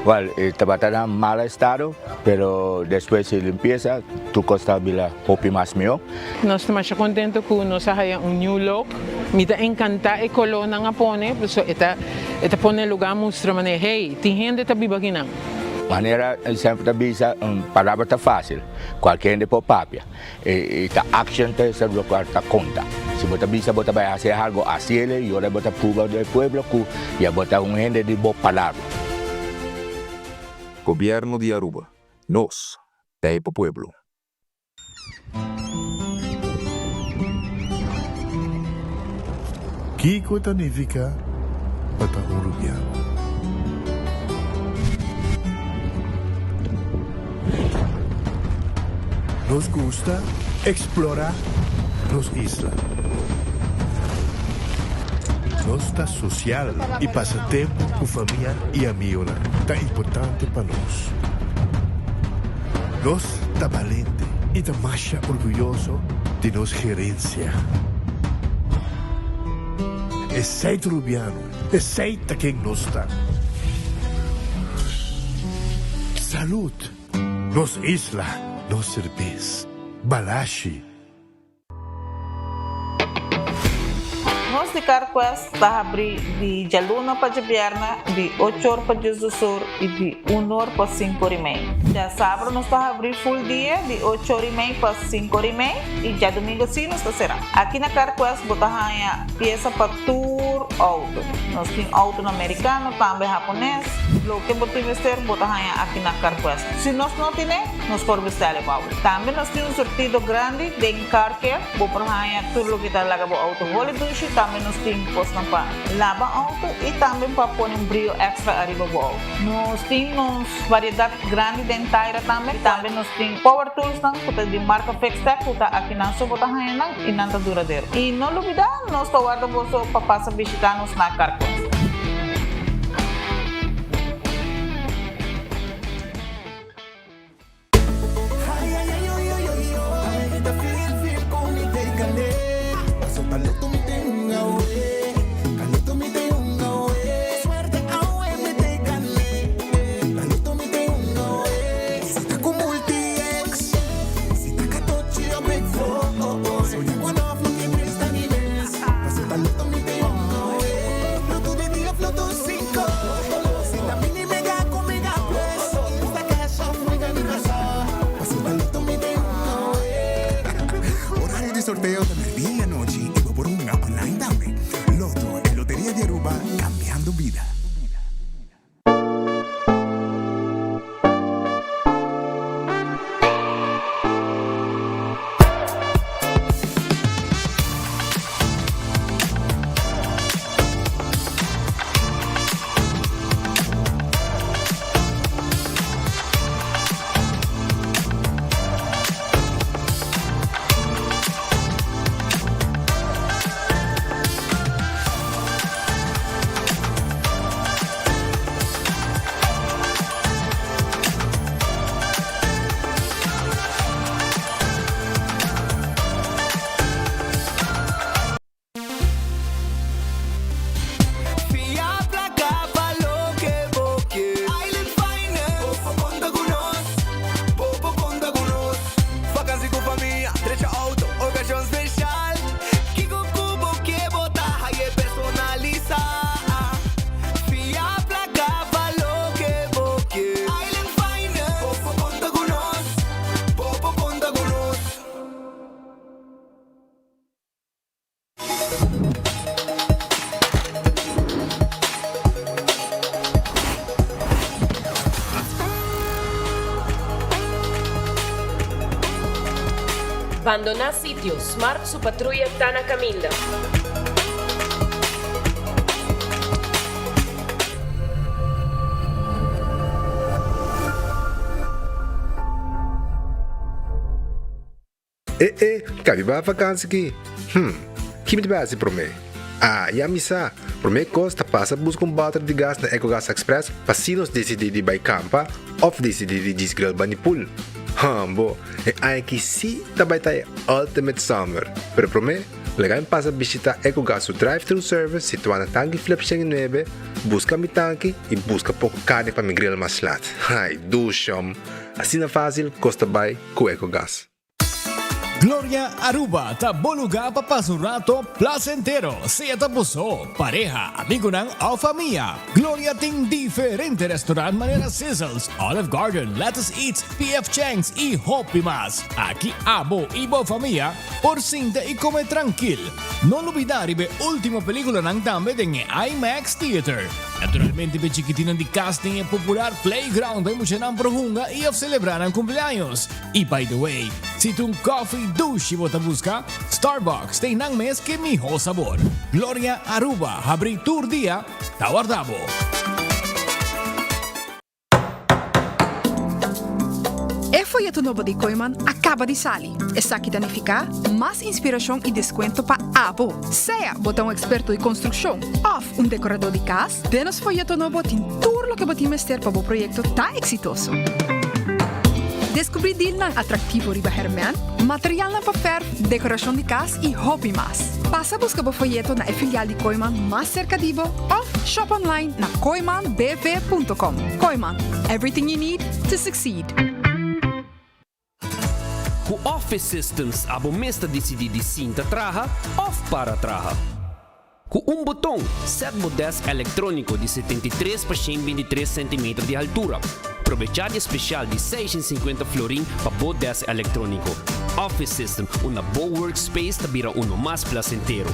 Well, e tabata na mal estado, pero despues di limpiesa tur cos ta bira hopi mas miho. Nos ta masha contento cu nos a haya un new look. Mi ta encanta e color nan a pone, pasobra e ta e ta pone e lugar mustra manera, hey, tin hende ta biba akinan. Manera semper ta bisa, un palabra ta facil, cualkier hende por papia. E ta action ta esa locual ta conta. Si bo ta bisa bo ta bay haci algo, haciele y ora bo ta pruba den e pueblo cu ya bo ta un hende di bo palabra. Gobierno di Aruba, nos ta e pa pueblo. Kiko ta nifiká pa ta un rubiano? Nos gusta eksplorá nos isla. Nos ta sosial i pasa tempu ku famia i amigonan ta importante pa nos. Nos ta balente i ta masha orguyoso di nos gerensia. Esei ta Rubiano, esei ta ken nos ta. Salud! Nos isla, nos serbes. Balashi. Nos di CarQuest ta habri di djaluna pa djabièrnè di ocho or pa diesdos or i di un or pa sinku or i mei. Djasabra nos ta habri full dia di ocho or i mei pa sinku or i mei i djadumingu si nos ta será. Aki na CarQuest bo ta haña piesa pa tur outo. Nos tin outonan merikano, tambe hapones. Loke bo tin mester bo ta haña aki na CarQuest. Si nos no tine, nos por bestèl e bou. Tambe nos tin un surtido grandi den Car Care. Bo por haña tur loke ta laga bo outo holi dushi. Tambe nos tin kosnan pa laba outo i tambe pa pone un brio èkstra ariba bo outo. Nos tin nos variedat grandi den taira tambe. Tambe nos tin power toolsnan ku ta di marka Fixtech ku ta akinan so bo ta haña nan i nan ta duradero. I no lubidá, nos ta warda boso pa pasa bishitá nos na Carquest. Horario di sorteo ta merdia y anochi y bo por hunga online tambe. Lotto, e loteria di Aruba, cambiando bida. Fia placa pa loke bo ke. Island Finance. Bo por conta cu nos. Bo por conta cu nos. Vakantie cu famia, drecha auto, ocasion special. Kico cu bo ke bo ta haye personalisa. Fia placa pa loke bo ke. Island Finance. Bo por conta cu nos. Bo por conta cu nos. Bandoná sitio, Smart su patruya ta na kaminda. E e, kabi ba vakansi ki? Hm, ki mi ta bai hasi promé? Ah, ya mi sa! Promé kos ta pasa buska un bòter di gas na Ecogas Express pa si nos disidí di bai kampa òf disidí di djis grill bani pool. Hum, bo, e aña ki sí ta bai ta e ultimate summer! Pero promé, Laga mi pasa bishita Ecogas su drive-thru service situá na Tanki Flip 109, buska mi tanki i buska poko karni pa mi grill mas lat. Ai, dushom! Asina fásil kos ta bai ku Ecogas. Gloria Aruba ta bo lugar pa pasa un rato placentero, sea ta bo so, pareha, amigonan of famia. Gloria tin diferente restaurant manera Sizzles, Olive Garden, Lettuce Eats, PF Chang's y hopi mas. Aki abo y bo famia por sinta y come trankil. No lubida riba e ultimo peliculanan tambe den e IMAX Theater. Naturalmente p'e chikitinnan di cas tin e popular playground pa e muchanan por hunga y of celebra nan cumpleaños. Y by the way, si ta un coffee dushi bo ta busca, Starbucks ta einan mes ke miho sabor. Gloria Aruba habri tur dia, ta warda bo. E foyeto nobo di Kooiman a kaba di sali. Esaki ta nifiká mas inspirashon i deskuento pa abo. Sea bo ta un eksperto di konstrukshon òf un dekoradó di kas, den nos foyeto nobo tin tur loke bo tin mester pa bo proyekto ta eksitoso. Deskubrí dilnan atraktivo riba hèrmènt, materialnan pa fèrf, dekorashon di kas i hopi mas. Pasa buska bo foyeto na e filial di Kooiman mas serka di bo òf shop online na kooimanbv.com. Kooiman, everything you need to succeed. Ku Office Systems abo mes ta disidí di sinta traha òf para traha. Ku un boton, sèt bo dèsk elektróniko di 73 pa 123 sentimeter di haltura. Probechá di e spesial di 650 florin pa bo dèsk elektróniko. Office System, unda bo workspace ta bira uno mas plasentero.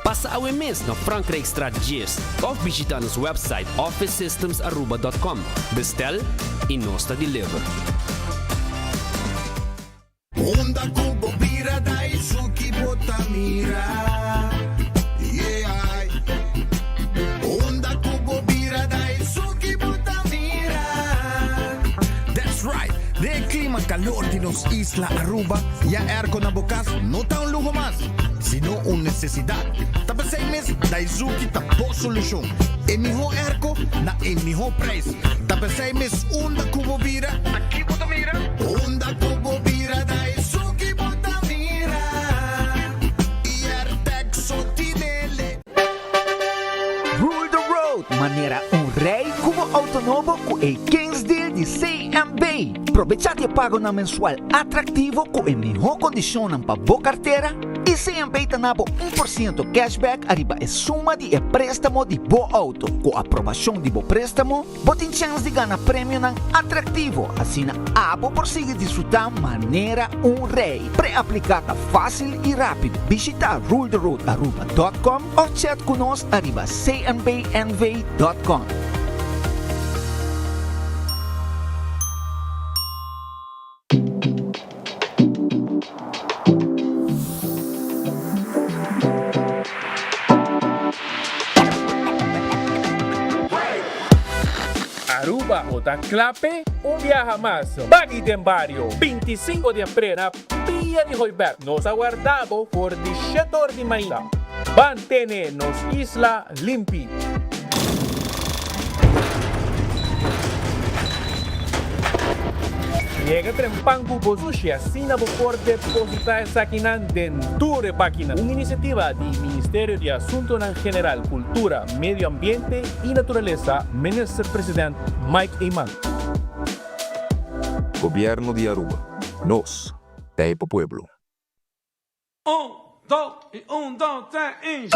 Pasa awe mes na Frankrijkstraat 10 òf bishitá nos wèpsait officesystemsaruba.com. Bestèl i nos ta deliver. Unda ku bo bira da esun ki bo ta mira, yeah. Unda ku bo bira da esun ki bo ta mira. That's right! Den e klima kalor di nos isla Aruba, ya airco na bo kas no ta un luho mas, sino un nesesidat. Ta p'esei mes Daizuki ta bo solushon. E mihó airco na e mihó prijs. Ta p'esei mes unda ku bo bira, ta ki bo ta mira? Unda ku bo bira ta esun ki bo ta mira. I Airtag so tinele. Rule the road manera un rei ku bo auto nobo ku e Kings Deal di CMB. Probecha di e pagonan mensual atraktivo ku e mihó kondishonnan pa bo kartera i CMB ta na bo 1% cashback ariba e suma di e préstamo di bo auto. Ku aprobashon di bo préstamo, Bo tin chèns di gana premionan atraktivo, asina abo por sigui disfrutá manera un rei. Pre-apliká ta fásil i rápido. Bishitá ruletheroadaruba dòt kòm òf chat ku nos ariba cnbnv dòt kòm. Aruba bo ta kla p'e? Un biaha mas, Baggy den Bario, 25 di april na Pia di Hooiberg. Nos a warda bo for di shete or di mainta. Ban tene nos isla limpi. Yega trempan ku bo sushi asina bo por depositá esakinan den tur e bakinan. Un inisiativa di Ministerio di Asuntonan General, Kultura, Medio Ambiente i Naturalesa, Minister President Mike Eman. Gobierno di Aruba. Nos ta e pa pueblo. Un, dos y un, dos, tres y.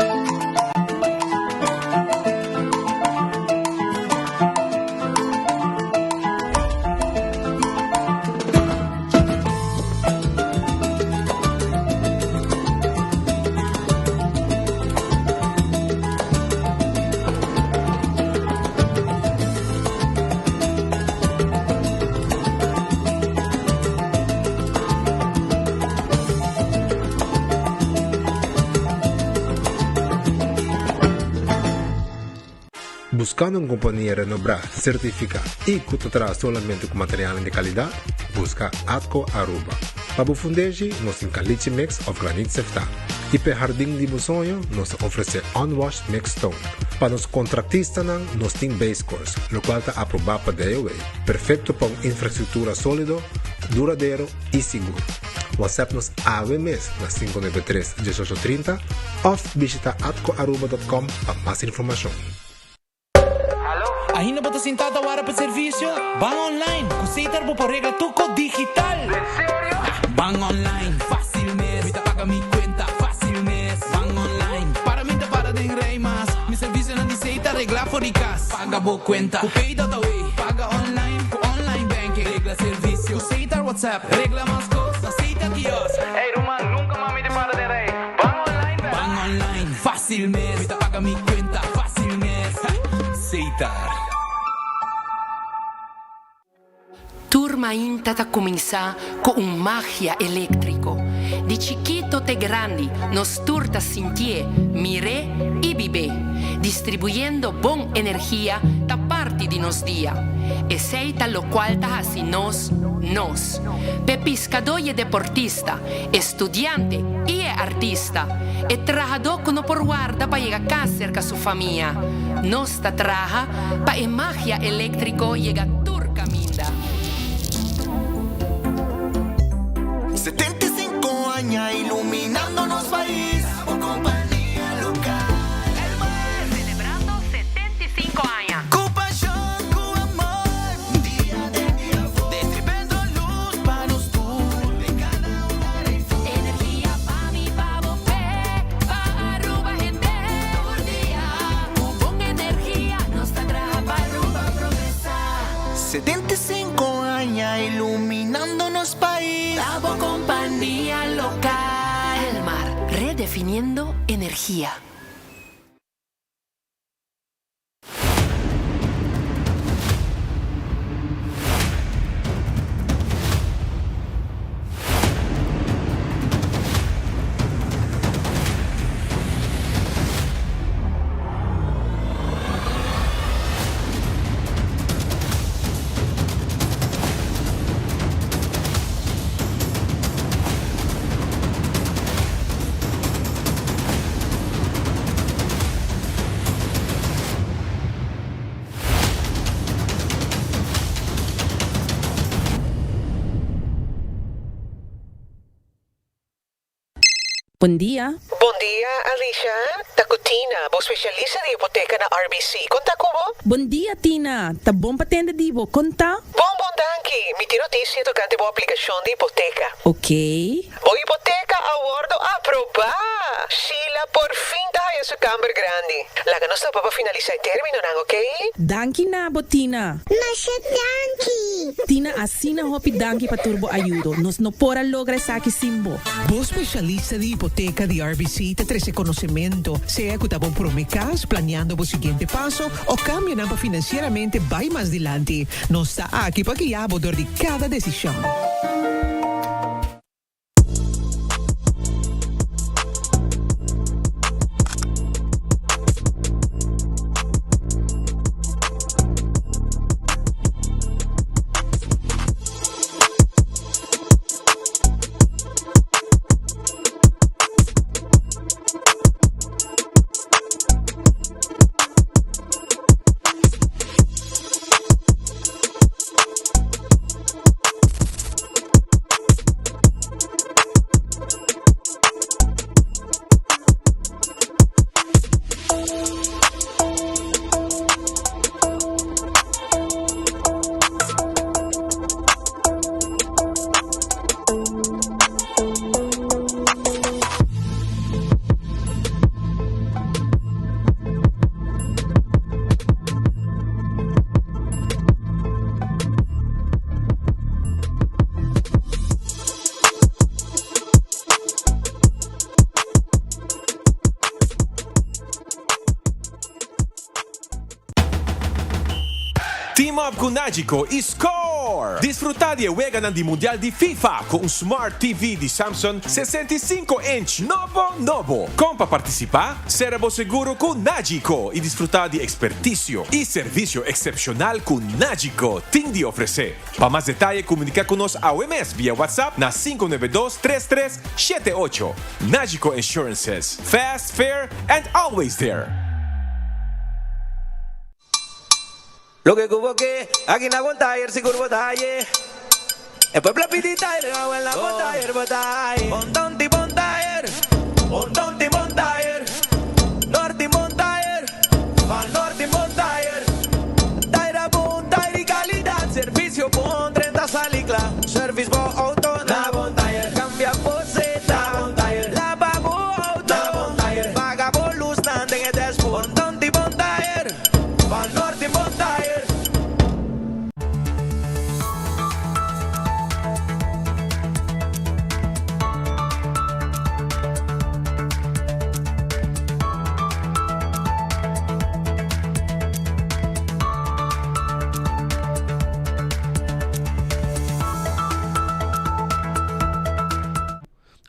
Buscando un compania renobrá, certificá y cu ta traha solamente cu materialnan di calidad? Busca Atco Aruba. Pa bo fundeshi, nos tin caliche mix of granit seftá. Y p'e hardin di bo soño, nos ta ofrece unwashed mixed stone. Pa nos contractistanan, nos tin base course, locual ta aprobá pa DOW. Perfecto pa un infrastructura solido, duradero y sigur. WhatsApp nos awe mes na 593 1830 of bishita atcoaruba.com pa mas informacion. Ainda bo ta sintá ta wara pa servisio? Ban online! Ku Setar bo por regla tur kos digital! En serio? Ban online, fásil mes! Mi ta paga mi kuenta fásil mes! Ban online, para mi ta para den rei mas! Mi servisionan di Setar reglá for di kas! Paga bo kuenta ku Pay.awe! Paga online ku online banking! Regla servisio ku Setar WhatsApp! Regla mas kos na Setar Kiosk! Ey ruman, nunka mas mi ta para den rei! Ban online bèk! Ban online, fásil mes! Mi ta paga mi kuenta fásil mes! Setar. Tur mainta ta cuminsa cu un magia electrico. Di chikito te grandi nos tur ta sintié, mir'é y bib'é. Distribuyendo bon energia ta parti di nos dia. Esey ta locual ta haci nos, nos. P'e piscadó y e deportista, e studiante y e artista, e trahadó cu no por warda pa yega cas cerca su famia. Nos ta traha pa e magia eléktriko yega tur kaminda. 75 aña iluminando nos pais, bo kompania lokal. Elmar. Selebrando 75 aña. Ku pashon, ku amor, dia den dia for. Destribendo lus pa nos tur, den kada hogar ei for. Energia pa mi, pa bo, p'e, pa Aruba hende tur dia. Ku bon energia nos ta traha pa Aruba progresá. 75 aña iluminando nos pais. Ta bo kompania lokal. Elmar, redefiniendo energia. Bon dia. Bon dia, Alicia. Ta cu Tina, bo specialista di hipoteca na RBC. Con ta cu bo? Bon dia, Tina. Ta bon pa tende di bo. Con ta? Bon, bon, danki. Mi tin noticia tocante bo aplicacion di hipoteca. Ok. Bo hipoteca a wordo aproba! Sheila por fin ta haya su kamber grandi. Laga nos topa pa finalisa e terminonan, ok? Danki na bo, Tina. Masha danki! Tina, asina hopi danki pa tur bo ayudo. Nos no por a logra esaki sin bo. Bo spesialista di hipoteka di RBC ta trese konosementu, sea ku ta bo promé kas, planiando bo siguiente paso o kambionan pa finansieramente bai mas dilanti. Nos ta aki pa guia bo dor di kada desishon. Team up ku Nagico i score! Disfruta di e weganan di Mundial di FIFA ku un Smart TV di Samsung 65 inch nobo nobo! Kon pa partisipá? Sera bo seguro ku Nagico i disfruta di ekspertisio i servisio eksepshonal ku Nagico tin di ofresé. Pa mas detaye komuniká ku nos awe mes via WhatsApp na 592 33 78. Nagico Insurances, fast, fair and always there! Loke ku bo ke, aki na Gon Tire sigur bo ta haye. E pueblo a pidi tayer, awe la bon tayer bo ta ay. Bon tonti bon tayer, bon tonti bon tayer. Norti bon tayer, van norti bon tayer. Tayer a bon tayer y calidad, servicio bon, 30 sali cla. Service bo auto na bon tayer. Cambia bo zeta, bon tayer. Laba bo auto, na bon tayer. Paga bo luznan den e dashboard. Bon tonti bon tayer, van norti bon tayer.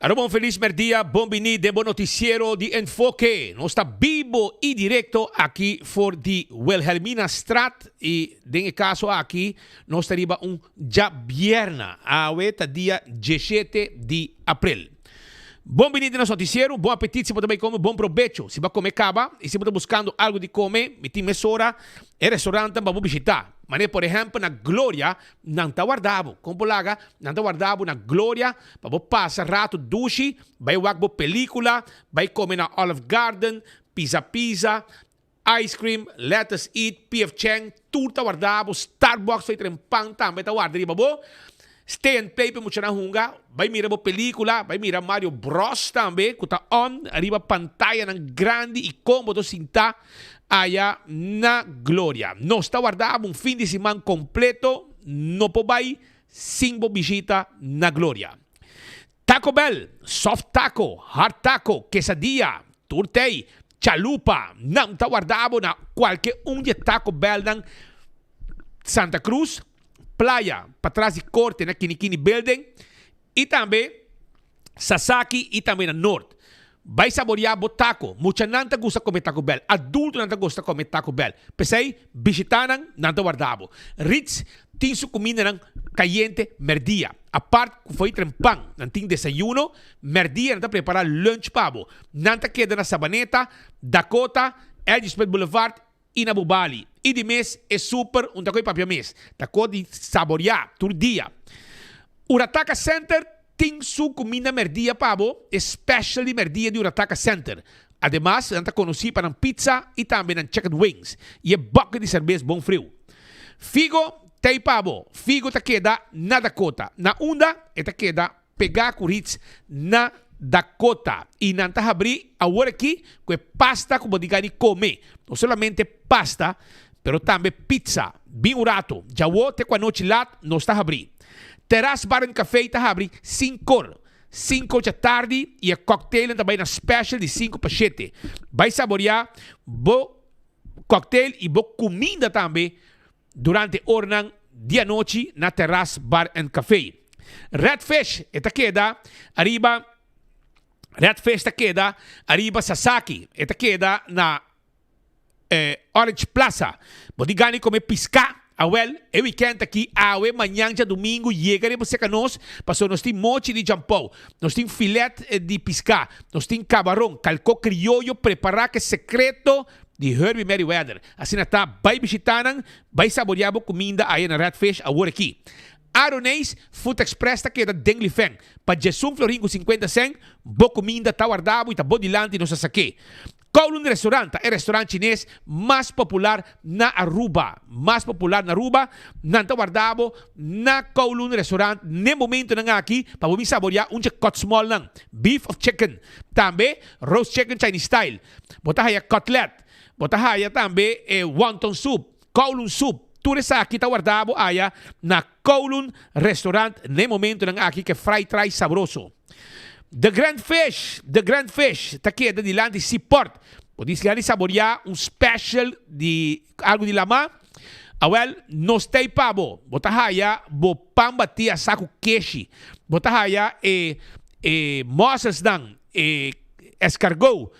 Aruba un felis merdia, bon bini den bo noticiero di Enfoke. Nos ta bibo y directo aki for di Wilhelmina Straat y den e caso aki nos ta riba un djabierna. Awe ta dia diesshete di april. Bon bini den nos noticiero, bon apetit si bo ta bay come, bon probecho si bo a come caba y si bo ta buscando algo di come, mi tin mesora e restaurantnan pa bo bishita. Manera por ehempel na Gloria Nan ta warda bo. Kon bo laga? Nan ta warda bo na gloria pa bo pasa rato dushi, bai wak bo pelicula, bai come na Olive Garden, Pizza Pizza, Ice Cream, Let Us Eat, PF Chang, tur ta warda bo, Starbucks fei tren pan tambe ta warda riba bo. Stay and play pa e muchanan hunga, bai mira bo pelicula, bai mira Mario Bros tambe cu ta on riba pantayanan grandi y kon bo ta sinta Aya na Gloria. Nos ta warda bo un fin di siman completo, no por bay sin bo bishita na Gloria. Taco Bell, soft taco, hard taco, quesadilla, tur tey, chalupa, nan ta warda bo na cualke un di e Taco Bellnan Santa Cruz, Playa, patras di Corte na Kinikini Building y tambe Sasaki y tambe na Noord. Bay saborea bo taco. Muchanan ta gusta come Taco Bell. Adultonan ta gusta come Taco Bell. P'esey, bishita nan, nan ta warda bo. Ritz tin su cumindanan cayente merdia. Apart cu fo'i tren pan, nan tin desayuno. Merdia nan ta prepara lunch pa bo. Nan ta keda na Sabaneta, Dakota, LG Smith Boulevard y na Bubali. Y di mes e super un ta koe papia mes. Ta ko di saborea tur dia. Urataka Center tin su cuminda merdia pa bo, e special di merdia di Urataka Center. Ademas nan ta conoci pa nan pizza y tambe nan chicken wings y e bucket di cerbes bon friu. Figo t'ey pa bo. Figo ta keda na Dakota. Na unda e ta keda Pegá ku Ritz na Dakota i nan ta habrí awor aki ku e pasta ku bo di gani kome. No solamente pasta, pero tambe pizza. Bin un rato, djawo te ku anochi lat nos ta habrí. Terras Bar and Café ta habri sinkor, sinko djatardi i e cocktailnan ta bai na special di sinku pa shete. Bai saboriá bo cocktail i bo kuminda tambe Durante oranan di anochi na Terras Bar and Café. Red Fish e ta keda ariba Red Fish ta keda ariba Sasaki. E ta keda na Orange Plaza. Bo tin gana di come pisca? Awel, e weekend aki, awe, mañan djadumingu, yega riba serka nos, pasobra nos tin mochi di jampou, nos tin filet di pisca, nos tin cabaron, calco crioyo prepara cu e secreto di Herbie Merryweather. Asina ta, bai bishitá nan, bai saboreá bo kuminda aya na Red Fish awor aki. Aroneis Food Express ta keda den Lifeng. Pa djesun florin ku sinkuenta sèn, bo kuminda ta warda bo i ta bo dilanti nos a sak'é. Kowloon Restaurant ta e restaurant chines mas popular na Aruba. Mas popular na Aruba, nan ta warda bo na Kowloon Restaurant n'e momentonan aki pa bo bin saboreá un dje kotsmolnan, beef of chicken, tambe roast chicken Chinese style. Bo ta haya cutlet, bo ta haya tambe e wonton soup, Kowloon soup. Tur esaki ta warda bo aya na Kowloon Restaurant n'e momentonan aki ke fried rice sabroso. The Grand Fish, The Grand Fish ta keda dilanti Seaport. Bo di siga di saborea un special di algo di lama? Awel, nos t'ei pa bo. Bo ta haya bo pan bati asá ku keshi. Bo ta haya e e musselsnan, e escargot,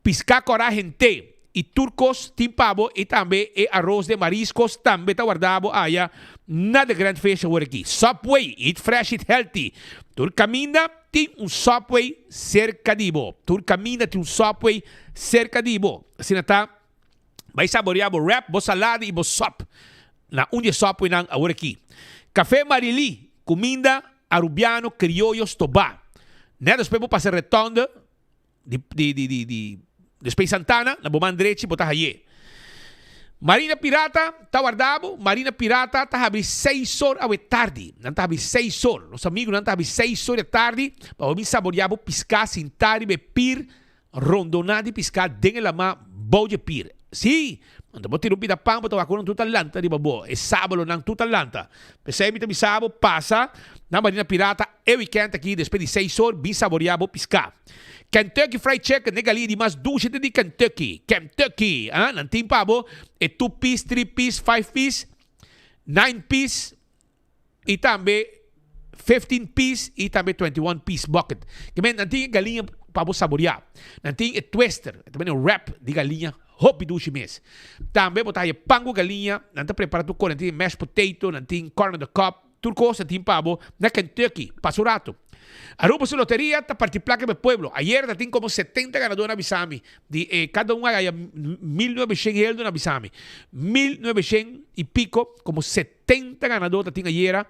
piská kòrá hent'é i tur kos tin pa bo i tambe e aros de mariscos tambe ta warda bo aya na The Grand Fish awor aki. Subway, eat fresh, eat healthy. Tur kaminda tin un Subway serka di bo. Tur kaminda tin un Subway serka di bo. Asina ta, bai saborea bo wrap, bo salada i bo sop na un di e Subwaynan awor aki. Café Marily. Cuminda Arubiano Crioyo Stobá. Net despues bo pasa rotonde di di di di di despues Santana na bo man drechi bo ta haye. Marina Pirata ta warda bo. Marina Pirata ta habri seis or awe tardi. Nan ta habri seis or. Nos amigunan ta habri seis or di tardi pa bo bin saboria bo piská sintá riba e pir Rondoná di piská den e lamá bou dje pir. Sí! Anto bo tira un pida pan, bo ta wak ku nan tur ta lanta riba bo. E sábalonan tur ta lanta. P'esei mi ta bisa bo, pasa na Marina Pirata e wikènt akí despues di seis or, bin saboriá bo piská. Kentucky Fried Chicken, e galia di mas dushi ta di Kentucky. Kentucky! Ah, nan tin pa bo e two piece, three piece, five piece, nine piece. Y tambe 15 piece y tambe 21 piece bucket. Ke men nan tin e galiña pa bo saborea. Nan tin e twister, e ta bini wrap di galiña hopi dushi mes. Tambe bo ta haya pan ku galiña, nan ta prepara tur kos, nan tin mashed potato, nan tin corn on the cob, tur kos nan tin pa bo na Kentucky. Pasa un rato. Aruba su loteria ta parti plaka pa e pueblo. Ayer ta tin como 70 ganador na bisa mi. Di e kada un a gaya 1900 heldo na bisa mi. 1900 y pico, como 70 ganador ta tin ayera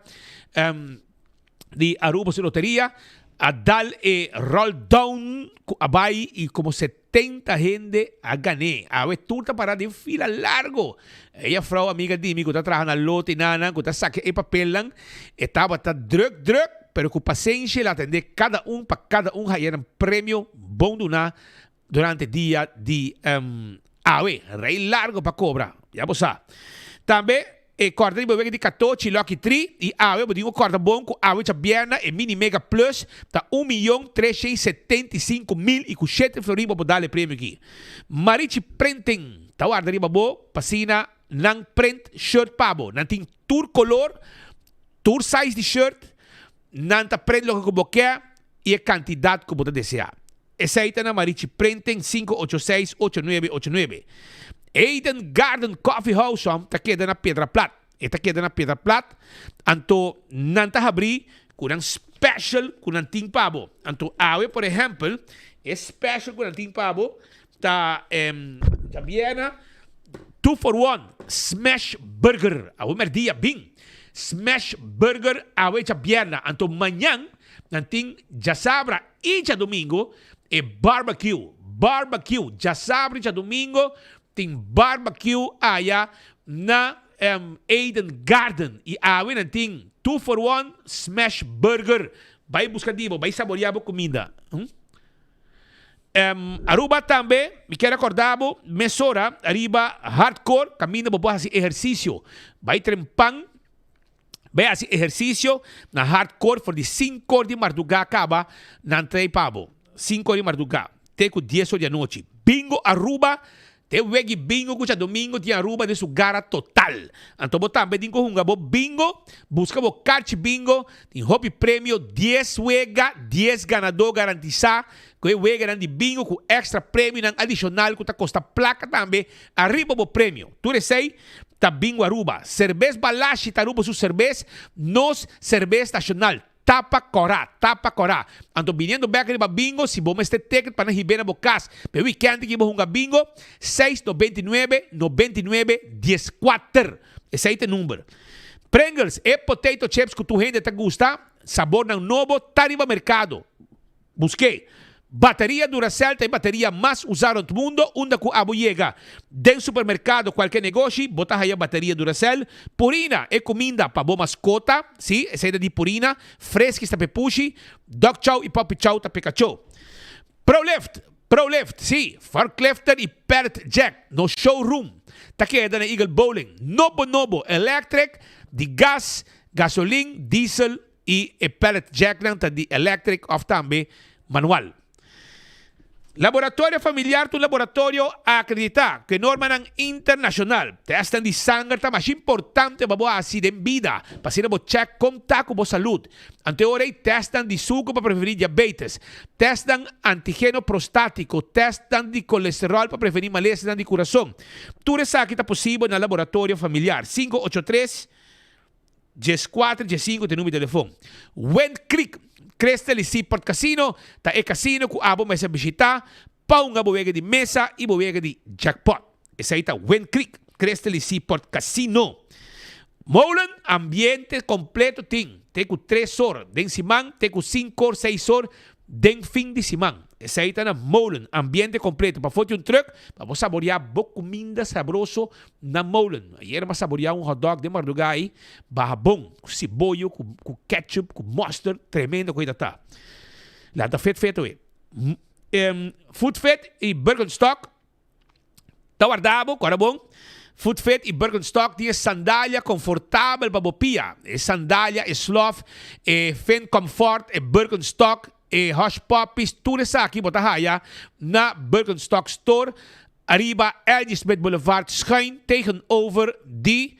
di Aruba su loteria. A dal e roll down cu a bay y como 70 hende a gané. Awe tur ta para den fila largo. E juffrouw amiga di mi cu ta traha na lote nanan cu ta saca e papelnan e tabata druk druk pero cu pasenshi el a atende cada un pa cada un haya nan premio bon duna durante dia di awe. Rei largo pa cobra, ya bo sa. Tambe e corda di bo wega di catochi Lucky Tree y awe bo tin cu corda bon cu awe djabièrnè e Mini Mega Plus ta un miyon 375 mil y cu shete florin bo por dal e premio aki. Marichi Printing ta warda riba bo pa asina nan print shirt pa bo. Nan tin tur color, tur size di shirt, nan ta print loke cu bo ke y e cantidad cu bo ta desea. Esey ta na Marichi Printing 586 8989. Eden Garden Coffee House hom ta keda na Piedra Plat. E ta keda na Piedra Plat, anto nan ta habri cu nan special cu nan tin pa bo. Anto awe por ehempel, e special cu nan tin pa bo ta djabièrnè two for one smash burger. Awe merdia bin smash burger awe djabièrnè. Anto mañan nan tin djasabra y djadomingo e barbecue. Barbecue djasabra y djadomingo tin barbecue aya na Eden Garden y awe nan tin two for one smash burger. Bay busca di bo, bay saborea bo cuminda. Aruba tambe, mi kier recorda bo mesora ariba Hardcore caminda bo por haci ehercicio. Bay tren pan, bay haci ehercicio na Hardcore for di cinco or di marduga caba nan trae pa bo. Cinco or di marduga te cu dies or di anochi. Bingo Aruba Te wegi bingo ku djadomingo tin Aruba den su gara total. Anto bo tambe tin ku hunga bo bingo, buska bo karchi bingo, tin hopi premio, dies wega, dies ganadó garantisá ku e weganan di bingo ku èkstra premionan adishonal ku ta kosta plaka tambe ariba bo premio. Tur esei ta Bingo Aruba. Serbes Balashi ta Aruba su serbes, nos serbes nashonal. Tapa kòrá, tapa kòrá. Anto biniendo bèk riba bingo, si bo mester ticket pa nan hib'é na bo kas pa e wikènt aki bo hunga bingo, seis 99 99 14. Esei ta e number. Pringles, e potato chips ku tur hende ta gusta, sabornan nobo ta riba merkado. Busk'é. Bateria Duracell ta e bateria mas usá rond mundo unda ku abo yega. Den supermerkado kualke negoshi bo ta haya bateria Duracell. Purina, e kuminda pa bo maskota, sí, esei ta di Purina, Friskies ta p'e pushi, Dog Chow i Puppy Chow ta p'e kachó. Prolift, Prolift, sí, forklifter i pallet jack, nos showroom ta keda na Eagle Bowling. Nobo nobo, electric, di gas, gasolin, diesel, I e pallet jacknan ta di electric of tambe manual. Laboratorio Familiar ta un laboratorio acredita cu e normanan internacional. Testnan di sanger ta masha importante pa bo haci den bida pa asina bo check con ta cu bo salud. Ante ora ei testnan di sucu pa preveni diabetes, testnan antigeno prostatico, testnan di colesterol pa preveni malesanan di curason. Tur esaki ta posibel na Laboratorio Familiar. 583. 14 15 ta e numero di telefon. Wind Creek, Crystal y Seaport Casino ta e casino cu abo mester bishita pa hunga bo wega di mesa y bo wega di jackpot. Esey ta Wind Creek, Crystal y Seaport Casino. Molen, ambiente completo tin. te ku tres or den siman te ku sinku or seis or den fin di siman. Esei ta na Molen, ambiente completo. Pafó tin un truck pa bo saboreá bo kuminda sabroso na Molen. Ayer mi a saboreá un hotdog den mardugá ei, baha bon, ku siboyo, ku ku ketchup, ku mustard, tremendo ku ei ta ta. Lanta fet fet awe. Food Fit i Birkenstock Ta warda bo, kòrda bon, Footfit i Birkenstock tin e sandalia konfortabel pa bo pia. E sandalia, e slof, e Fin Comfort, e Birkenstock, e Hush Puppies, tur esaki bo ta haya na Birkenstock Store ariba LG. Smith Boulevard schuin tegenover di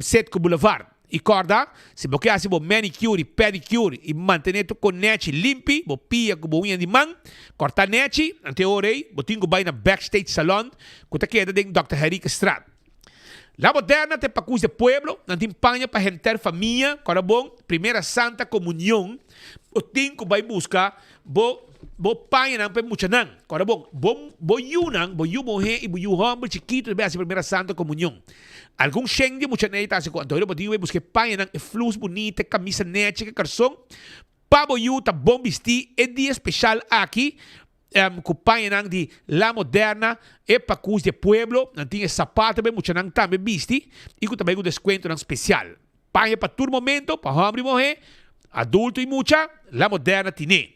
Citgo Boulevard. I kòrda, si bo ke hasi bo manicure i pedicure i mantené tur kon nèchi limpi, bo pia ku bo uña di man, kòrtá nèchi, ante ora ei bo tin ku bai na Backstage Salon ku ta keda den Dòkter Henriquezstraat. La Moderna ta e pakus de pueblo, nan tin paña pa henter famia, kòrda bon, Primera Santa Komunion, bo tin ku bai buska bo bo pañanan pa e muchanan. Kòrda bon, bo bo yunan, bo yu muhé i bo yu hòmber chikitu ta bai hasi Primera Santa Komunion. Algun shen di e muchanan ei ta hasi ku Antonio bo tin bai buska e pañanan, e flus bunita, e kamisa nechi, e karson, pa bo yu ta bon bistí e dia speshal aki ku pañanan di La Moderna, e pakus di e pueblo, nan tin e sapato pa e muchanan tambe bisti i ku ta bai ku deskuentonan spesial. Paña pa tur momento, pa hòmber i muhé, adulto i mucha, La Moderna tine.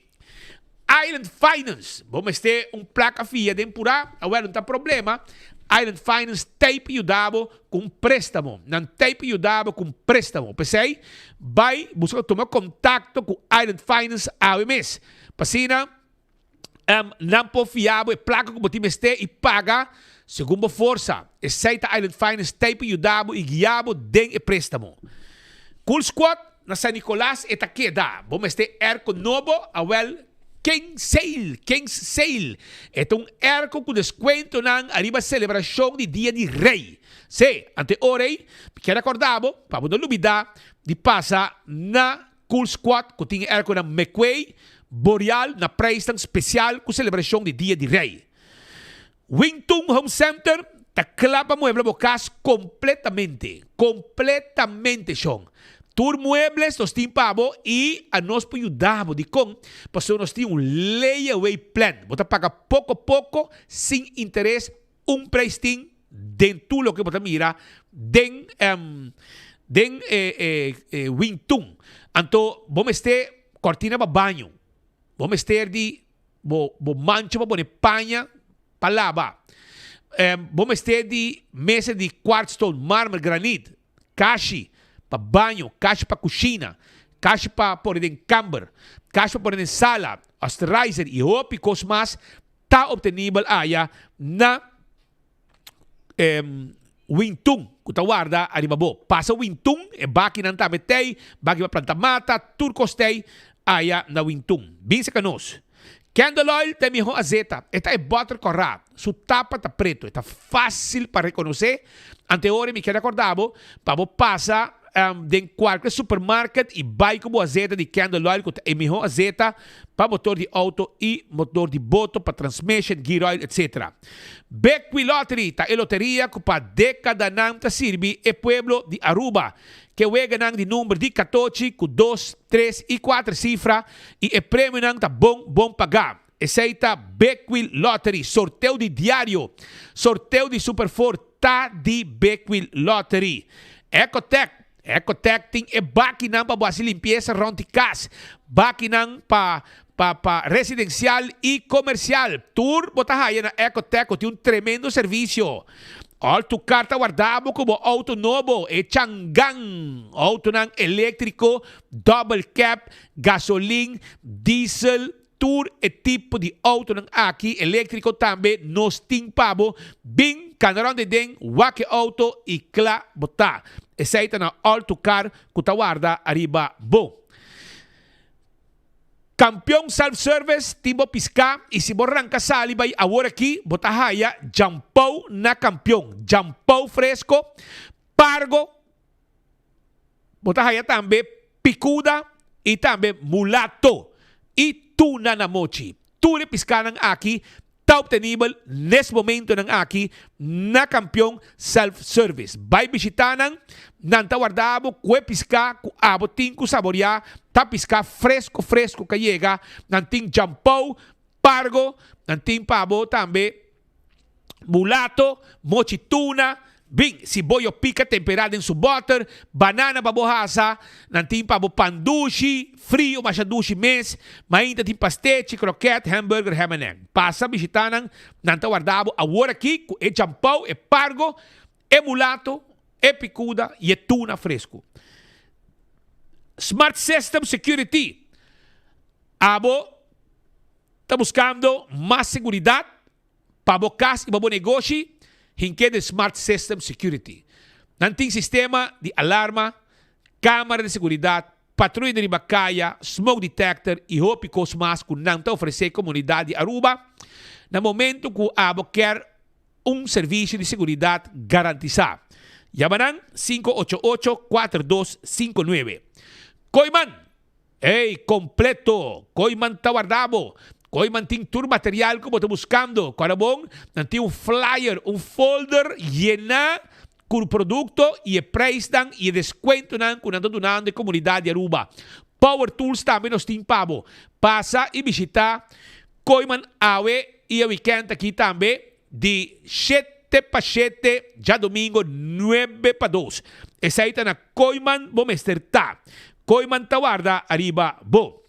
Island Finance, bo mester un plaka fia den purá? Awel, no ta problema, Island Finance t'ei pa yuda bo ku un préstamo. Nan t'ei pa yuda bo ku un préstamo. P'esei, bai buska tuma kontakto ku Island Finance awe mes. Pa asina nan por fia bo e plaka ku bo tin mester i paga segun bo forsa. Esei ta Island Finance t'ei pa yuda bo i guia bo den e préstamo. Cool Squad Na San Nicolas e ta keda. Bo mester airco nobo? Awel, King Sale, King's Sale, e ta un airco cu descuentonan ariba celebracion di Dia di Rey. Sí, ante ora ey, mi kier acorda bo pa bo no lubida di pasa na Cool Squad cu tin e airconan McQuay, Boreal na prijsnan special cu celebracion di Dia di Rey. Wing Tun Home Center ta kla pa muebla bo kas kompletamente. Kompletamente, shon. Tur muebles nos tin pa bo i anos por yuda bo. Dikon? Pasobra nos tin un layaway plan. Bo ta paga poko poko, sin interes, un prijs tin den tur loke bo ta mira den den e Wing Tun. Anto bo mester kòrtina pa baño, bo mester di Bo bo mancha pa pone paña pa laba. Bo mester di mesa di quartzstone, marmer, granit, kashi pa baño, kashi pa kushina, kashi pa pone den kamber, kashi pa pone den sala, osterizer i hopi kos mas ta obtenibel aya na Wintun ku ta warda ariba bo. Pasa Wintun, e bakinan tambe t'ei, baki pa planta mata, tur kos t'ei aya na Wintun. Bin seka nos. Candle oil ta e mihó azeta. E ta e bòter kòrá. Su tapa ta pretu. E ta fásil pa rekonosé. Anteori mi kier rekordá bo pa bo pasa den kualke supermarket i bai ku bo azeta di candle oil ku ta e mihó azeta pa motor di outo i motor di boto, pa transmission, gear oil, etc. Bequi Lottery ta e loteria ku pa dekadanan ta sirbi e pueblo di Aruba. Ke weganan di number di katochi ku dos, tres i kuater sifra i e premionan ta bon bon pagá. Esei ta Bequi Lottery, sorteo di diario, sorteo di Super Four ta di Bequi Lottery. Ecotec Ecotec tin e bakinan pa bo hasi limpiesa rond di kas, bakinan pa pa pa residencial y comercial. Tur bo ta haya na Ecotec cu tin un tremendo servicio. All tu car ta warda bo cu bo auto nobo, e Changan, autonan electrico, double cab, gasolin, diesel, Tur e tipo di autonan aki, eléktriko tambe, nos tin pa bo. Bin, kana rònt den, wak e auto i kla bo ta. Esei ta na All To Car ku ta warda ariba bo. Kampion Self Service tin bo piská i si bo ranka sali bai awor aki, bo ta haya djampou na Kampion. Djampou fresko, pargo. Bo ta haya tambe picuda y tambe mulato y tuna na mochi. Tur e piscanan aki Ta obtenibel nes momentonan aki na Kampion Self Service. Bai bishita nan, nan ta warda bo ku e piská ku abo tin ku saboriá, ta piská fresko fresko ka yega, nan tin jampou, pargo, nan tin pa bo tambe mulato, mochi tuna, Bin, si bo yo pica tempera den su boter, banana pa bo hasa, nan tin pa bo pan dushi, frio masha dushi mes, mainta tin pastechi, kroket, hamburger, ham and egg. Pasa bishita nan, nan ta warda bo awor aki cu e champou, e pargo, e mulato, e picuda y e tuna fresco. Smart System Security, Abo ta buscando mas seguridad? Pa bo kas i pa bo negoshi, hink'é den Smart System Security. Nan tin sistema di alarma, kamera di seguridat, patruya di riba kaya, smoke detector i hopi kos mas ku nan ta ofresé komunidat di Aruba na momento ku abo kier un servisio di seguridat garantisá. Yama nan 588 4259. Kooiman! Ey, completo! Kooiman ta warda bo. Kooiman tin tur material cu bo ta buscando. Cora bon, nan tin un flyer, un folder yena cu producto y e prijsnan y e descuentonan cu nan ta dunando e comunidad di Aruba. Power tools tambe nos tin pa bo. Pasa y bishita Kooiman awe y e weekend aki tambe di shete pa shete djadomingo nuebe pa dos. Esei ta na Kooiman bo mester ta. Kooiman ta warda ariba bo.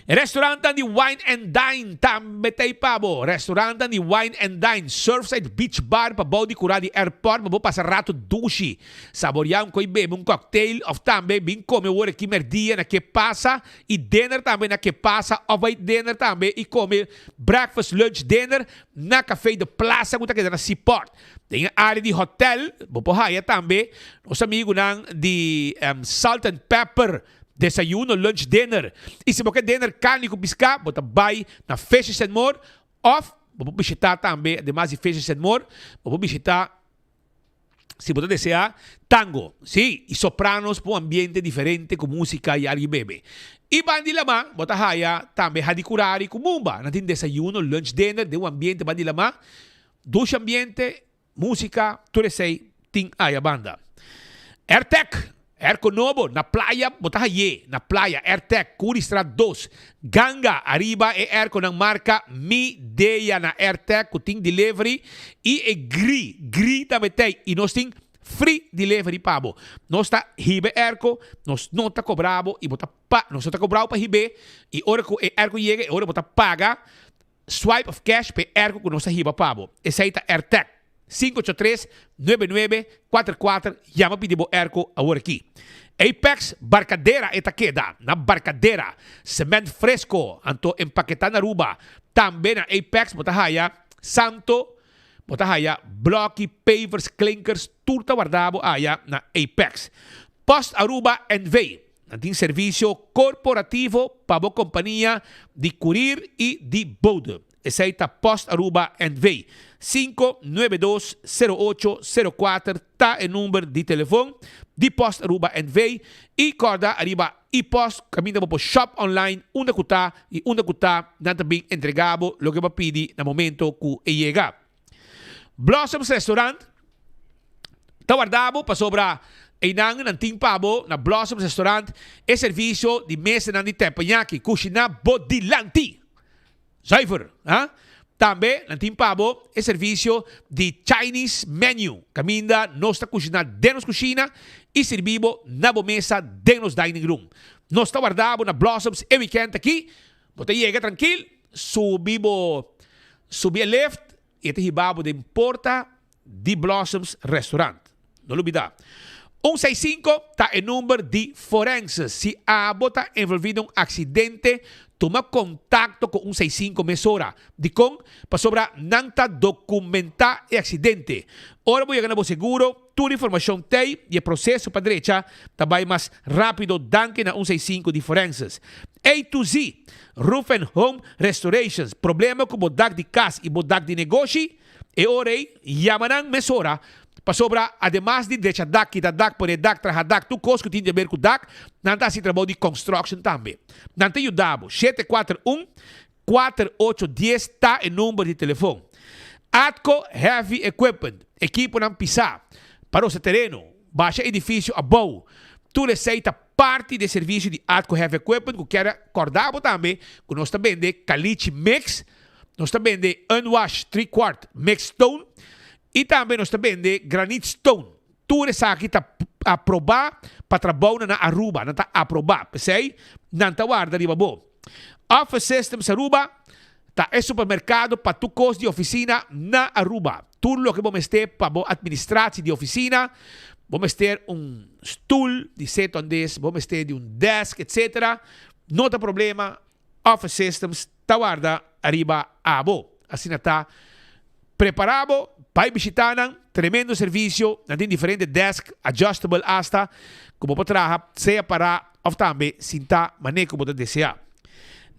Restaurantan di Wine and Dine tambe ta ei pa bo. Restaurantan di Wine and Dine, Surfside Beach Bar pa bou di kura di airport pa bo pasa rato dushi. Saboria un koi bebe un cocktail of tambe bin come wor aki merdia na ke pasa y dinner tambe na ke pasa of bai dinner tambe y come breakfast, lunch, dinner na Café de Plaza cu ta keda na Seaport. Den e área di hotel bo por haya tambe nos amigunan di Salt and Pepper, desayuno, lunch, dinner. Y si bo ke dinner carni cu pisca bo ta bay na Fishes and More of bo por bishita tambe ademas di Fishes and More bo por bishita si bo ta desea tango, si, y sopranos pa un ambiente diferente cu musica y algui bebe. Y bandi lama bo ta haya tambe Hadicurari cu Mumba. Nan tin desayuno, lunch, dinner den un ambiente bandi lama. Dushi ambiente, musica, tur esey tin aya banda. Airtec, airco nobo, na playa bo ta haye, na playa, Airtec, Curiestraat dos, Ganga, ariba e airconan marca Midea na Airtec cu tin delivery y e gri, gri tambe tey y nos tin free delivery pa bo. Nos ta hiba e airco, nos no ta cobra bo y bo ta pa, nos no ta cobra bo pa hib'e y ora cu e airco yega e ora bo ta paga. Swipe of cash p'e airco cu nos ta hiba pa bo. Esey ta AirTag. 583 9944 Yama pidi bo airco awor aki. Apex Barcadera e ta keda na Barcadera. Cement fresco anto empaketa na Aruba. Tambe na Apex bo ta haya santo, bo ta haya bloki, pavers, klinkers, tur ta warda bo aya na Apex. Post Aruba NV. Nan tin servisio korporativo pa bo kompania di kurir i di bode. Esei ta Post Aruba NV. 592 08 04 ta e number di telefon di Post Aruba NV. I kòrda ariba e-post kaminda bo por shop online unda ku ta i unda ku ta nan ta bin entrega bo loke bo a pidi na momento ku e yega. Blossoms Restaurant ta warda bo pasobra einan nan tin pa bo na Blossoms Restaurant e servisio di mesanan di teppanyaki kushiná bo dilanti. Zuiver, ha? Tambe nan tin pa bo e servisio di Chinese menu kaminda nos ta kushiná den nos kushina i sirbi bo na bo mesa den nos dining room. Nos ta warda bo na Blossoms e wikènt aki. Bo ta yega trankil, subi bo subi e lift i e ta hiba bo den porta di Blossoms Restaurant. No lubida, un seis sinku ta e number di forense. Si abo ta envolvi den un aksidente, tuma kontakto ku un seis sinku mesora. Dikon? Pasobra nan ta dokumentá e aksidente. Ora bo yega na bo seguro, Tur informacion t'ey y e proceso pa drecha ta bay mas rapido danki na un 65 di Forenses. A to Z, Roof and Home Restorations, problema cu bo dak di cas y bo dak di negoshi? E ora ey yama nan mesora pasobra ademas di drecha dak, kita dak, pone dak, traha dak, tur cos cu tin di haber cu dak, nan ta haci trabou di construction tambe. Nan ta yuda bo. 741. Kuater ocho dies ta e number di telefon. Atco Heavy Equipment, ekiponan pisá, pa rosa tereno, basha edifisio abou. Tur esei ta parti di e servisio di Atco Heavy Equipment ku kier kòrda bo tambe ku nos ta bende kalichi mix, nos ta bende unwash three quart mix stone i tambe nos ta bende granite stone. Tur esaki ta aprobá pa trabounan na Aruba. Nan ta aprobá. P'esei, nan ta warda riba bo. Office Systems Aruba ta e supermerkado pa tur kos di ofisina na Aruba. Tur loke bo mester pa bo administratie di ofisina, bo mester un stul di setondes, bo mester di un desk, etc. No ta problema, Office Systems ta warda ariba abo. Asina ta prepara bo, bai bishita nan, tremendo servicio, nan tin diferente desk, adjustable hasta, cu bo por traha sea para of tambe sinta mane cu bo ta desea.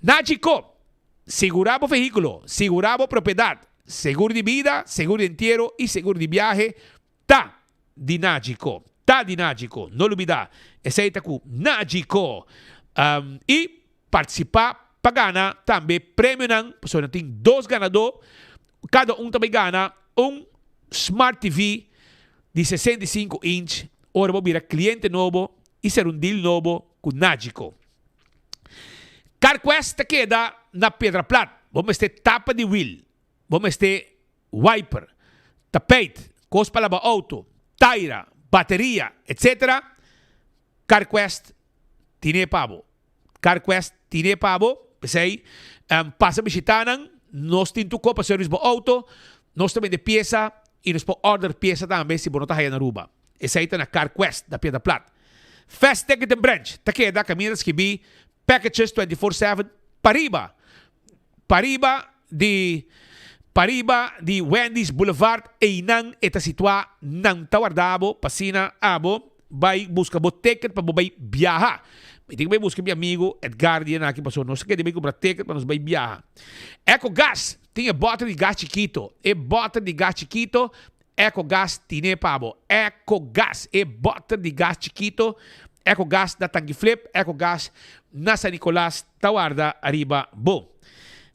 Nachi-Co, Sigura bo vehiculo, sigura bo propiedad, seguro di bida, seguro di entiero y seguro di biahe ta di Nachi-Co. Ta di Nachi-Co, no lubida, esey ta cu Nachi-Co. Y Partisipá pa gana tambe premionan, pasobra nan tin dos ganadó, kada un ta bai gana un Smart TV di 65 inch ora bo bira kliente nobo i ser un deal nobo ku Nagico. CarQuest ta keda na Piedra Plat, bo mester tapa di wiel, bo mester wiper, tapijt, kos pa laba outo, taira, bateria, etc. CarQuest tine pa bo. CarQuest tine pa bo, p'esei pasa bishita nan, nos tin tur kopa service bo auto, nos ta bende piesa y nos por order piesa tambe si bo no ta haya na Aruba. Esei ta na CarQuest na Piedra Plat. Fast Ticket and Branch ta keda kaminda ta skibi Packages 24/7 pariba, pariba di pariba di Wendy's Boulevard einan e ta situa, nan ta warda bo pa asina abo bai buska bo ticket pa bo bai biaha. Mi tin ku bai buska mi amigo Edgar di anaki pasobra nos ta kere bai kumpra ticket pa nos bai biaha. Ecogas tin e bòter di gas chikito, e bòter di gas chikito Ecogas tine pa bo. Ecogas, e bòter di gas chikito Ecogas na Tanki Flip, Ecogas na San Nicolas ta warda ariba bo.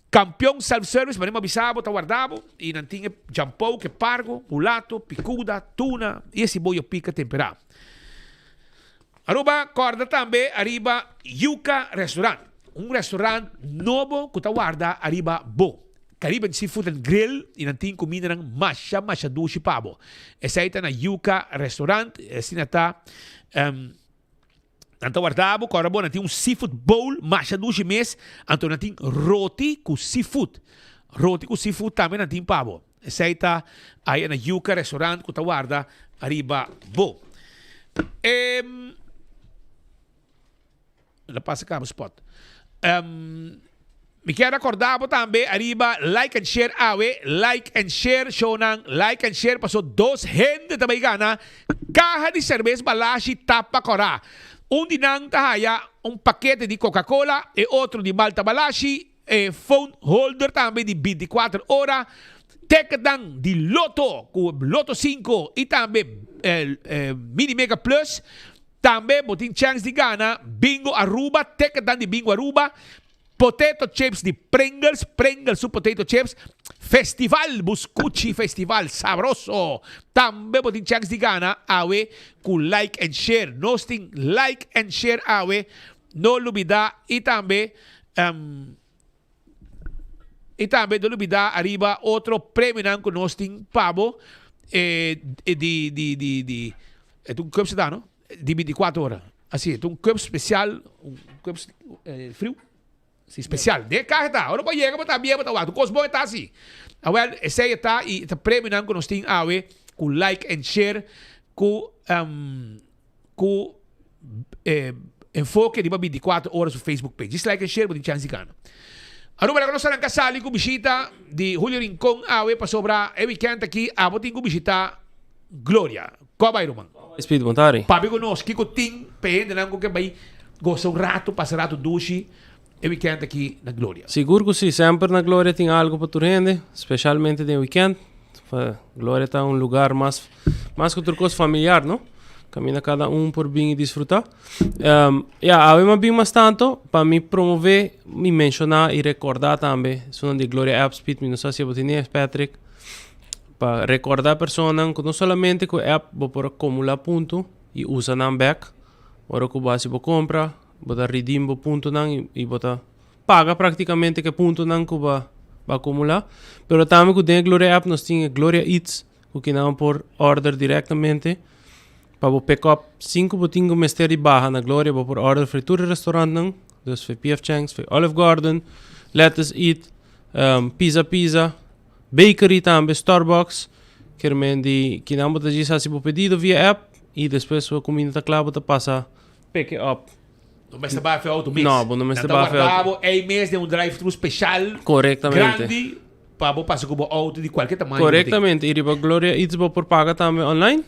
Campeon Self Service, manera mi a bisa bo, ta warda bo y nan tin e jampou ke pargo, mulato, picuda, tuna y e siboyo pica tempera. Aruba corda tambe ariba Yuca Restaurant, un restaurant nobo cu ta warda ariba bo. Caribbean Seafood and Grill y nan tin cumindanan masha masha dushi pa bo. Esey ta na Yuca Restaurant, asina ta nan ta warda bo, corda bo nan tin un seafood bowl masha dushi mes, anto nan tin roti cu seafood, roti cu seafood tambe nan tin pa bo. Esey ta aya na Yuca Restaurant cu ta warda ariba bo. La pasa caba spot. Mi kier recorda bo tambe ariba like and share awe, like and share shownan, like and share paso dos hende ta bay gana caha di cerbes Balashi tapa cora. Un di nan ta haya un pakete di Coca Cola, e otro di Malta Balashi, e phone holder tambe di 24 ora, ticketnan di Lotto cu Lotto 5 y tambe Mini Mega Plus. Tambe bo tin chèns di gana Bingo Aruba, ticketnan di Bingo Aruba, potato chips di Pringles, Pringles su potato chips, Festival Buscuchi Festival sabroso. Tambe bo tin chèns di gana awe ku like and share. Nos tin like and share awe, no lubida y tambe y tambe no lubida ariba otro premionan ku nos tin pa bo eh, di di di di e ta un cup se ta no? Di 24 ora. Asi, e ta un cup special, un cup eh, friu. Si, special. Den e caha ta. Ora bo yega bo ta bia bo ta wak. Tur cos bon e ta asi. Awel, esei e ta y ta premionan ku nos tin awe ku like and share ku um, ku e enfoke riba 24 ora su Facebook page. Just like and share bo tin chance di gana. Aruba laga nos arranca sali ku bishita di Julio Rincon awe pasobra e weekend aki abo tin ku bishita Gloria. Ko bai ruman? Speed bon tardi. Papia ku nos kiko tin pa e hendenan ku ke bai gosa un rato pasa rato dushi e weekend aki na Gloria. Sigur ku si, semper na Gloria tin algo pa tur hende, specialmente den weekend. Gloria ta un lugar mas mas ku tur kos familiar, no? Caminda cada un por bin y disfruta. Ya, awe m'a bin mas tanto pa mi promove y menciona y recorda tambe esunnan di Gloria App Speed. Mi no sa si abo tene, Patrick. Pa recorda personanan cu no solamente cu e app bo por acumula punto y usa nan bek. Ora cu bo haci bo compra, bo ta redeem bo puntonan y bo ta paga practicamente cu e puntonan cu bo a acumula. Pero tambe cu den e Gloria App nos tin e Gloria Eats Ku kinan por order direktamente pa bo pick up sin ku bo tin ku mester di baha na Gloria. Bo por order for tur e restaurantnan, dus for PF Chang's, for Olive Garden, Lettuce Eat, Pizza Pizza, Bakery tambe, Starbucks. Kier men di kinan bo ta djis hasi bo pedido via app i despues bo kuminda ta kla bo ta pasa pick it up. No mester baha fe auto mes. No, bo no mester baha fe auto. Nan ta warda bo ei mes den un drive-thru special. Korektamente. Grandi. Pa bo pasa ku bo auto di kualke tamaño. Korektamente, i riba Gloria Eats bo por paga tambe online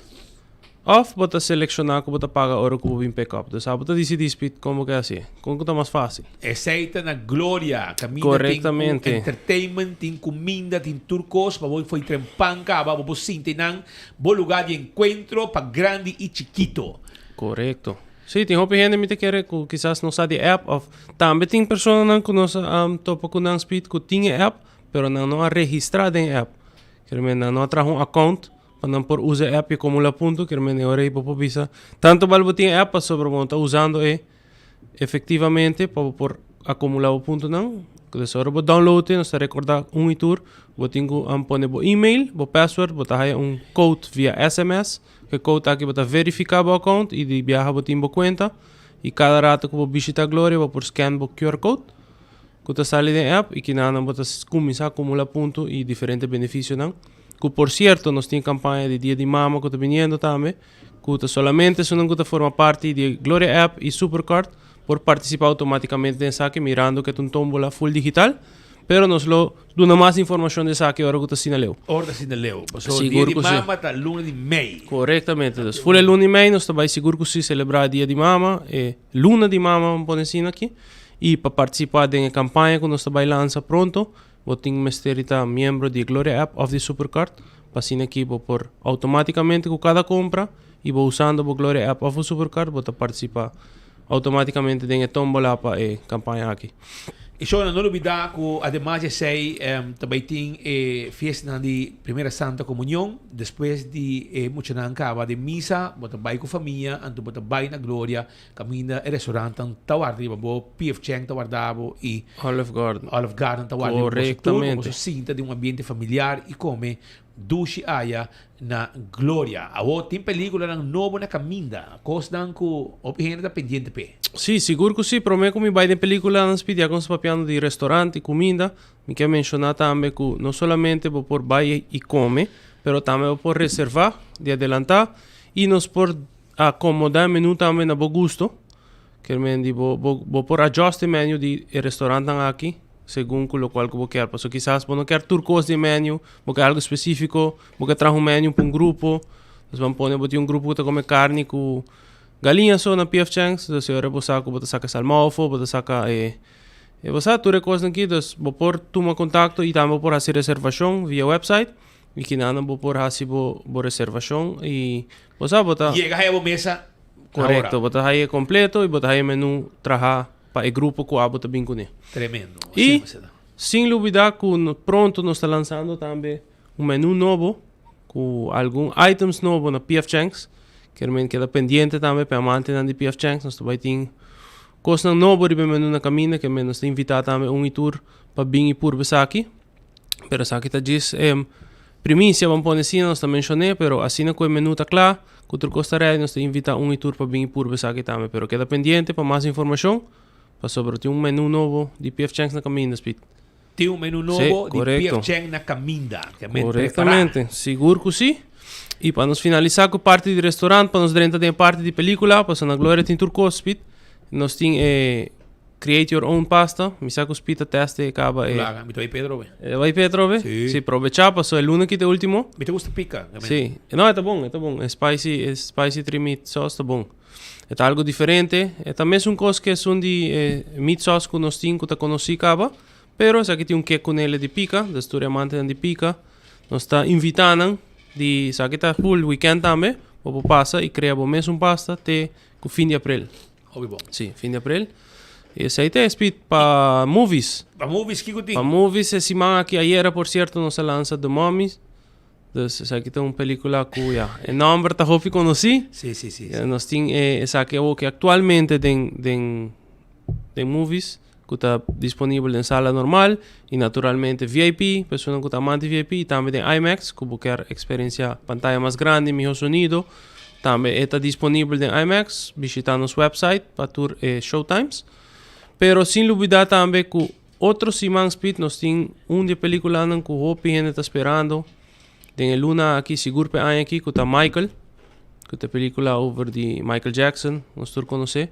òf bo ta selekshoná ku bo ta paga ora ku bo bin pick up. Dus abo ta disidí Speed kon bo ke hasié, kon ku ta mas fásil. Esei ta na Gloria, kaminda tin ku entertainment, tin kuminda, tin tur kos pa bo fo'i tren pan kaba, bo por sinti nan bo lugá di enkuentro pa grandi i chikito. Korekto. Sí, tin hopi hende mi ta kere ku kisas no sa di app òf tambe tin personanan ku nos a topa ku nan Speed ku tin e app pero nan no a registrá den e app. Kier men nan no a traha un account pa nan por usa e app i acumula punto. Kier men e ora ei bo por bisa tanto bal bo tin e app pasobra bo no ta usando e efectivamente pa bo por acumula bo puntonan. Entonces ora bo download e nos ta recorda un i tur bo tin ku pone bo email, bo password, bo ta haya un code via sms. E code aki bo ta verifica bo account i di biaha bo tin bo cuenta i cada rato ku bo bishita Gloria bo por scan bo QR code. Ku ta sali den app i kinanan bo ta kuminsá akumulá punto i diferente benefisionan. Ku por sierto nos tin kampaña di Dia di Mama ku ta biniendo tambe, ku ta solamente esunnan ku ta forma parti di e Gloria App i Supercard por partisipá outomátikamente den esaki mirando ku e ta un tómbola full digital. Pero nos lo duna mas informashon di esaki ora ku ta asina leu. Ora ta asina leu. Pasobra Dia di Mama ta luna di mei. Korektamente. Dus full e luna di mei nos ta bai sigur ku si selebrá Dia di Mama, e luna di mama bo pone asina aki. I pa partisipá den e kampaña ku nos ta bai lansa pronto, bo tin mester di ta miembro di e Gloria App òf di Supercard pa asina ki bo por outomátikamente ku kada kompra i bo usando bo Gloria App òf bo Supercard bo ta partisipá outomátikamente den e tómbola pa e kampaña aki. I shownan, no lubidá ku ademas di esei ta bai tin e fiestanan di Primera Santa Komunion. Despues di e muchanan kaba den misa, bo ta bai ku famia, anto bo ta bai na Gloria Caminda e restaurantnan ta warda riba bo, PF Chang ta warda bo y Olive Garden. Olive Garden ta warda riba boso tur pa boso sinta den un ambiente familiar y come dushi aya na Gloria. Awor tin peliculanan nobo na caminda, cosnan cu hopi hende ta pendiente p'e. Sí, sigur cu sí. Prome cu mi bay den peliculanan Speedy, ya cu nos ta papiando di restaurant y cuminda, mi kier menciona tambe cu no solamente bo por bay y come, pero tambe bo por reserva di adelanta y nos por Acomoda e menu tambe na bo gusto. Kier men di bo bo bo por adjust e menu di e restaurantnan aki segun ku lokual ku bo kier. Pasobra kisas bo no kier tur kos di e menu, bo kier algu spesifiko, bo kier traha un menu pa un grupo. Dus ban pone bo tin un grupo ku ta kome karni ku galiña so na PF Chang's, dus e ora bo sa ku bo ta saka salmou afo, bo ta saka e e bo sa tur e kosnan aki. Dus bo por tuma kontakto i tambe bo por hasi reservashon via website. I kinanan bo por hasi bo bo reservashon i bo sa bo ta. Yega haya bo mesa Korekto, bo ta haya e kompleto i bo ta haya e menu traha pa e grupo ku abo ta bin kuné. Tremendo. I sin lubida ku pronto nos ta lansando tambe un menu nobo ku algun items nobo na PF Chang's. Kier men keda pendiente tambe pa e amantenan di PF Chang's. Nos ta bai tin kosnan nobo riba e menu na kaminda. Kier men nos ta invita tambe un i tur pa bin i purba esaki. Pero esaki ta djis e primisia, ban pone asina, nos ta menshoné, pero asina ku e menú ta kla, ku tur kos ta ready, nos ta invitá un i tur pa bin i purba esaki tambe. Pero keda pendiente pa mas informashon, pasobra tin un menú nobo di PF Chang's na kaminda, Speed. Tin un menú nobo di PF Chang's na kaminda. Korektamente, sigur ku si. I pa nos finalisá ku parti di restorant, pa nos drenta den e parti di pelíkula, pasobra na Gloria tin tur kos, Speed. Nos tin e. Create your own pasta. Mi sa ku Speed ta test e kaba e. Laga, mi ta bai Pedro be. E bai Pedro be? Si. Si, probecha paso e luna ki ta e ultimo. Mi ta gusta pika. Si. No, e ta bon, e ta bon. E spicy, e spicy three meat sauce ta bon. E ta algo diferente. E ta mesun kos ke esun di e meat sauce ku nos tin ku ta konosí kaba. Pero esaki tin un kek kunele di pika, dus tur e amantenan di pika. Nos ta invitá nan di esaki ta full weekend tambe. Bo por pasa y crea bo mesun pasta te cu fin di april. Hopi bon. Si, fin di april. Y esey ta e speed pa movies. Pa movies kico tin? Pa movies e siman aki ayera por cierto nos a lansa The Mummy. Dus esaki ta un pelicula cu ya e nomber ta hopi conoci. Si, si, si. Ya, nos tin e esaki awo ki actualmente den den den movies cu ta disponibel den sala normal y naturalmente VIP, personanan cu ta amante VIP y tambe den IMAX cu bo kier experiencia pantaya mas grandi, miho sonido, tambe e ta disponibel den IMAX. Bishita nos website pa tur e showtimes. Pero sin lubida tambe cu otro siman speed nos tin un di e peliculanan cu hopi hende ta sperando den e luna aki, sigur p'e aña aki, cu ta Michael, cu ta e pelicula over di Michael Jackson, nos tur conoce.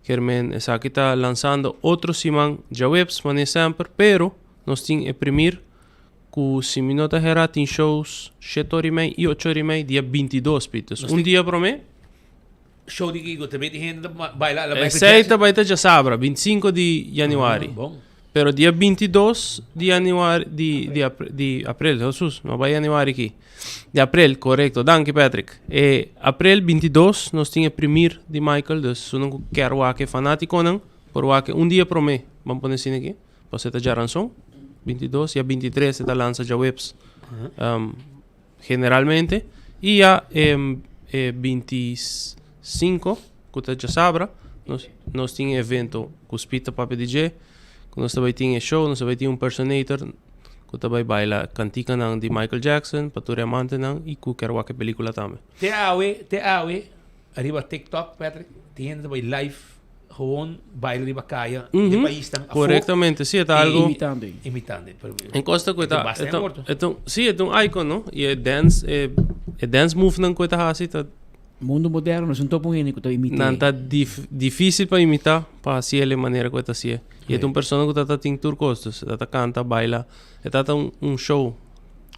Kermen esaki ta lansando otro siman djaweps manera semper, pero nos tin e primir ku si mi no ta hera tin shows shete ora i mei i ocho ora i mei dia bintidos pit. Dus un dia prome. Show di kiko? Ta mete hende ta baila a la Michael Esei Jackson? ta bai ta djasabra, bintisinko di januari. Ah, bon. Pero dia bintidos di januari di di di april, Hesus, no bai januari aki. Di april, korekto. Danki Patrick. E april bintidos nos tin e primir di Michael, dus esunnan ku kier wak e fanatikonan por wak e un dia promé, ban pone asina aki, pasobra e ta djaranson, bintidos, ya bintitres e ta lansa djaweps generalmente, i ya e bintisinko ku ta djasabra nos nos tin e evento ku Speed ta papia di dje, ku nos ta bai tin e show, nos ta bai tin un personator. Ku ta bai baila kantikanan di Michael Jackson pa tur e amantenan i ku kier wak e pelikula tambe. Te awe, te awe, riba TikTok, Patrick, tin hende ta bai live gewoon baila riba kaya den paisnan afó. Korektamente, si, e ta algo. Imitando. Imitando. En kosta ku e ta, e ta, e ta, si, e ta un icon, no? I e dance, e, e dance movenan ku e ta hasi ta. Mundo moderno, nos no topa un hende ku ta imit'é. Nan ta dif, difisil pa imitá, pa hasié e manera ku e ta hasié. I e ta un persona ku ta ta tin tur kos, dus e ta ta kanta, baila, e ta ta un un show.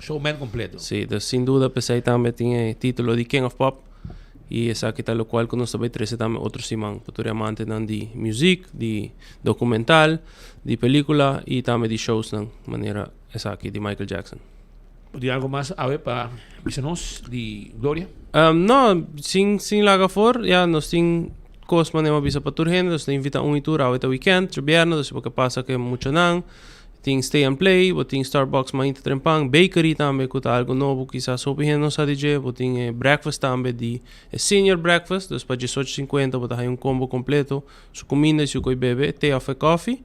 Showman kompleto. Sí, dus sin duda p'esei tambe tin e título di King of Pop i esaki ta lokual ku nos ta bai trese tambe otro siman pa tur e amantenan di muzik, di dokumental, di pelikula i tambe di showsnan manera esaki di Michael Jackson. Bo tin algo mas awe pa bisa nos di Gloria? No, sin sin laga afor, ya nos tin kos manera mi a bisa pa tur hende, nos ta invita un i tur, awe ta weekend, djobièrnè, dus bo ke pasa ku e muchanan, tin stay and play, bo tin Starbucks mainta trempan, bakery tambe ku ta algo nobo kisas hopi hende no sa di dje, bo tin e breakfast tambe di e senior breakfast, dus pa diesocho sinkuenta bo ta haña un combo kompleto, su kuminda i su koi bebe, te òf e kòfi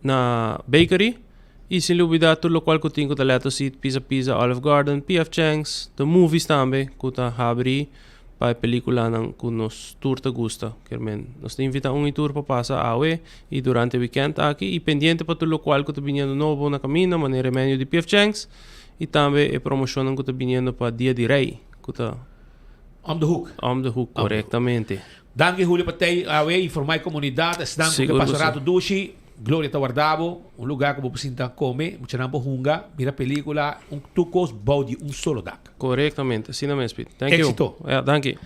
na bakery. Y sin lubida tur locual cu tin cu ta Leto Seat, Pizza Pizza, Olive Garden, PF Chang's, The Movies tambe cu ta habri pa e peliculanan cu nos tur ta gusta. Kermen, nos ta invita un y tur pa pasa awe y durante e weekend aki y pendiente pa tur locual cu ta biniendo nobo na caminda manera e menu di PF Chang's y tambe e promocionnan cu ta biniendo pa Dia di Rey cu ta Om de hoek. Om de hoek, corectamente. Danki Julio pa tei awe informa e comunidad esnan cu ke pasa rato dushi. Gloria ta warda bo, un lugar ku bo por sinta kome, muchanan por hunga, mira pelikula, un tur kos bou di un solo dak. Korektamente, asina mes Piet. Thank you. Éxito. Ja, danki.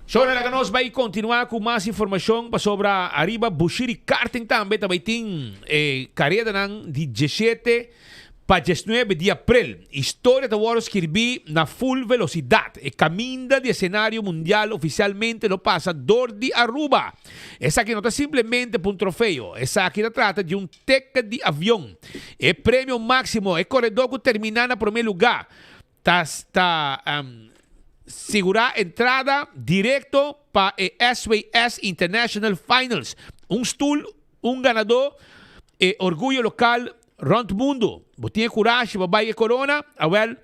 Shona laga nos bai kontinuá ku mas informashon pasobra ariba Bushiri Karting tambe ta bai tin e karedanan di diesshete Pa diesnuebe di aprel, historia ta wòrdu skirbí na ful velosidat. E kaminda di esenario mundial ofisialmente lo pasa dor di Aruba. Esaki no ta simplemente pa un trofeo, esaki ta trata di un teken di avion. E premio máksimo, e koredó ku terminá na promé lugá ta ta sigurá entrada direkto pa e SWS International Finals. Un stul, un ganadó, e orguyo lokal Rònt mundu, bo tin e kurashi pa bai e korona? Awèl,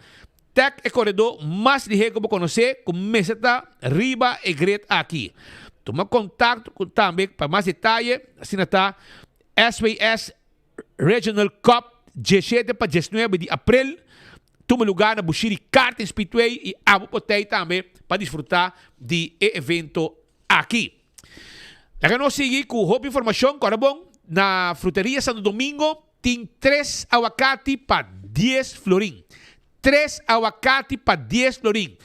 tèk e koredó mas lihé ku bo konosé ku mester ta riba e grid aki. Tuma kontakto ku tambe pa mas detaye, asina ta SWS Regional Cup diesshete pa diesnuebe di aprel, tuma lugá na Bushiri Karting Speedway i abo por tei tambe pa disfrutá di e evento aki. Laga nos sigui ku hopi informashon. Kòrda bon, na Fruteria Santo Domingo tin tres awakati pa dies florin. Tres awakati pa dies florin.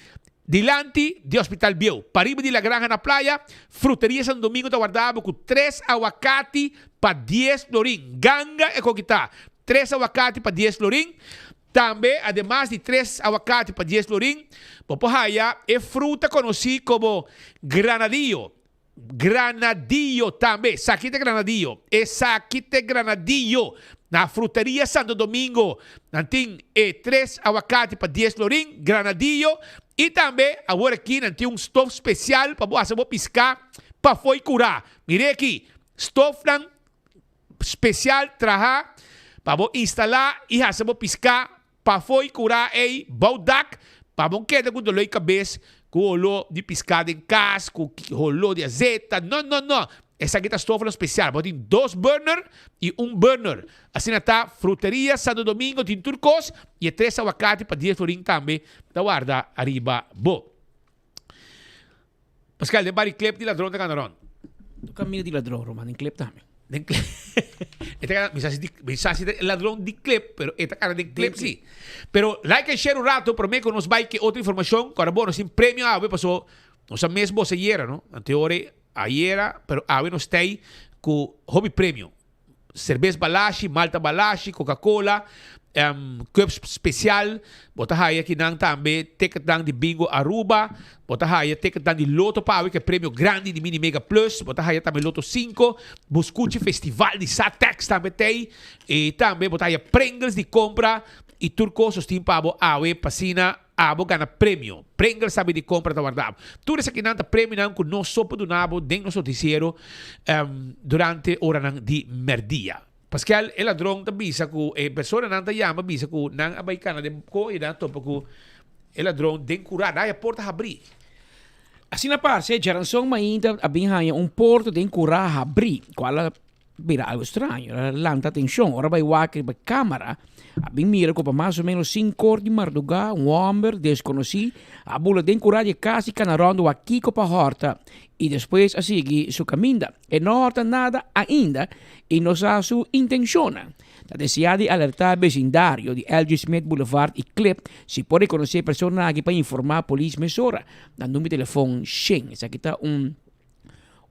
Dilanti di Hospital Bieu, pariba di La Granja na Playa, Fruteria Santo Domingo ta warda bo ku tres awakati pa dies florin. Ganga e kokita. Tres awakati pa dies florin. Tambe, ademas di tres awakati pa dies florin, bo por haya e fruta konosí komo granadillo. Granadillo tambe. Esaki ta granadillo. Esaki ta granadillo. Na Fruteria Santo Domingo nan tin e tres awakati pa dies florin, granadillo. I tambe awor aki nan tin un stof spesial pa bo hasa bo piská pafó i kurá. Mira aki, stofnan spesial traha pa bo instalá i hasa bo piská pafó i kurá ei bou dak pa bo keda ku doló di kabes ku holó di piská den kas ku holó di azeta. No, no, no! Esaki ta stofnan spesial. Bo tin dos burner i un burner. Asina ta Fruteria Santo Domingo tin tur kos i e tres awakati pa dies florin tambe ta warda ariba bo. Pascal, den bari clip di ladron ta gana rond. Tu camina di ladron, Roman, den clip tambe. Den clip. E ta gana, mi sa si di, mi sa si ta ladron di clip, pero e ta gana den clip si. Pero like and share un rato, prome cu nos bay ke otro informacion, cu ora bo nos tin premio awe, paso nos a mes bosa ayera, no? Anteore ayera, pero awe nos tey cu hopi premio. Serbes Balashi, Malta Balashi, Coca Cola, cups special, bo ta haya kinan tambe ticketnan di Bingo Aruba, bo ta haya ticketnan di Lotto pa awe ke premio grandi di Mini Mega Plus, bo ta haya tambe Lotto 5, Buscuchi Festival di Satex tambe tey, y tambe bo ta haya Pringles di compra y tur cos nos tin pa bo awe pa asina Abo gana premio. Pringle sabi di compra ta warda abo. Tur esakinan ta premionan cu nos so por duna bo den nos noticiero durante oranan di merdia. Paskel, e ladron ta bisa cu e personanan ta yama bisa cu nan a bay cana den co y nan a topa cu e ladron den cura. Nan haya porta habri. Asina parce, djaranson mainta a bin haya un porta den cura habri, cual a Bira algo straño, a lanta atencion. Ora bai wak riba camera, a bin mira cu pa mas o menos cincor di marduga un homber desconoci a bula den cura di e cas y cana rondo wak kico pa horta y despues a sigui su caminda. E no horta nada ainda y no sa su intencionnan. Ta desea di alerta e becindario di LG. Smith Boulevard y Klip si por reconoce e persona aki pa informa polis mesora na number di telefon shen. Esaki ta un.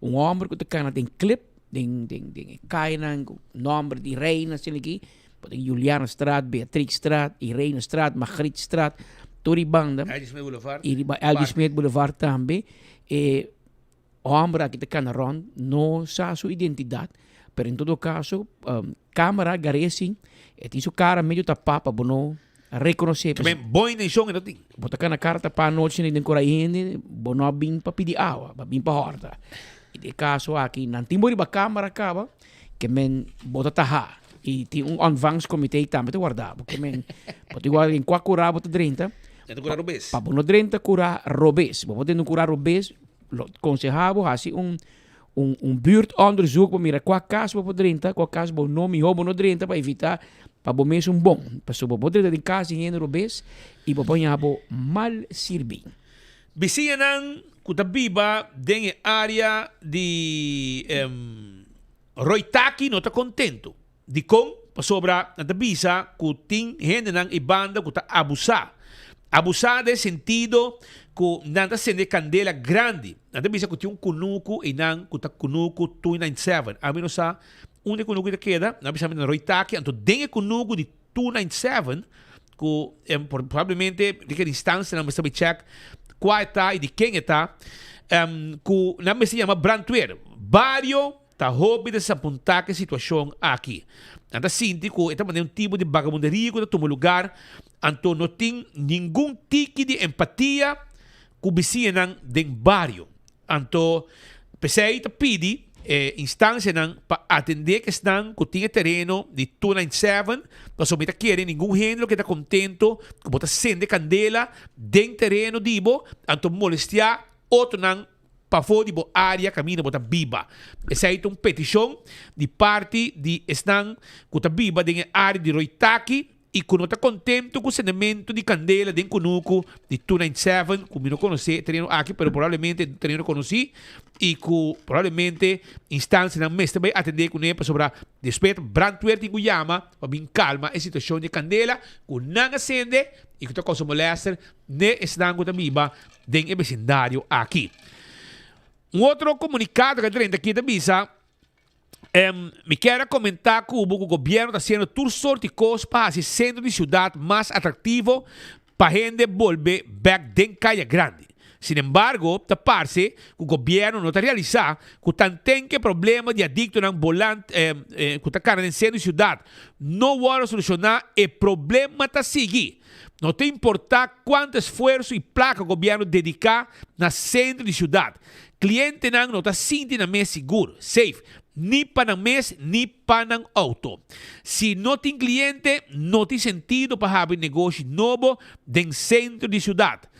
Un homber ku ta kana den klip, den den den e kayanan ku nomber di reina asina aki, bo tin Julianastraat, Beatrixstraat, Irenestraat, Magrietstraat, tur e banda. LG Smith Boulevard. I riba LG Smith Boulevard tambe. E homber aki ta kana rond, no sa su identidat, pero en todo kaso kamera gar'é asin, e tin su kara medio tapá pa bo no Rekonosé. Ke men bon intenshon e no tin. Bo ta kana kara tapá anochi den kora hende, bo no a bin pa pidi awa, bo a bin pa hòrta. I den e kaso aki nan tin bo riba kamera kaba, ke men bo ta tahá. I tin un ontvangstcomité tambe ta warda bo. Ke men bo tin warda den kua kurá bo ta drenta. Den ta kurá robes. Pa bo no drenta kurá robes. Bo por drenta un kurá robes, lo konsehá bo hasi un un un buurtonderzoek pa mira kua kas bo por drenta, kua kas bo no mihó bo no drenta pa evitá pa bo mes un bon. Pasobra bo por drenta den kas di hende robes i bo por haña bo mal sirbí. Bisiñanan ku ta biba den e área di Roitaki no ta kontentu. Dikon? Pasobra nan ta bisa ku tin hendenan ei banda ku ta abusá. Abusá den sentido ku nan ta sende kandela grandi. Nan ta bisa ku tin un kunuku einan ku ta kunuku 297. Ami no sa unda e kunuku ta keda. Nan a bisa mi na Roitaki. Anto den e kunuku di 297 ku probablemente den kel instansia nan mester bai chèk kua e ta i di ken e ta, ku nan mester yama brandweer. Bario. Ta hopi desapuntá ku e situashon aki. Nan ta sinti ku e ta manera un tipo di bagamunderia ku ta tuma lugar, anto no tin ningun tiki di empatia ku bisiñanan den bario. Anto p'esei ta pidi e instansianan pa atendé ku esnan ku tin e tereno di 297, pasobra mi ta kere ningun hende lo keda kontento ku bo ta sende kandela den tereno di bo, anto molestiá otronan pafó di bo área kaminda bo ta biba. Esei ta un petishon di parti di esnan ku ta biba den e área di Roitaki i ku no ta kontentu ku sendementu di kandela den kunuku di 297, ku mi no konosé e tereno aki, pero probablemente e tereno konosí i ku probablemente instansianan mester bai atendé kuné pasobra despues brandweer tin ku yama pa bin kalma e situashon di e kandela ku nan a sende i ku ta kousa molèster n'e esnan ku ta biba den e besindario aki. Un otro komunikado ku a drenta aki ta bisa, Em, mi kier a comenta cu bo cu gobierno ta haciendo tur soort di cos pa haci centro di ciudad mas atractivo pa hende bolbe bek den caya grandi. Sin embargo, ta parce cu gobierno no ta realisa cu tanten cu e problema di adictonan bolant cu ta cana den centro di ciudad no wordo soluciona, e problema ta sigui. No ta importa cuanto esfuerzo y placa gobierno dedica na centro di ciudad, clientenan no ta sinti nan mes sigur, safe, ni pa nan mes ni pa nan auto. Si no tin cliente, no tin sentido pa habri negoshi nobo den centro di ciudad.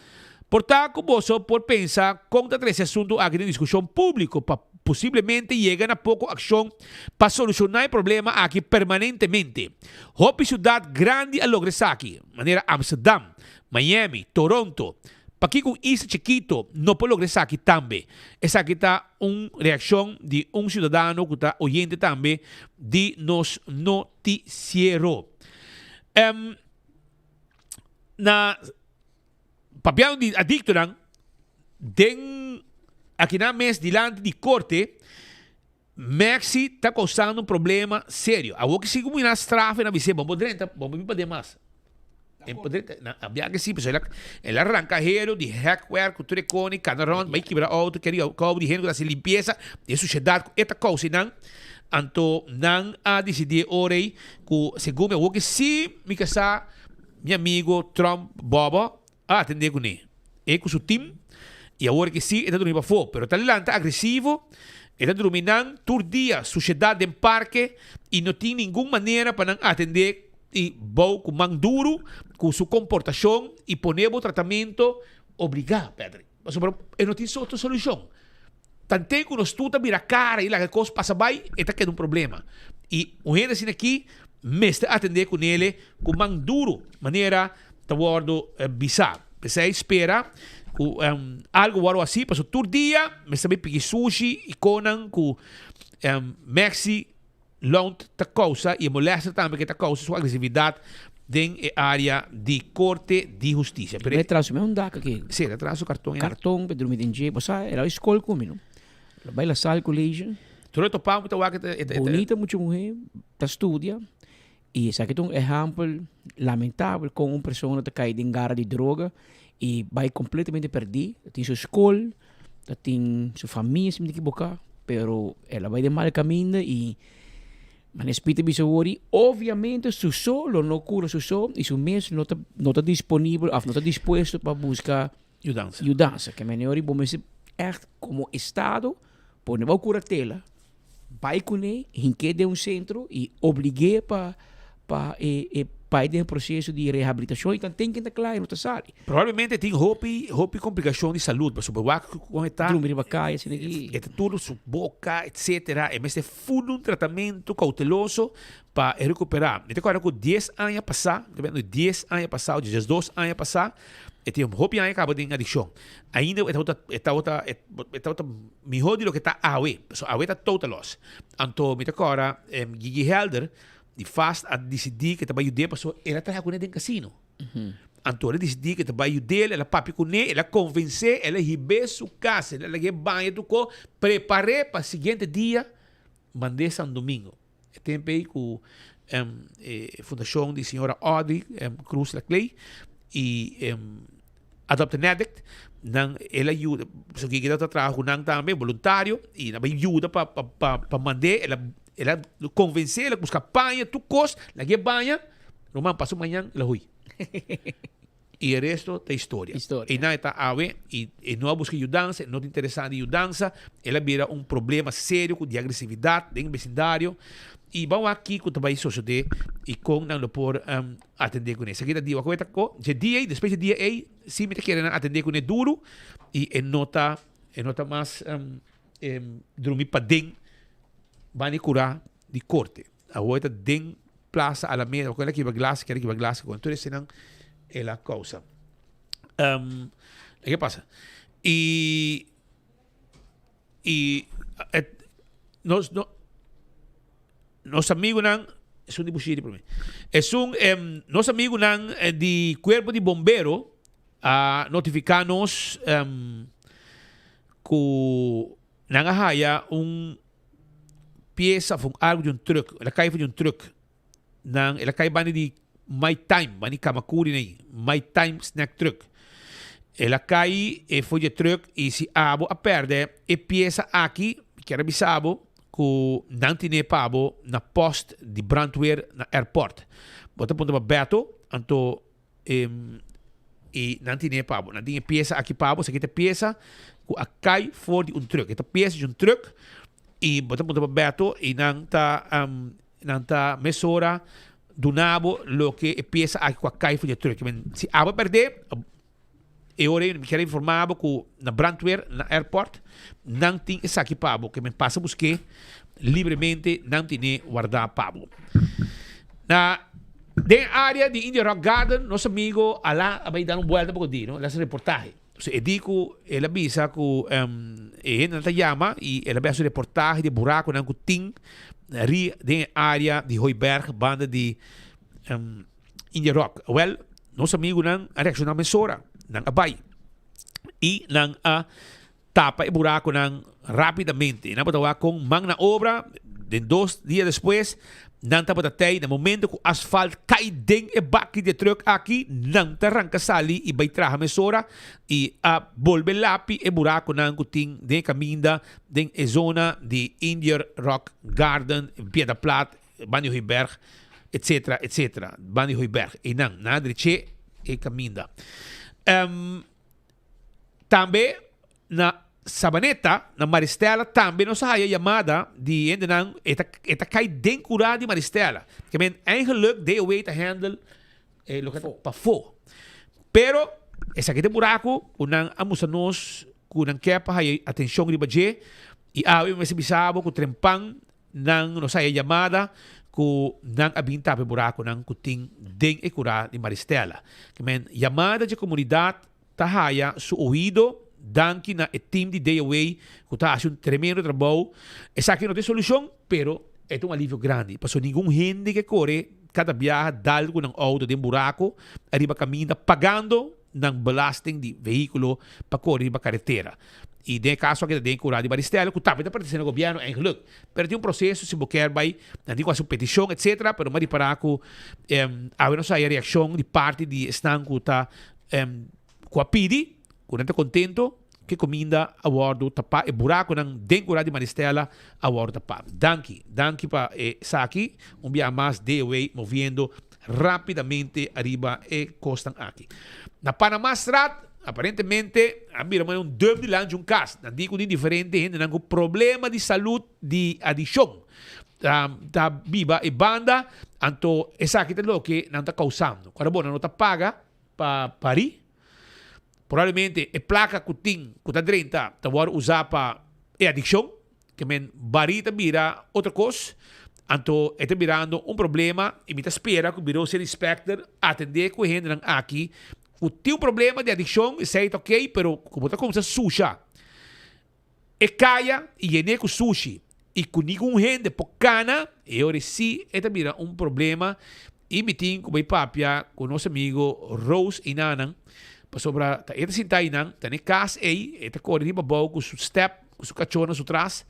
Por ta cu boso por pensa con ta trece asunto aki den discusion publico pa posiblemente yega na poco accion pa soluciona e problema aki permanentemente. Hopi ciudad grandi a logra esaki, manera Amsterdam, Miami, Toronto. Pakico un isla chikito no por logra esaki tambe? Esaki ta un reaccion di un ciudadano cu ta oyente tambe di nos noticiero. Na Papiando di adictonan, den akinan mes dilanti di corte, Maxi ta causando un problema serio. Awor ki si cu na straf e na bis'é, bo por drenta, bo por bin paden mas. E por drenta, na a biaha si, pasobra el a ranca hero di hekwerk cu tur e coni, cana rond, bay kibra auto, keri cauba di hende cu ta haci limpieza, e suciedad cu e ta causa einan. Anto nan a dicidi e ora ei cu segun mi awor ki si mi casa Mi amigo Trump Bobo a atendé kuné, e ku su tim, i awor ke sí e ta drumi pafó, pero ta lanta agresivo, e ta drumi nan tur dia sushedat den parke i no tin ningun manera pa nan atendé i bou ku man duru ku su komportashon i pone bo tratamento obligá, Patrick. Pasobra e no tin otro solushon. Tanten ku nos tur ta bira kara i laga e kos pasa bai, e ta keda un problema. I un hende asina aki mester atendé kunele ku man duru, manera ta wòrdu bisá. P'esei spera ku algu wòrdu hasí, pasobra tur dia mester bai piki sushi i konan ku Maxi Lount ta kousa i e molèster tambe ke ta kousa su agresividat den e área di Korte di Hustisia. Pero e traha su mes un dak aki. Sí, el a traha su karton. Karton pa drumi den dje. Bo sa, el a bai skol ku mi, no? El a bai La Salle College. Tur e topa mi ta wak e ta. Bonita mucha muhé, ta studia. I esaki ta un ehèmpel lamentabel kon un persona ta kai den gara di droga i bai kompletamente pèrdí. Ta tin su skol, ta tin su famia si mi ta ekiboká, pero el a bai den mal kaminda i manera Speed ta bisa awor i obviamente su so lo no kura su so i su mes no ta no ta disponibel òf no ta dispuesto pa buska Yudansa. Yudansa. Ke manera ora bo mester ègt komo estado pone bo kuratela Bai kuné, hink'é den un sentro i oblig'é pa pa e e bai den e proseso di rehabilitashon i tanten ken ta kla e no ta sali. Probablemente tin hopi hopi komplikashon di salud pasobra wak kon e ta. Drumi riba kaya asina aki. E ta tur su boka etcetera e mester ful un tratamentu kouteloso pa e rekuperá. Mi ta kòrda ku dies aña pasá, mi ta bendo dies aña pasá o diesdos aña pasá e tin hopi aña kaba den adikshon. Ainda e tabata e tabata e tabata Mihó di loke ta awe, pasobra awe ta total loss. Anto mi ta kòrda Gigi Helder di Fast a disidí ke ta bai yud'é pasobra el a traha kuné den kasino. Anto el a disidí ke ta bai yud'é, el a papia kuné, el a konvensé, el a hib'é su kas, el a lag'é baña tur kos, prepar'é pa siguiente dia mand'é San Domingo. E tempu ei ku e fundashon di señora Audrey Cruz Laclay i Adopt an Addict, nan el a yuda, so Gigi ta traha ku nan tambe, boluntario, i nan bai yuda pa pa pa mand'é, el a el a konvensé, el a buska paña, tur kos, lag'é baña, ruman paso mañan el a hui. I e resto ta historia. Historia. I nan e ta awe i e no a buska yudansa, e no ta interesá di yudansa, el a bira un problema serio ku di agresividat den e besindario. I ban wak kiko ta bai sosodé i kon nan lo por atendé kuné. Esaki ta di wak ta ko dje dia ei, despues dje dia ei si mi ta kere nan atendé kuné duru i e no ta e no ta mas drumi paden bani kurá di korte. Awor e ta den Plaza Alameda, el a kibra glas, el a kibra glas, con tur esenan el a causa. Um, ke pasa? Y, y et, nos, no, nos amigunan, esun di Bushiri por mi. Esun, um, nos amigunan eh, di cuerpo di bombero a notifica nos um, cu nan a haya un. piesa of un algo di un truck, el a kai for di un truck. Nan, el a kai banda di My Time, banda di Kamakuri nei, My Time Snack Truck. El a kai e for di e truck y si abo a perde e piesa aki, mi kier a bisa bo cu nan tine pa bo na post di brandweer na airport. Bo ta puntra pa Beto, anto y nan tine pa bo. Nan tin e piesa aki pa bo, esaki ta e piesa cu a kai for di un truck. E ta piesa di un truck y bo ta puntra pa Beto y nan ta Nan ta mesora duna bo loke e piesa aki ku a kai for di e truck. Si abo a pèrdè, e ora ei mi kier informá bo ku na brandweer na airport nan tin esaki pa bo. Ke men pasa busk'é libremente, nan tine wardá pa bo. Na den área di India Rock Garden nos amigo Ala a bai dal un buelta poko di, no? El a hasi reportahe. So e di ku el a bisa ku e hendenan ta yama i el a bai hasi reportahe di e burakunan ku tin ri den e área di Hooiberg banda di India Rock. Wèl, nos amigunan a reakshoná mesora. Nan a bai i nan a tapa e burakunan rápidamente. Nan tabata wak kon man na obra. Den dos dia despues nan tabata tei na momento ku asfalt kai den e baki di e trùk aki, nan ta ranka sali i bai traha mesora i a bolbe lapi e burakunan ku tin den e kaminda den e zona di Indiër Rock Garden, Piedra Plat, Bandi Hooiberg, etcetera, etcetera. Bandi Hooiberg, einan, nan a dreché e kaminda. Tambe na Sabaneta, na Maristela, tambe nos a haya yamada di hendenan, e ta, e ta kai den kura di Maristela. Ke men, eigenlijk DOW ta handle e loke ta pafó. Pero, esaki ta e buraku ku nan a mustra nos ku nan ke pa haya atenshon riba dje, i awe mi mester bisa bo ku trempan nan nos haya yamada ku nan a bin tapa e burakunan ku tin den e kura di Maristela. Ke men, yamada dje komunidat ta haya su oido danki na e team di DOA cu ta haci un tremendo trabou. Esaki no ta e solucion, pero e ta un alivio grandi, pasobra ningun hende ke core cada biaha dal cu nan auto den buraco ariba caminda pagando nan belasting di vehiculo pa core riba caretera. Y den e caso aki ta den e cura di Maristella cu tambe ta pertenece na gobierno eigenlijk. Pero tin un proceso si bo kier bay nan tin cu haci un peticion etcetera, pero mi a ripara cu awe nos a haya reaccion di parti di esnan cu ta Ku a pidi ku nan ta kontento ku e kuminda a wòrdu tapá, e burakunan den kurá di Maristela a wòrdu tapá. Danki, danki pa esaki. Un biaha mas DOW moviendo rápidamente ariba e kosnan aki. Na Panamastraat aparentemente a bira manera un dump di lanchi un kas. Nan di ku tin diferente hendenan ku problema di salud di adikshon ta biba e banda, anto esaki ta loke nan ta kousando. Ora bo nan no ta paga pa parí. Probablemente e plaka ku tin ku ta drenta ta wòrdu usá pa e adikshon, ke men barí ta bira otro kos, anto e ta birando un problema i mi ta spera ku Biro City Inspector atendé ku e hendenan aki ku tin un problema di adikshon, esei ta okey, pero ku bo ta kuminsá susha E kaya i yené ku sushi i ku ningun hende por kana, e ora sí e ta bira un problema i mi tin ku bai papia ku nos amigo Rose einanan, pasobra ta e ta sinta einan, ta n'e kas ei, e ta kore riba abou ku su stèp, ku su kachónan su tras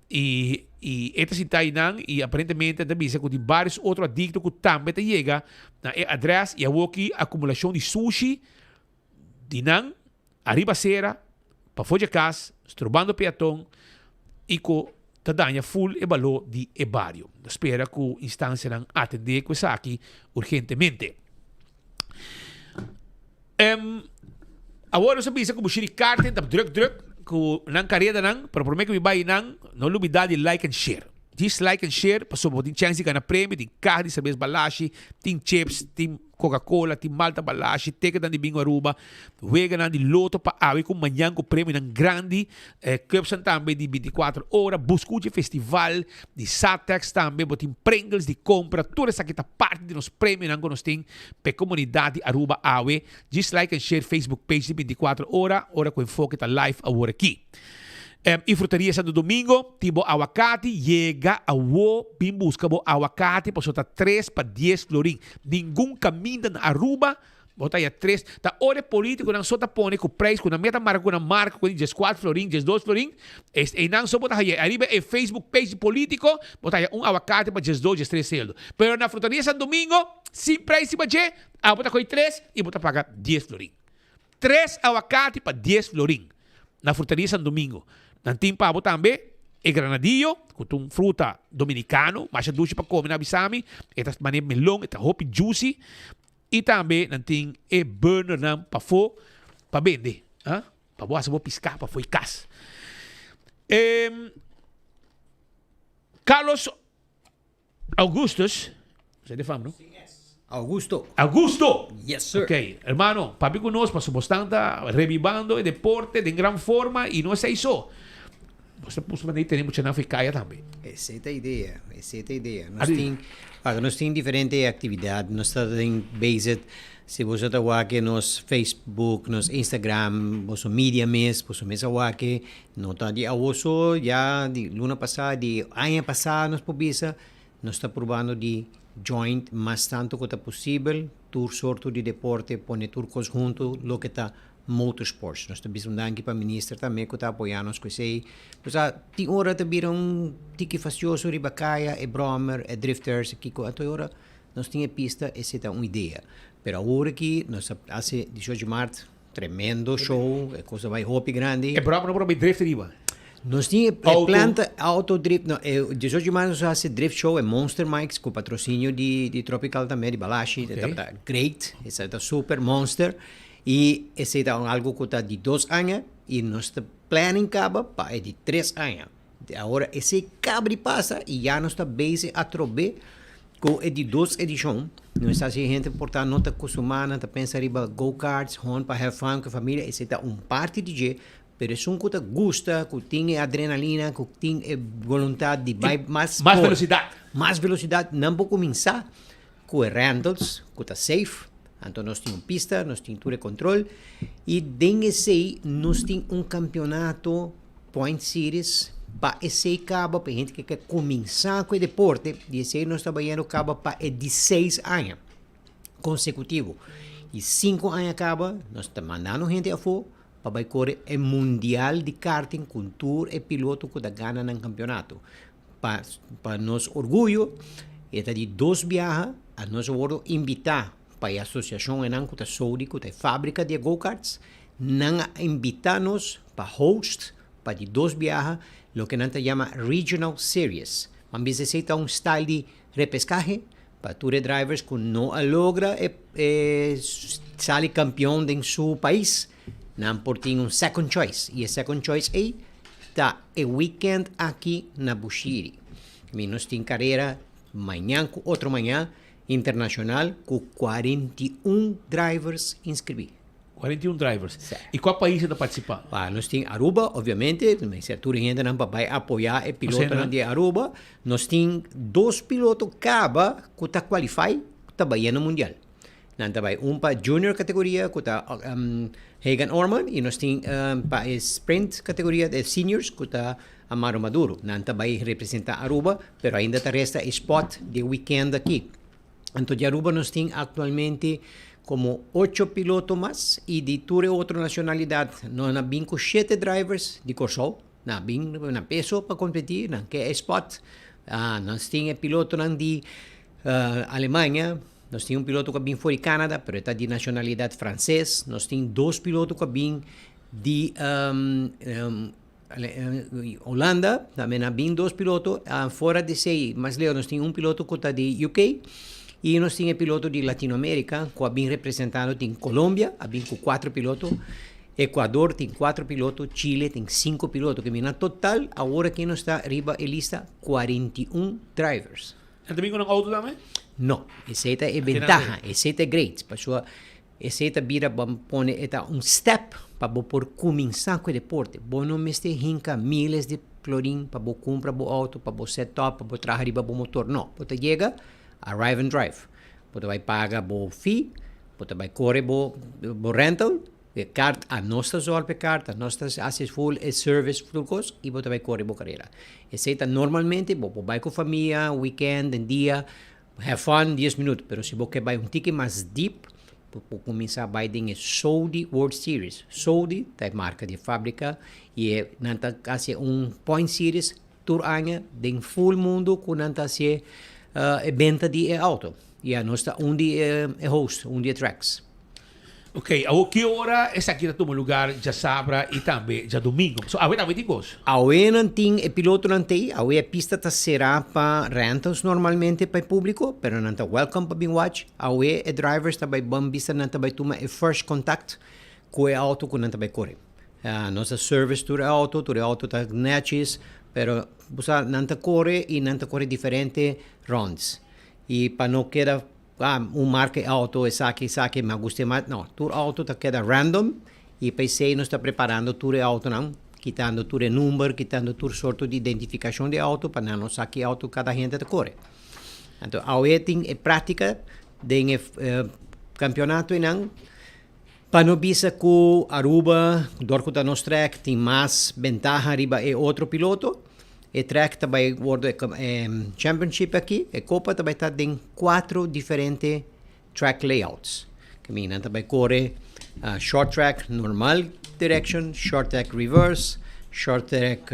i i e ta sinta einan i aparentemente nan ta bisa ku tin vários otro adikto ku tambe ta yega na e adrès i awoki akumulashon di sushi di nan ariba sera, pafó dje kas, strobando peaton i ku ta daña ful e baló di e bario. Ta spera ku instansianan atendé ku esaki urgentemente. Em, awor nos a bisa ku Bushiri Karten ta druk druk ku nan karedanan, pero promé ku mi bai nan, no lubidá di like and share. Djis like and share pasobra bo tin chèns di gana premio, tin kaha di serbes Balashi, tin chips, tin Coca Cola, tin Malta Balashi, tekennan di Bingo Aruba, weganan di loto pa awe ku mañan ku premionan grandi, cupsnan tambe di binticuatro ora, Buscuchi Festival di Satex tambe, bo tin Pringles di compra, tur esaki ta parti di nos premionan ku nos tin pa e comunidad di Aruba awe. Djis like and share Facebook page di binticuatro ora, ora ku Enfoke ta live awor aki. I Fruteria Santo Domingo tin bo awakati, yega awo bin buska bo awakati pasobra ta tres pa dies florin. Ningun kaminda na Aruba Bo ta haya tres. Ta ora e politiconan so ta pone cu prijs cu nan meta marca cu nan marca cu di diescuatro florin, diesdos florin. Es eynan so bo ta haya. Ariba e Facebook page di politico bo ta haya un awacate pa diesdos, diestres celdo. Pero na Frutaria San Domingo sin prijs riba dje, abo ta coy tres y bo ta paga dies florin. Tres awacate pa dies florin na Frutaria San Domingo. Nan tin pa bo tambe e granadillo, cu ta un fruta dominicano, masha dushi pa come, nan a bisa mi. E ta mane melon, e ta hopi juicy. Y tambe nan tin e burnernan pafó pa bende, ah, pa bo haci bo pisca pafó y cas. E Carlos Augustus, esei ta e fam, no? Augusto. Augusto! Yes, sir. Ok, hermano, papia cu nos pasobra bo stan ta revivando e deporte den gran forma y no esei so. Bo ta puso manera di tene muchanan for e caya tambe. Esei ta idea, esei ta idea. Nos tin, wak, nos tin diferente actividad, nos ta den bezig, si boso ta wak nos Facebook, nos Instagram, boso media mes, boso mes a wak, no ta di awo so, ya di luna pasa, di aña pasa nos por bisa, nos ta probando di joint mas tanto cu ta posibel, tur sorto di deporte, pone tur cos hunto, loke ta Motorsports. Nos ta bisa un danki pa minister tambe ku ta apoyá nos ku esei. Osea, tin ora ta bira un tiki fastioso riba kaya, e bròmer, e drifters, e kiko. Anto e ora nos tin e pista, esei ta un idea. Pero awor aki nos a hasi dieshocho mart, tremendo show, e kos a bai hopi grandi. E bròmer no por a bai drift riba? Nos tin e planta auto drift, no, e dieshocho mart nos a hasi drift show, e Monster Mike's ku patrosinio di Tropical tambe, di Balashi, e tabata great, esei ta super monster. Y esey ta un algo cu ta di dos aña y nos ta planning caba pa e di tres aña. Ahora esey caba di pasa y ya nos ta bezig atrobe cu e di dos edicion. Nos ta haci hende por ta no ta costuma, nan ta pensa riba go-karts, hon pa have fun cu e familia, esey ta un parti di dje, pero esun cu ta gusta, cu tin e adrenalina, cu tin e voluntad di bay mas Mas velocidad. Mas velocidad, nan por cuminsa Cu e rentals cu ta safe, anto nos tin un pista, nos tin tur e control y den esey nos tin un campeonato point series pa esey caba pa e hende cu ke cuminsa cu e deporte di esey nos ta bayendo caba pa e di seis aña consecutivo y cinco aña caba nos ta mandando hende afo pa bay core e mundial di karting cu tur e piloto cu ta gana nan campeonato. Pa pa nos orguyo e ta di dos biaha a nos a wordo invita pa e asociacion enan cu ta Sodi cu ta e fabrica di e go-karts nan a invita nos pa host pa di dos biaha loke nan ta yama regional series. Nan bisa esey ta un style di repescahe pa tur e drivers cu no a logra e e sali campeon den su pais Nan por tin un second choice y e second choice ey ta e weekend aki na Bushiri. Mi nos tin carera mañan cu otro mañan internacional cu 41 drivers inscribi. 41 drivers. Y cua pais ta participa? Ah, nos tin Aruba, obviamente, mester tur hendenan pa bay apoya e pilotonan di Aruba. Nos tin dos piloto caba cu ta qualify cu ta bay yendo mundial. Nan ta bai un pa junior categoria cu ta Hagan Orman y nos tin pa e sprint categoria e seniors cu ta Amaro Maduro. Nan ta bai representa Aruba pero ainda ta resta e spot di e weekend aki. Anto di Aruba nos tin actualmente como ocho piloto mas y di tur e otro nacionalidad nos a bin cu shete drivers di Corsou. Nan a bin na peso pa competi, nan ke e spot. Nos tin e pilotonan di Alemania. Nos tin un piloto ku a bin for di Canada, pero e ta di nashonalidat franses. Nos tin dos piloto ku a bin di Holanda, tambe nan a bin dos piloto. Fora di esei, mas leu nos tin un piloto ku ta di UK i nos tin e piloto di Latinoamerica ku a bin representando, tin Colombia a bin ku kuater piloto, Ecuador tin kuater piloto, Chile tin sinku piloto. Ke mina total awor aki nos ta riba e lista 41 drivers. Nan ta bin ku nan outo tambe? No, esei ta e bentaha, esei ta e great, pasobra esei ta bira bo pone e ta un step pa bo por kuminsá ku e deporte. Bo no mester hinka miles di florin pa bo kumpra bo outo, pa bo set up, pa bo traha riba bo motor, no. Bo ta yega, arrive and drive. Bo ta bai paga bo fee, bo ta bai kore bo bo rental, E kart a nos ta zorg pa e kart, a nos ta hasi full e service tur kos y bo ta bai kore bo karera. Esey ta normalmente bo por bai ku famia weekend den dia have fun dies minut pero si bo ke bai un tiki mas deep. Por kuminsá bai den e Saudi World Series. Saudi ta e marka di e fábrika i e nan ta hasi un point series tur aña den full mundu ku nan ta hasi e benta di e outo. I anos ta un di e host, un di e tracks. Ok, awor ki ora esaki ta tuma lugar djasabra i tambe djadumingu? Pasobra awe tambe tin kos. Awe nan tin e pilotonan t'ei, awe e pista ta será pa rentals normalmente pa e públiko, pero nan ta welcome pa bin watch. Awe e drivers ta bai bon bista nan ta bai tuma e first contact ku e auto ku nan ta bai kore. Nos ta service tur e auto, tur e auto ta netjes, pero bo sa nan ta kore i nan ta kore diferente rounds. I pa no keda Ah, un marca e auto, esaki, esaki, mi a gusta e mas. No, tur auto ta keda random y pa esey nos ta preparando tur e autonan, kitando tur e number, kitando tur sorto di identificacion di e auto pa nan no sa ki auto cada hende ta core. Anto awe tin e practica den e campeonato eynan pa no bisa cu Aruba, dor cu ta nos track, tin mas bentaha riba e otro piloto. E track ta bai wordo e championship aki, e kopa ta bai ta den cuatro diferente track layouts. Caminda nan ta bai core short track normal direction, short track reverse, short track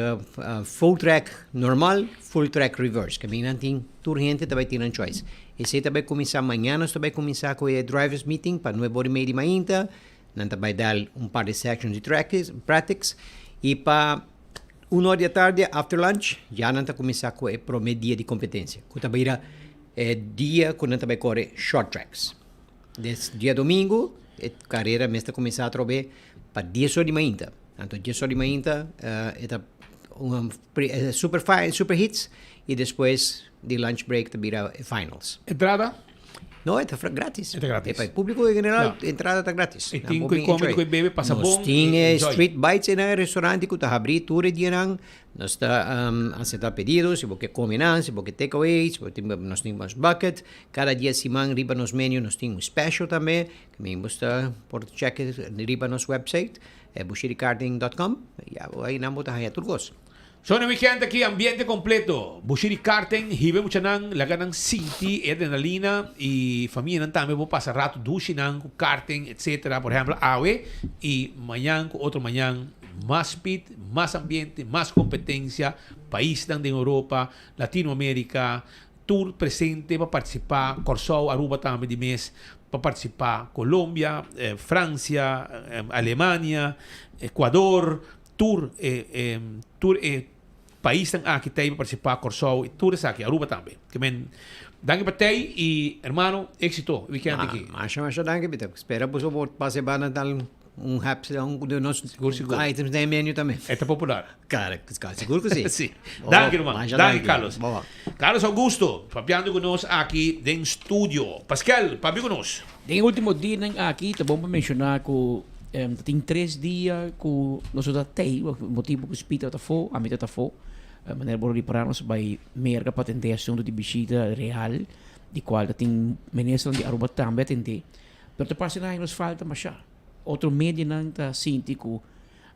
full track normal, full track reverse. Caminda nan tin tur hende ta bai tin nan choice. Esey ta bai cuminsa mañana nos ta bai cuminsa cu e drivers meeting pa nuebe ora y media di mainta. Nan ta bai dal un par di sections di practice y pa Un or di atardi, after lunch, ya nan ta kuminsá ku e promé dia di kompetensia, ku ta bira e dia ku nan ta bai kore short tracks. Des diadomingu e karera mes ta kuminsá atrobe pa dies or di mainta. Anto dies or di mainta e ta un super super heats i despues di lunch break ta bira e finals. Entrada? No, e ta gratis. E ta gratis. E pa e público en general, ja. Entrada ta gratis. E tin ku come, ku bebe, pasa bon. Nos tin e street bites en e restaurante ku ta habrí tur e dianan. Nos ta um, acepta pedidos, si bo ke come nan, si bo ke take away, si bo tin, nos tin nos bucket. Cada dia siman riba nos menu nos tin un special tambe. Ke mi bo ta por check riba nos website, eh, bushirikarting.com. Ya, ahí nan bo ta haya tur kos. So na weekend aki ambiente completo. Bushiri Karting hiba e muchanan laga nan sinti e adrenalina y famianan tambe por pasa rato dushi nan cu karting etc. Por ehemplo awe y mañan cu otro mañan mas speed, mas ambiente, mas competencia, paisnan den Europa, Latino America tur presente pa participa, Corsou, Aruba tambe di mes pa participa, Colombia, Francia, Alemania, Ecuador, Tur e e tur e paisnan aki ta pa partisipá, Kòrsou i tur esaki, Aruba tambe. Ke men danki pa tei i hermano éksito e wikènt aki. Masha masha danki mi ta spera boso por pasa e banda tal un haps un di nos Sigur sigur. items den e menu tambe. E ta popular. Kara sigur ku si. Si. Danki ruman. Masha Danki danki. Carlos. Bo bo. Carlos Augusto papiando ku nos aki den studio. Paskel papia ku nos. Den e ultimo dianan aki ta bon pa menshoná ku ta tin tres dia ku nos no ta tei, motibu ku Speed tabata afó, ami tabata afó. Manera bo ripará nos a bai Merka pa atendé asuntu di bishita real, di kual ta tin ministernan di Aruba tambe atendé. Pero ta parse nan nos falta mashá. Otro medianan ta sinti ku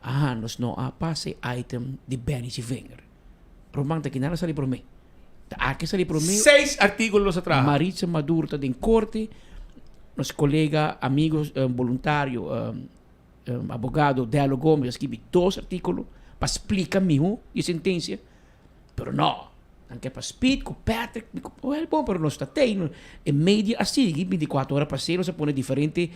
aha nos no a pasa e item di Benny Sevinger. Ruman ta kinan a sali promé. Ta aki a sali promé. Seis artíkulo nos a traha. Maritza Maduro ta den korte. Nos kolega, amigo, boluntario, abogado Dello Gomez a skibi dos artíkulo pa splika mihó di e sentensia. Pero no, nan ke pa Speed ku Patrick, wèl bon, pero nos ta tei. E media a sigui bintikuater ora pasé nos a pone diferente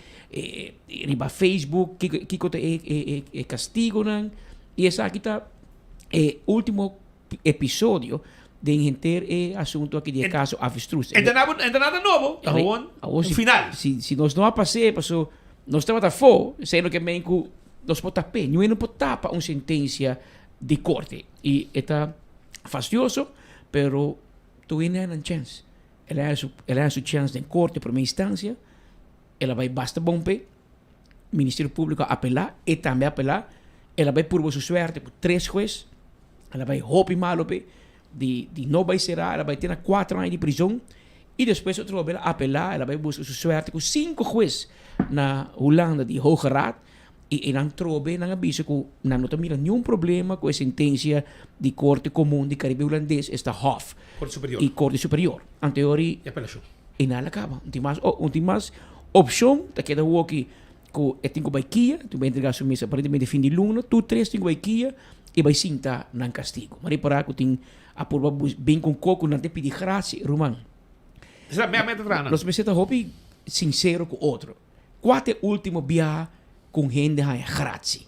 riba Facebook kiko ta e kastigonan i esaki ta e ultimo episodio den henter e asunto aki di e caso Avestruz. E ta nada nobo, ta gewoon un final. Si, si nos no a pas'é, paso nos tabata afó, esei lo ke men ku nos por tap'é. Niun hende no por tapa un sentensia di korte. I e ta fastioso, pero tur hende a nan chèns. El a haña su, el a haña su chèns den korte promé instansia, el a bai basta bon p'e. Ministerio Públiko a apelá, e tambe a apelá. El a bai purba su suerte ku tres hues. El a bai hopi malo p'e di di no bai será. El a bai te na kuater aña di prizon. I despues otro bes el a apelá, el a bai buska su suerte ku sinku hues na Hulanda di Hoge Raad. I einan trobe nan a bisa ku nan no ta mira niun problema ku e sentensia di Korte Komun di Karibe Hulandes, esta Hof. Korte Superior. I Korte Superior. Anteori. E apelashon. I nan a kaba. Un tin mas, oh, un tin mas. Opshon ta keda hoki ku e tin ku bai kia, tin ku bai entregá su mes aparentemente fin di luna, tur tres tin ku bai kia i bai sinta nan kastigu. Ma repará ku tin a purba bin ku un kos ku nan ta pidi grasia, ruman. Esei ta mea meta traha nan. Nos mester ta hopi sinsero ku otro. Kua ta e último biaha ku un hende haña gratie?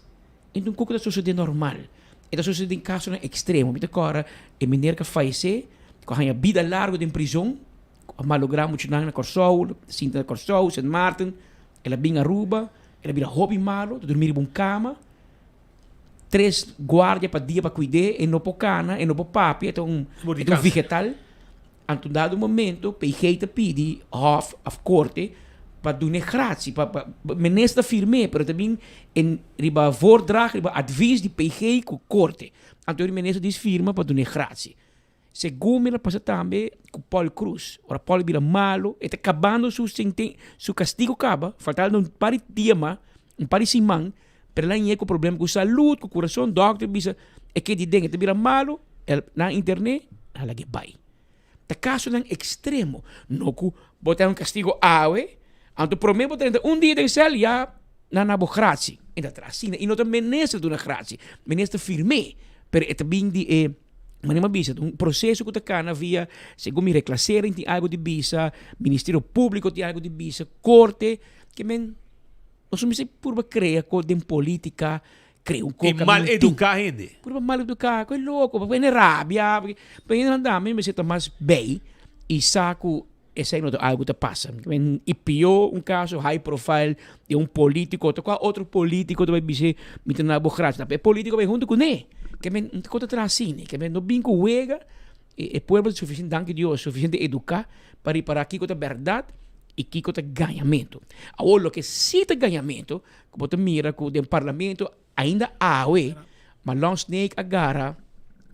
Enton un kos ku ta sosodé normal. E ta sosodé den kasonan ekstremo. Mi ta kòrda e meneer ku a fayesé, ku a haña bida largu den prizon, ku a malográ muchanan na Kòrsou, sinta na Kòrsou, Sint Maarten. El a bin Aruba, el a bira hopi malu, ta durmi riba un kama. Tres guardia pa dia pa kuid'é, e no por kana, e no por papia, e ta un e ta un vegetal. Anto dado momento PG ta pidi hof of korte pa dun'é gratie, pa pa minister ta firm'é, pero ta bin en riba voordracht, riba advies di PG ku korte. Anto e minister dis firma pa dun'é gratie. Segun mi la pasa tambe ku Paul Croes. Ora Paul bira malo, e ta kabando su senten, su kastigo kaba, faltando un par di dia mas, un par di siman, pero el a ñe ku problema ku salud, ku kurason, dòkter bisa e ke di den, e ta bira malo, el nan intern'é, nan lag'é bai. Ta kasonan ekstremo, no ku bo ta un kastigo awe, anto promé bo ta drenta un dia den sèl ya nan na bo gratie. E ta traha asina, i no ta minister duna gratie, minister firm'é, pero e ta bin di e. Manera mi a bisa, ta un proseso ku ta kana via, segun mi reklasering tin algu di bisa, Ministerio Públiko tin algu di bisa, korte, ke men nos mester purba krea kos den polítika, krea un I kos mal eduká hende. Purba mal eduká, ku e loko, pasobra hende rabia, pasobra hende nan tambe mester ta mas bei i sa ku esei no ta algu ta pasa. I pió un kaso high profile di un polítiko, ta kua otro polítiko ta bai bis'é mi ta na bo gracia, ta e polítiko bai huntu kuné. Ke men no ta konta traha asina, ke men no bin ku wega, e pueblo ta sufisiente, danki Dios, sufisiente eduká pa ripará kiko ta bèrdat i kiko ta gañamentu. Awor loke si ta gañamentu, ku bo ta mira ku den parlamento ainda awe Marlon Sneek a gara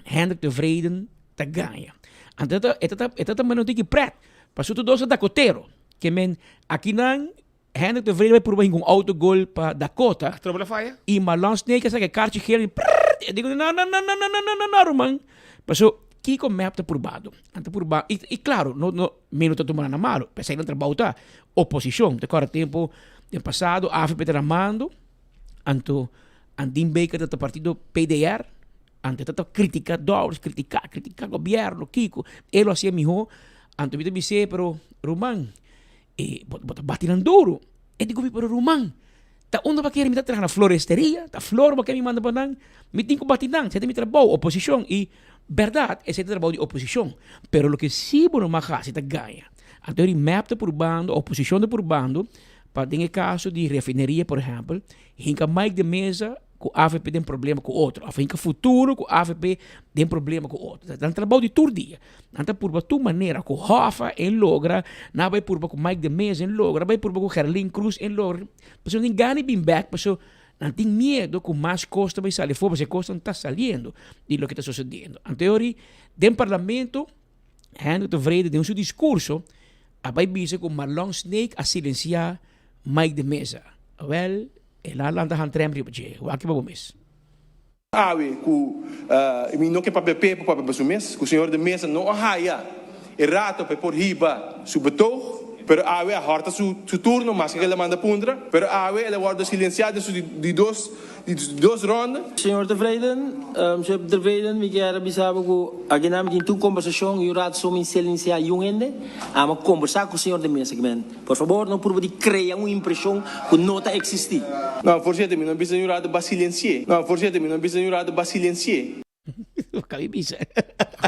Hendrik Tevreden ta gaña. Anto e ta e ta manda un tiki prèt, pasobra tur dos ta dakotero. Ke men akinan Hendrik Tevreden bai purba hinka un autogol pa Dakota. Atrobe la faya. I Marlon Sneek a saka e karchi gel i prrrr e diku no no no no no no no no ruman. Paso kiko mep ta purbado? Nan ta purba i i klaro no no mi no ta tuma nan na malo p'esei nan trabou ta oposishon. Ta kòrda tempu den pasado avp ta na mando anto Andin Baker ta ta partido PDR anto e ta ta kritika Dowers kritika kritika gobièrnu kiko e lo hasié mihó anto mi ta bis'é pero ruman E bo bo ta bati nan duru. E di ku mi, pero ruman, ta unda bo kere mi ta traha? Na floresteria? Ta flor bo ke mi manda pa nan? Mi tin ku bati nan, esei ta mi trabou, oposishon. I bèrdat, esei ta trabou di oposishon. Pero loke si bo no mag hasi ta gaña. Anto eri mep ta purbando, oposishon ta purbando, pa den e kaso di refineria por ehèmpel, hinka Mike de Meza ku avp den problema ku otro of hinka futuro ku avp den problema ku otro. Nan trabou di tur dia. Nan ta purba tur manera ku Hoffa en logra, nan a bai purba ku Mike de Meza en logra, nan a bai purba ku Gerlin Cruz en logra. Pasobra nan tin gana di bin bek pasobra nan tin miedo ku mas kos ta bai sali for pasobra e kosnan ta saliendo di loke ta sosodiendo. Anto e ori den parlamento Hendrik Tevreden den su diskurso a bai bisa ku Marlon Sneek a silensia Mike de Meza. Awel. El a lanta hantrem riba dje. Wak riba bo mes. Awe ku mi no ke papia p'e por papia pa su mes, ku señor de Meza no a haya e rato pa e por hiba su betoog, pero awe a hòrta su turno maske ku el a manda puntra, pero awe el a wòrdu silensiá den su di dos di dos ronda. Señor Tevreden, Señor Tevreden, mi kier a bisa bo ku akinan mi tin tur kombersashon i un rato so mi silensiá yun hende, amo kombersá ku señor de Meza kimen. Por fabor, no purba di krea un impreshon ku no ta eksistí. No, voorzitter, mi no bisa niun rato ba silensié. No, voorzitter, mi no bisa niun rato ba silensié. Kai bisa.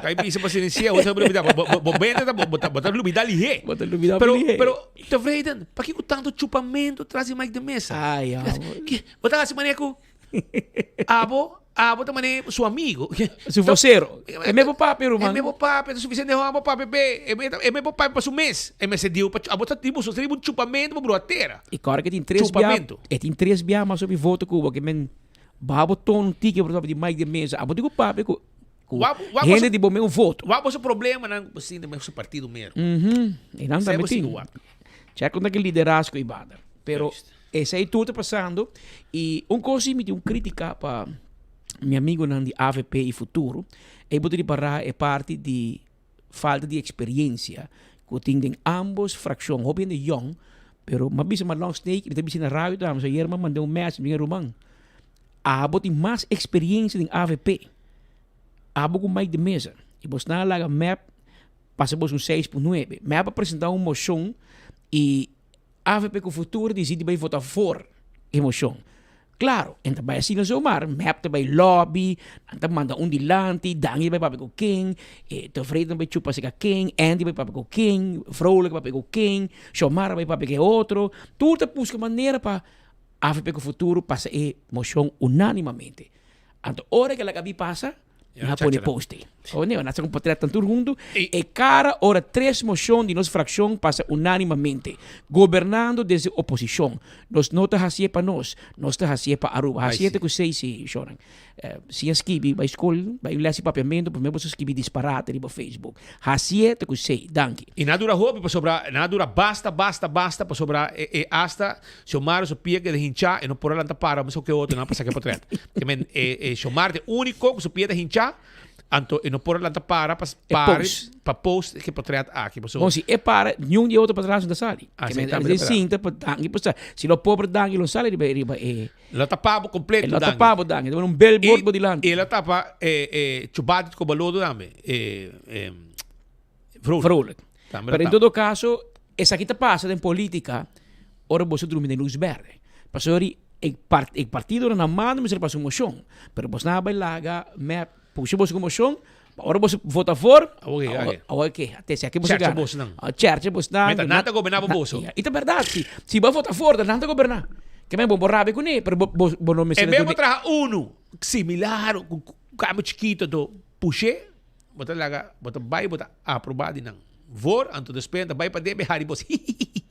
Kai bisa pa silensié, bo ta lubida, bo bo bo bende ta bo ta bo ta lubida lihé. Bo ta lubida Pero lihé. pero tevreden, pakiko tanto chupamento tras di Mike de Meza? Ai, amo. Ke bo ta hasi manera ku Abo, abo ta mane su amigo. Su vocero. E me bo papia, ruman. E me bo papia, ta suficiente ho abo papia be. E me e me bo papia pa su mes. E mester diu pa abo ta tin boso riba un chupamento pa brua tera. E kòrda ke tin tres bia, Chupamento. e tin tres bia mas hopi voto ku bo ke men baha bo tono un tiki por di Mike de Meza. Abo tin ku papia ku ku Wak wak hende di bo mes un voto. Wak boso problemanan ku bo sinti den boso partido mero. Mhm. E nan Esei tambe bo sigui tin. wak. Chèk kon ta ki liderazgo i banda. Pero Esei tur ta pasando y un cos si mi tin un critica pa mi amigonan di avp y Futuro, ey bo ta ripara e parti di falta di experiencia cu tin den ambos fraccion. Hopi hende yong. Pero m'a bisa Marlon Snake, mi ta bisa na radio tambe, so ayer m'a manda un message mi ruman. Abo tin mas experiencia den avp. Abo cu Mike de Meza. Y bos nan a laga mep pasa bos un 6.9. Mep a presenta un mocion y avp cu Futuro dicidi bay vota voor e mocion. Claro, en ta bay asina zomaar. Mep ta bay lobby, nan ta manda un dilanti, Dangui ta bay papia cu ken, e Tevreden ta bay chupa cerca ken, Andy bay papia cu ken, Vrolijk bay papia cu ken, Xiomara bay papia cu e otro. Tur ta busca manera pa avp cu Futuro pasa e mocion unanimamente. Anto ora ke laga bi pasa, mi a pone post ei. Oh nee, nan sa con portret tan tur hunto. E cara ora tres mocion di nos fraccion pasa unanimamente. Gobernando desde oposicion. Nos no ta hacié pa nos, nos ta hacié pa Aruba. Hacié ta cu sei si, shornan. Si a skibi bay scol, bay les di papiamento, prome boso skibi disparate riba Facebook. Hacié ta cu sei. Danki. Y nan a dura hopi pasobra nan a dura basta, basta, basta pasobra e hasta Xiomara su pia keda hinchá, e no por a lanta para meskos ku e otro nan pa saka e potret. Ke men e e Xiomara ta e úniko ku su pia ta hinchá, anto e no por a lanta para pa E para post. pa post e potret aki. Paso Bon, si e para, niun di e otro patras no ta sali. Ah, Ke si, men tambe e ta sinta pa danki pa sa. Si lo pober danki lo sali riba riba e. Lo tapa bo kompleto E lo danki. tapa bo danki. Ta pone un billboard I bo dilanti. e lo tapa e e chubati ku balodo tambe. E e Vrolijk. Vrolijk. Tambe Pero lo en tapa. todo caso, Esaki ta pasa den politica ora boso drumi den luz berde. Pasobra e e partidonan na manda mester pasa un mocion, pero bos nan a bay laga mep pusha boso cu mocion, pa ora boso vota for, awor ke? Te esaki boso Chercha gana. bosnan. Chercha bosnan. Meta nan ta goberna pa boso. Y ta berdad, si si bo a vota for, ta nan ta goberna. Ke men bo bo rabia cune, pero bo bo bo no mester En bes bo traha unu similar cu cambio chikito anto pushe. Bo ta laga, bo ta bai, bo ta aproba di nan voor, anto despues nan ta bai paden bai hari bos hihihihi.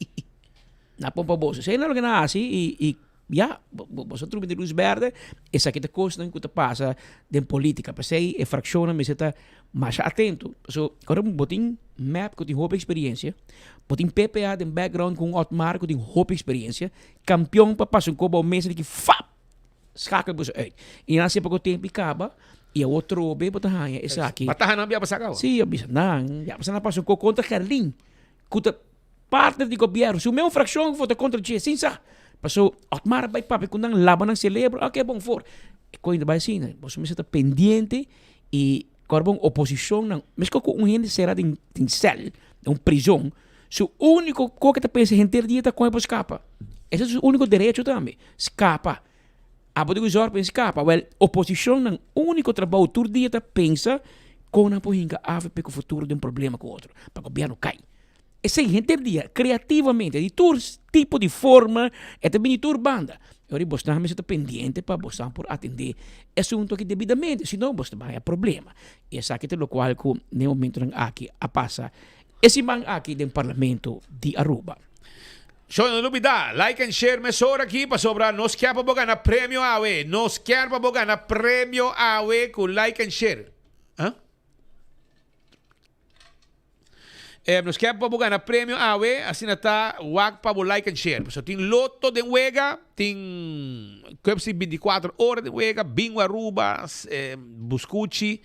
Na pompa boso. Esei na loke nan hasi i i ya, boso a trumi di lus berde, esaki ta kosnan ku ta pasa den politika. P'esei e frakshonnan mester ta masha atento. Paso ora bo tin mep ku tin hopi eksperiensia, bo tin PPA den background ku un Otmar ku tin hopi eksperiensia, kampion pa pasa un kos bou mesa di ki fap! Schakel boso uit. I nan sepa ku tempu i kaba, i awor trobe bo ta haña esaki. Ba taha nan bia pasa kaba? Sí, a bisa nan. Ya pasa nan pasa un kos kontra Gerlin, ku ta partner di gobièrnu. Su mes frakshon vota kontra dje, sin sa. Paso Otmar a bai papia ku nan, laba nan selebro, oke bon for. E kos ta bai asina. Boso mester ta pendiente i kòrda bon oposishonnan, meskos ku un hende sera den sèl, den un prizon, Su úniko kos ke ta pensa henter dia ta kon e por skapa. Ese ta su úniko derecho tambe, skapa. Abo di ku zòrg pa e skapa. Wèl, oposishonnan úniko trabou tur dia ta pensa kon nan por hinka avp ku futuro den problema ku otro, pa gobièrnu kai. Esei henter dia, kreativamente, di tur tipo di forma, e ta bini tur banda. E ora bosnan mester ta pendiente pa bosnan por atendé e asuntu aki debidamente, si no bos ta bai haña problema. I esaki ta lokual ku den e momentunan aki a pasa E siman aki den Parlamento di Aruba. So no lubida, like and share mesora aki pasobra nos kier pa bo gana premio awe. Nos kier pa bo gana premio awe cu like and share. Huh? Eh, nos kier pa bo gana premio awe, asina ta wak pa bo like and share. Pasobra tin loto den wega, tin Cupsy 24 ora den wega, Bingo Aruba, eh, Buscuchi.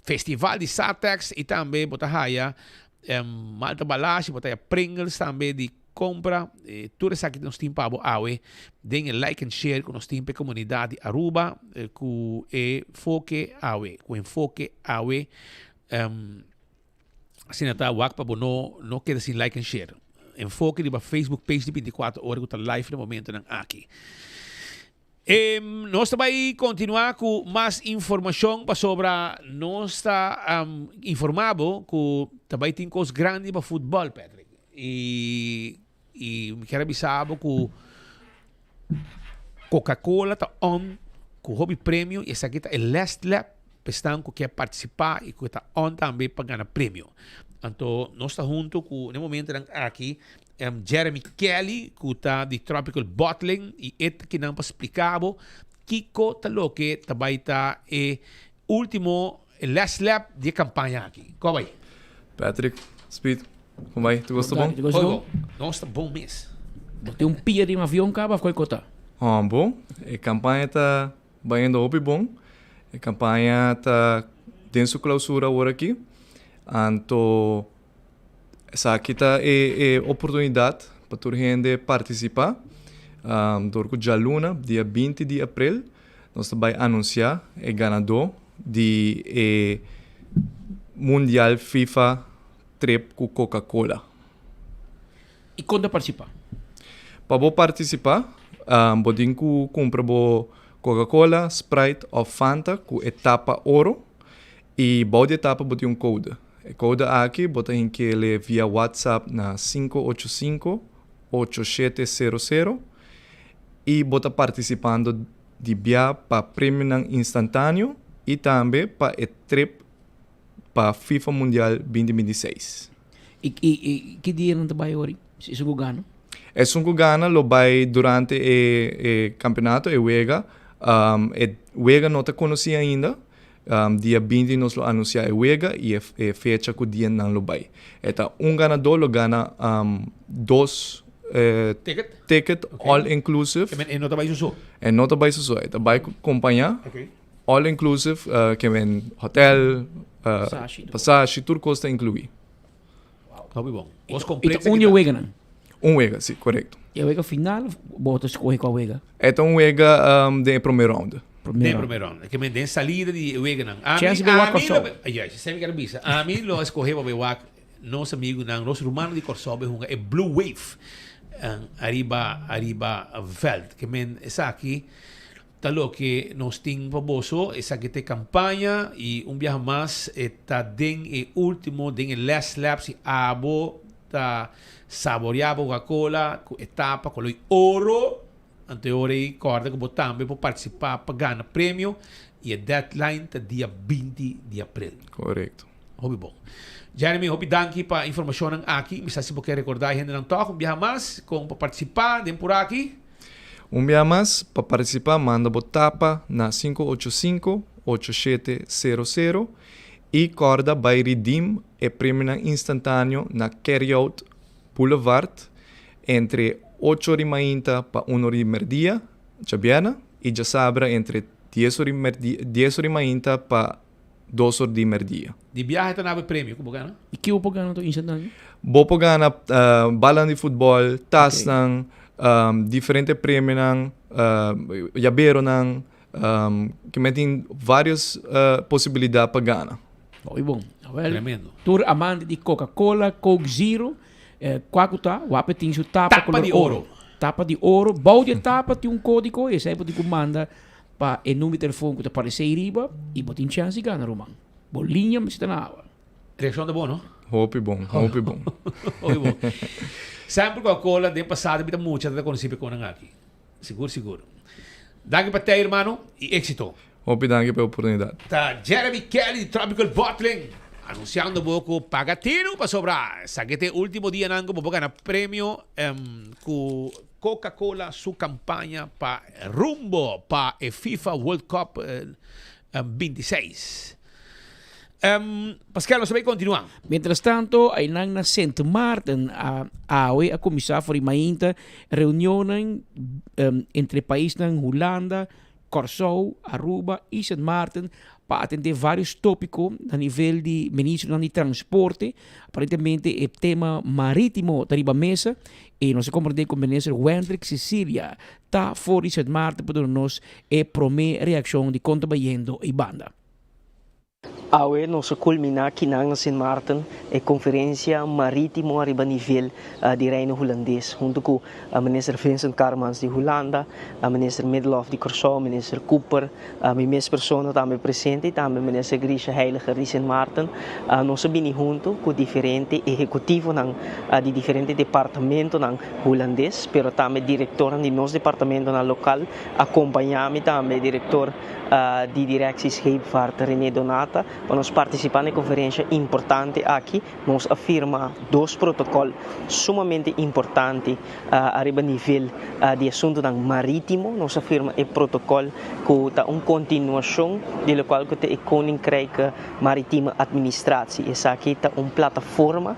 Festival di Satex y tambe bo ta haya Malta Balashi, bo ta haya Pringles tambe di compra. Tur esaki nos tin pa bo awe den e like and share cu nos tin pa e comunidad di Aruba cu e foke awe, cu enfoke awe. Asina ta wak pa bo no no keda sin like and share. Enfoke riba Facebook page di 24 ora cu ta live na momentonan aki. E nos ta bai kontinuá ku mas informashon pasobra nos ta informá bo ku ta bai tin kos grandi pa futbòl, Patrick. I i mi kier a bisa bo ku Coca-Cola ta on ku hopi premio i esaki ta e last lap pa esnan ku kier partisipá i ku ta on tambe pa gana premio. Anto nos ta huntu ku na e momentonan aki Jeremy Kelly ku ta di Tropical Bottling i e ta kinan pa splika bo kiko ta loke ta bai ta e ultimo e last lap di e kampaña aki. Ko bai? Patrick, Speed, kon bai? Tur kos ta bon? Tur kos ta bon. Nos ta bon mes. Bo tin un pia di un avion kaba of koi kota? Hon bon. E kampaña ta bayendo hopi bon. E kampaña ta den su klausura awor aki. Anto Esaki ta e e oportunidat. pa tur hende partisipá. Dor ku djaluna, dia 20 di aprel, nos ta bai anunsiá e ganadó di e Mundial FIFA Trip ku Coca-Cola. I kon ta partisipá? Pa bo partisipá, bo tin ku kumpra bo Coca-Cola, Sprite òf Fanta ku e tapa oro i bou di e tapa bo tin un kode. E kode aki bo ta hink'é via WhatsApp na 585 8700 i bo ta partisipando di bia pa premionan instantáneo i tambe pa e trip pa FIFA Mundial 2026. I i i ki dia nan ta bai ori? Si esun ku gana? Esun ku gana lo bai durante e e kampeonato, e wega. E wega no ta konosí ainda. Dia 20 nos lo anunsiá e wega i e e fecha ku dia nan lo bai. E ta un ganadó lo gana dos Ticket? ticket all inclusive. E men e no ta bai su so? E no ta bai su so, e ta bai ku kompañá. All inclusive, ke men hotel, pasashi, tur kos ta inkluí. Hopi bon. Bos I ta un di e weganan? Un wega, si, korekto. E wega final of bo ta skohe kua wega? E ta un wega den e promé ronde. Den e promé ronde. Ke men den salida di e weganan. Chèns di bai wak Kòrsou. Juist, esei mi ker bisa. Ami lo a skohe pa bai wak nos amigunan, nos rumannan di Kòrsou bai hunga e Blue Wave ariba ariba vèlt. Ke men esaki Ta loke nos tin pa boso, esaki ta e kampaña i un biaha mas e ta den e ultimo, den e last lap si abo ta saborea bo Coca-Cola ku e tapa koloi oro, anto e ora ei kòrda ku bo tambe por partisipá pa gana premio i e deadline ta dia 20 di aprel. Korekto. Hopi bon. Jeremy, hopi danki pa informashonnan aki. Mi sa si bo ke rekordá e hendenan tòg un biaha mas kon pa partisipá den puraki. Un bia mas, pa partisipá manda bo tapa na 585 8700 i kòrda bai redeem e premionan instantáneo na Carryout Boulevard entre ocho ori mainta pa un ori merdia djabièrnè i djasabra entre dies ori merdia dies ori mainta pa dos or di merdia. Di biahe ta naba e premio ku bo gana? I ki bo por gana tur instantáneo? Bo por gana balan di futbòl, tasnan, diferente premionan, yaberonan, ke men tin vários posibilidat pa gana. Hopi bon. Awel, Tremendo. tur amante di Coca-Cola, Coke Zero, kua ku ta, wak tin su tapa Tapa kolor di oro. oro. Tapa di oro. Bou di e tapa tin un kódigo i esei bo tin ku manda Pa e number di telefon ku ta paresé riba i bo tin chèns di gana ruman. Bo liña mester ta na awa. Reakshon ta bon no? Hopi bon, hopi bon. Hopi bon. Semper Coca-Cola den pasado mi ta mucha ta konosí pa e konan aki. Sigur sigur. Danki pa tei hermano i éksito. Hopi danki pa e oportunidat. Ta Jeremy Kelly di Tropical Bottling anunsiando bo ku paga tinu pasobra esaki ta e ultimo dianan ku bo por gana premio ku Coca-Cola su campaña pa rumbo pa e FIFA World Cup 26. Pascal, nos ta bay continua. Mientras tanto, aynan na Sint Maarten a awe a cuminsa for di mainta reunionnan entre paisnan Hulanda, Kòrsou, Aruba i Sint Maarten pa atendé vários tópiko na nivel di ministronan di transporte. Aparentemente e tema marítimo ta riba mesa i nos a komprendé ku minister Wendrick Cecilia ta for di Sint Maarten pa duna nos e promé reakshon di kon ta bayendo ei banda. Awe nos a kulminá kinan na Sint Maarten e konferensia marítimo ariba nivel di Reino Hulandes huntu ku Minister Vincent Karmans di Hulanda, Minister Middelhof di Kòrsou, Minister Cooper, mi mes persona tambe presente i tambe Minister Grisha Heyliger di Sint Maarten. Nos a bini huntu ku diferente ehekutivonan di diferente departamentonan hulandes pero tambe direktornan di nos departamentonan lokal. Akompañá mi tambe direktor di Directie Scheepvaart René Donata pa nos participa na e conferencia importante aki. Nos a firma dos protocol sumamente importante ariba nivel di asuntonan maritimo. Nos a firma e protocol cu ta un continuacion di locual cu ta e Koninkrijke Maritieme Administratie. Esaki ta un plataforma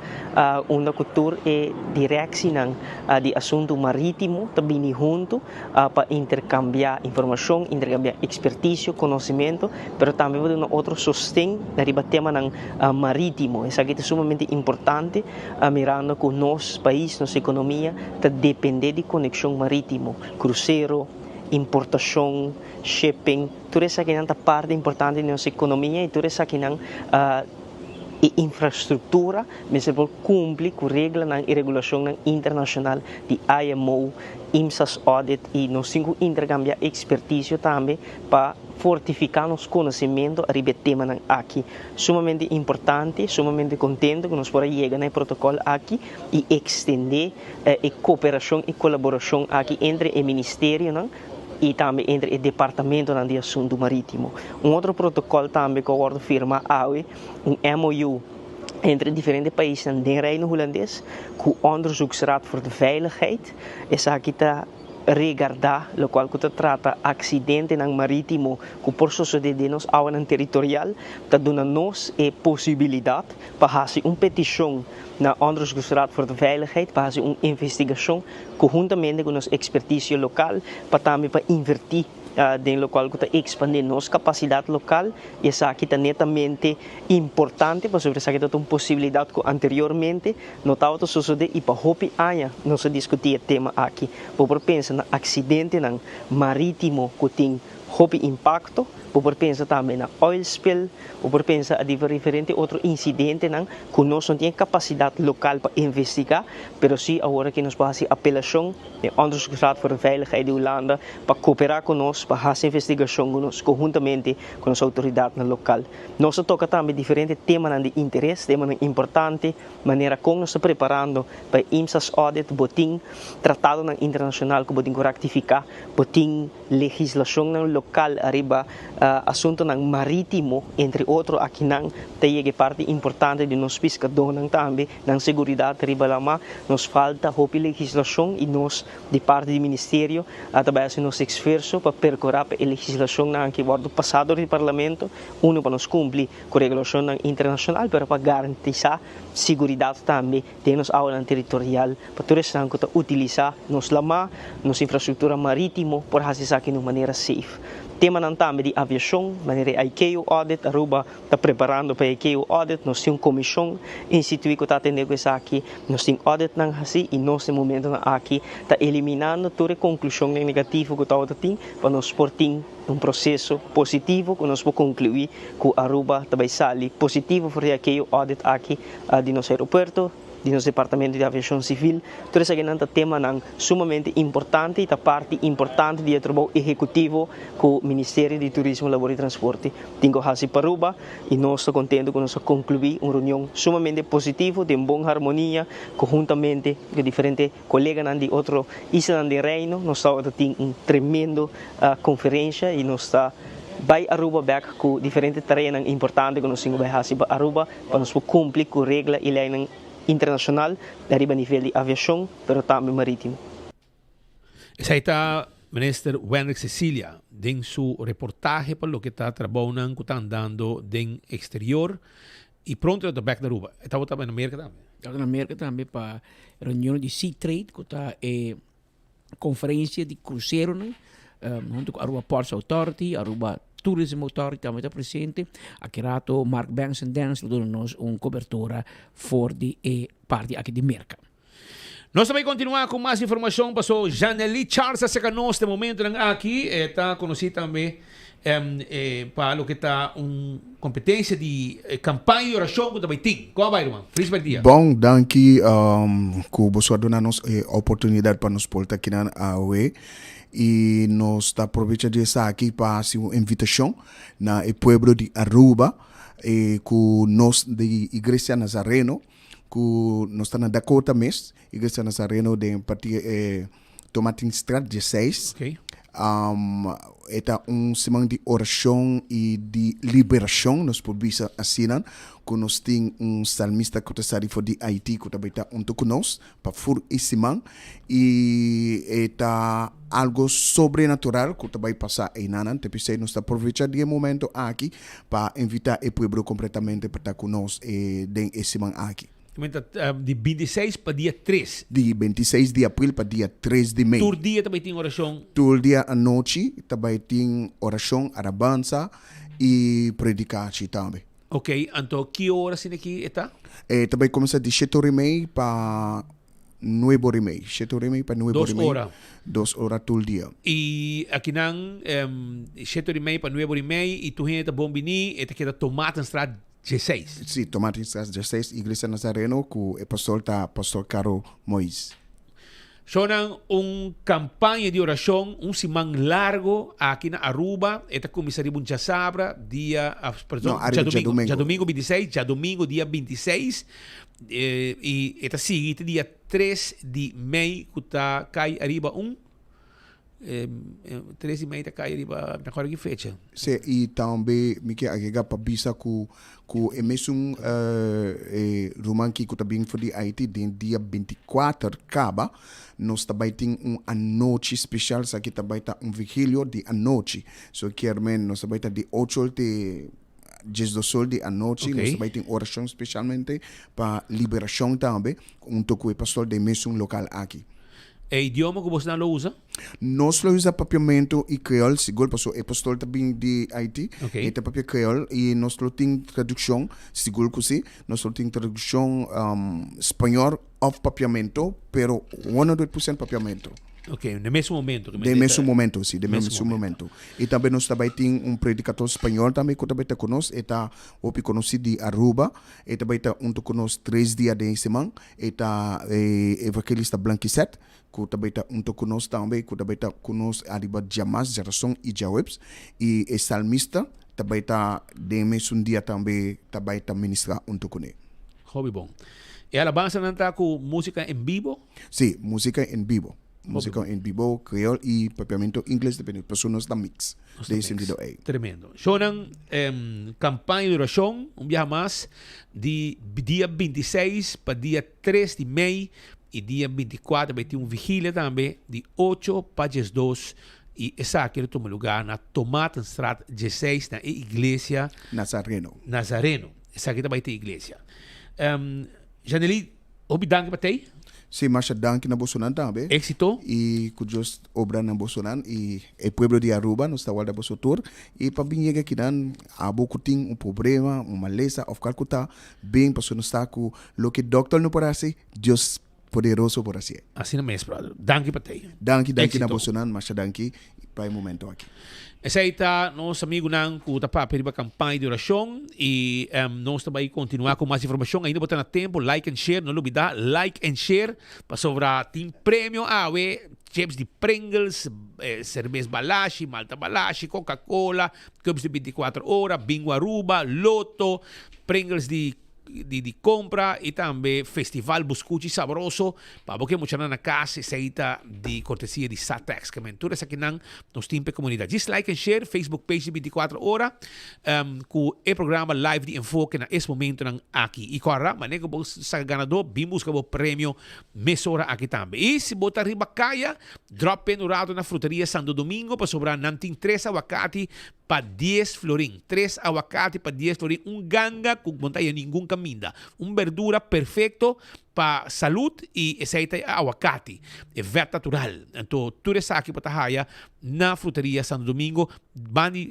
unda cu tur e directienan di asunto maritimo ta bini hunto. pa interkambiá informashon, interkambiá ekspertisio, konosementu, pero tambe pa duna otro sosten. sosten riba temanan marítimo. Esaki ta sumamente importante mirando ku nos pais, nos ekonomia ta dependé di konekshon marítimo, krusero, importashon, shipping, tur esakinan ta parti importante di nos ekonomia i tur esakinan e infrastruktura mester por kumpli ku reglanan i regulashonnan internashonal di IMO, IMSAS audit i nos tin ku interkambiá ekspertisio tambe pa fortifiká nos konosementu ariba e temanan aki. Sumamente importante, sumamente kontentu ku nos por a yega na e protokòl aki i ekstendé e koperashon i kolaborashon aki entre e ministerionan i tambe entre e departamentonan di asuntu marítimo. Un otro protokòl tambe ku a wòrdu firmá awe, un MOU entre diferente paisnan den Reino Hulandes ku Onderzoeksraad voor de Veiligheid. Esaki ta regardá lokual ku ta trata aksidentenan marítimo ku por sosodé den nos awanan teritorial, ta duna nos e posibilidat pa hasi un petishon na Onderzoeksraad voor de Veiligheid pa hasi un investigashon konhuntamente ku nos ekspertisio lokal pa tambe pa invertí den lokual ku ta ekspandé nos kapasidat lokal i esaki ta netamente importante pasobra esaki ta un posibilidat ku anteriormente no tabata sosodé i pa hopi aña nos a diskutí e tema aki. Bo por pensa na aksidentenan marítimo ku tin hopi impakto, bo por pensa tambe na oil spill, bo por pensa a diferente otro insidentenan ku nos no tin e kapasidat lokal pa investigá, pero sí awor aki nos por hasi apelashon den Onderzoeksraad voor de Veiligheid di Hulanda pa koperá ku nos pa hasi investigashon ku nos konhuntamente ku nos outoridatnan lokal. Nos a toka tambe diferente temanan di interes, temanan importante, manera kon nos ta preparando pa e IMSAS audit, bo tin tratadonan internashonal ku bo tin ku raktifiká, bo tin Legislacionnan local ariba asuntonan maritimo, entre otro akinan ta yega e parti importante di nos piscadónan tambe, nan seguridad riba lama. Nos falta hopi legislacion y nos di parti di ministerio a ta bay haci nos esfuerzo pa percura pa e legislacionnan aki wordo pasa dor di parlamento, uno pa nos cumpli cu regulacionnan internacional pero pa garantisa seguridad tambe Den nos awanan teritorial pa tur esnan ku ta utilisá nos lamá, nos infrastruktura marítimo por hasi esaki na un manera safe. Temanan tambe di aviashon, manera e ICAO audit, Aruba ta preparando pa e ICAO audit, nos tin un komishon instituí ku ta atendé ku esaki, nos tin auditnan hasí i nos den momentonan aki ta eliminando tur e konklushonnan negativo ku tabata tin pa nos por tin un proseso positivo ku nos por konkluí ku Aruba ta bai sali positivo for di ICAO audit aki. di nos aeropuerto, di nos departamento di aviashon sivil. Tur esakinan ta temanan sumamente importante i ta parti importante di e trabou ehekutivo ku Ministerio di Turismo, Labor i Transporte tin ku hasi pa Aruba i nos ta kontento ku nos a konkluí un reunion sumamente positivo den bon harmonia konhuntamente ku diferente koleganan di otro islanan den Reino. Nos tabata tin un tremendo konferensha i nos ta bai Aruba bek ku diferente tareanan importante ku nos tin ku bai hasi pa Aruba. Pa nos por cumpli cu regla y leynan internacional riba nivel di aviacion pero tambe maritimo. Esei ta Minister Wendrick Cecilia den su reportahe pa loke ta trabounan cu ta andando den exterior y pronto lo ta bek na Aruba. E tabata na Merca tambe. Tabata na Merca tambe pa reunion di Sea Trade cu ta e conferencia di cruceronan hunto cu Aruba Ports Authority, Aruba Tourism Authority tambe ta presente. Aki rato Mark Benson Dance lo duna nos un cobertura for di e parti aki di Merca. Nos ta bay continua cu mas informacion paso Janely Charles a seca nos den momentonan aki. E ta conoci tambe pa loke ta un competencia di campaña di oracion cu ta bay tin. Con a bay ruman? Feliz berdia. Bon, danki cu boso a duna nos e oportunidad pa nos por ta kinan awe y nos ta aprovecha di esaki pa haci un invitacion na e pueblo di Aruba cu nos di Iglesia Nazareno cu nos ta na Dakota mes, Iglesia Nazareno den parti e Tomatinstraat dieseis. E ta un siman di oracion y di liberacion, nos por bisa asina, cu nos tin un salmista cu ta sali for di Haiti cu ta bay ta hunto cu nos pa fur e siman y e ta algo sobrenatural cu ta bay pasa eynanan. Te p'esey nos ta aprovecha di e momento aki pa invita e pueblo completamente pa ta cu nos den e siman aki. Ta di 26 pa dia 3. Di 26 di april pa dia 3 di mei. Tur dia ta bai tin orashon? Tur dia anochi ta bai tin orashon, alabansa i predikashi tambe. Ok, anto ki ora asina ki e ta? E ta bai kuminsá di shete ora i mei pa nuebe ora i mei. Shete ora i mei pa nuebe ora i mei. Dos ora. Dos ora tur dia. I akinan shete ora i mei pa nuebe ora i mei i tur hende ta bon bini, e ta keda Tomatenstraat 16. Sí, Tomatenstraat 16, Iglesia Nazareno ku e pastor ta Pastor Caro Moise. Shownan un campaña di oracion un siman largo aki na Aruba. E ta cuminsa riba un djasabra, dia, perdon, No, ariba djadomingo, djadomingo. djadomingo 26, djadomingo dia 26, y e ta sigui te dia 3 di mei cu ta cay ariba un 3 di mei ta cay riba, mi ta acorda ki fecha. Sí, y tambe mi ke agrega pa bisa cu cu e mesun e ruman ki cu ta bin for di Haiti den dia 24 caba nos ta bay tin un anochi special, esaki ta bay ta un vigilio di anochi. So kier men nos ta bay ta di ocho te diesdos or di anochi, nos ta bay tin oracion specialmente pa liberacion tambe hunto cu e pastor den mesun local aki. E idioma ku bosnan lo usa? Nos lo usa papiamentu i kreol, sigur, pasobra e pastor ta bin di Haiti, Oké. e ta papia kreol i nos lo tin tradukshon, sigur ku si, nos lo tin tradukshon spañol òf papiamentu, pero 100% papiamentu. Oké, den mesun momento. Den mesun momento, si, den mesun momento. I tambe nos ta bai tin un predikador spañol tambe ku ta bai ta ku nos, e ta hopi konosí di Aruba, e ta bai ta huntu ku nos tres dia den e siman. E ta e evangelista Blanquisette ku ta bai ta hunto ku nos tambe, ku ta bai ta ku nos ariba djamas, djarason i djaweps. I e salmista ta bai ta den mesun dia tambe ta bai ta ministra hunto kuné. Hopi bon. E alabansanan ta ku músika en bibo? Sí, músika en bibo. Músika en bibo, kreol i papiamento ingles depende, pasobra nos ta mix den e sentido ei. Tremendo. Shownan kampaña di orashon un biaha mas di dia 26 pa dia 3 di mei i dia 24 bai tin un vigilia tambe di 8 pa 12 i esaki lo tuma lugar na Tomatenstraat 16 na e iglesia Nazareno. Nazareno. Esaki ta bai te iglesia. Janely, Hopi danki pa tei. Sí, masha danki na bosonan tambe. Éxito. Y cu Dios obra na bosonan y e pueblo di Aruba nos ta warda boso tur y pa bin yega kinan abo cu tin un problema, un malesa of cual cu ta, bin pasobra nos sa cu loke dokter no por haci, Dios poderoso por hacié. Asina mes, brother. Danki pa tei. Danki, danki na Éxito. bosonan, masha danki pa e momento aki. Esei ta nos amigunan ku ta papia riba kampaña di orashon i nos ta bai kontinuá ku mas informashon. Ainda bo ta na tempu, like and share, no lubidá like and share pasobra tin premio awe, chips di Pringles, serbes Balashi, Malta Balashi, Coca Cola, cups di 24 ora, Bingo Aruba, Lotto, Pringles di di di compra y tambe festival buscuchi sabroso pa bo ke muchanan na cas esey ta di cortesia di Satex ke men tur esakinan nos tin pa e comunidad just like and share Facebook page di 24 ora um, cu e programa live di Enfoke na es momentonan aki y corda mane cu bo saca ganador bin busca bo premio mesora aki tambe y si bo ta riba caya drop in un rato na Fruteria Santo Domingo pasobra nan tin tres awacati pa dies florin, tres awakati pa dies florin, un ganga ku bo no ta haya ningun kaminda, un berdura perfekto pa salud i esei ta e awakati, e vèt natural. Anto tur esaki bo ta haya na Fruteria Santo Domingo, ban di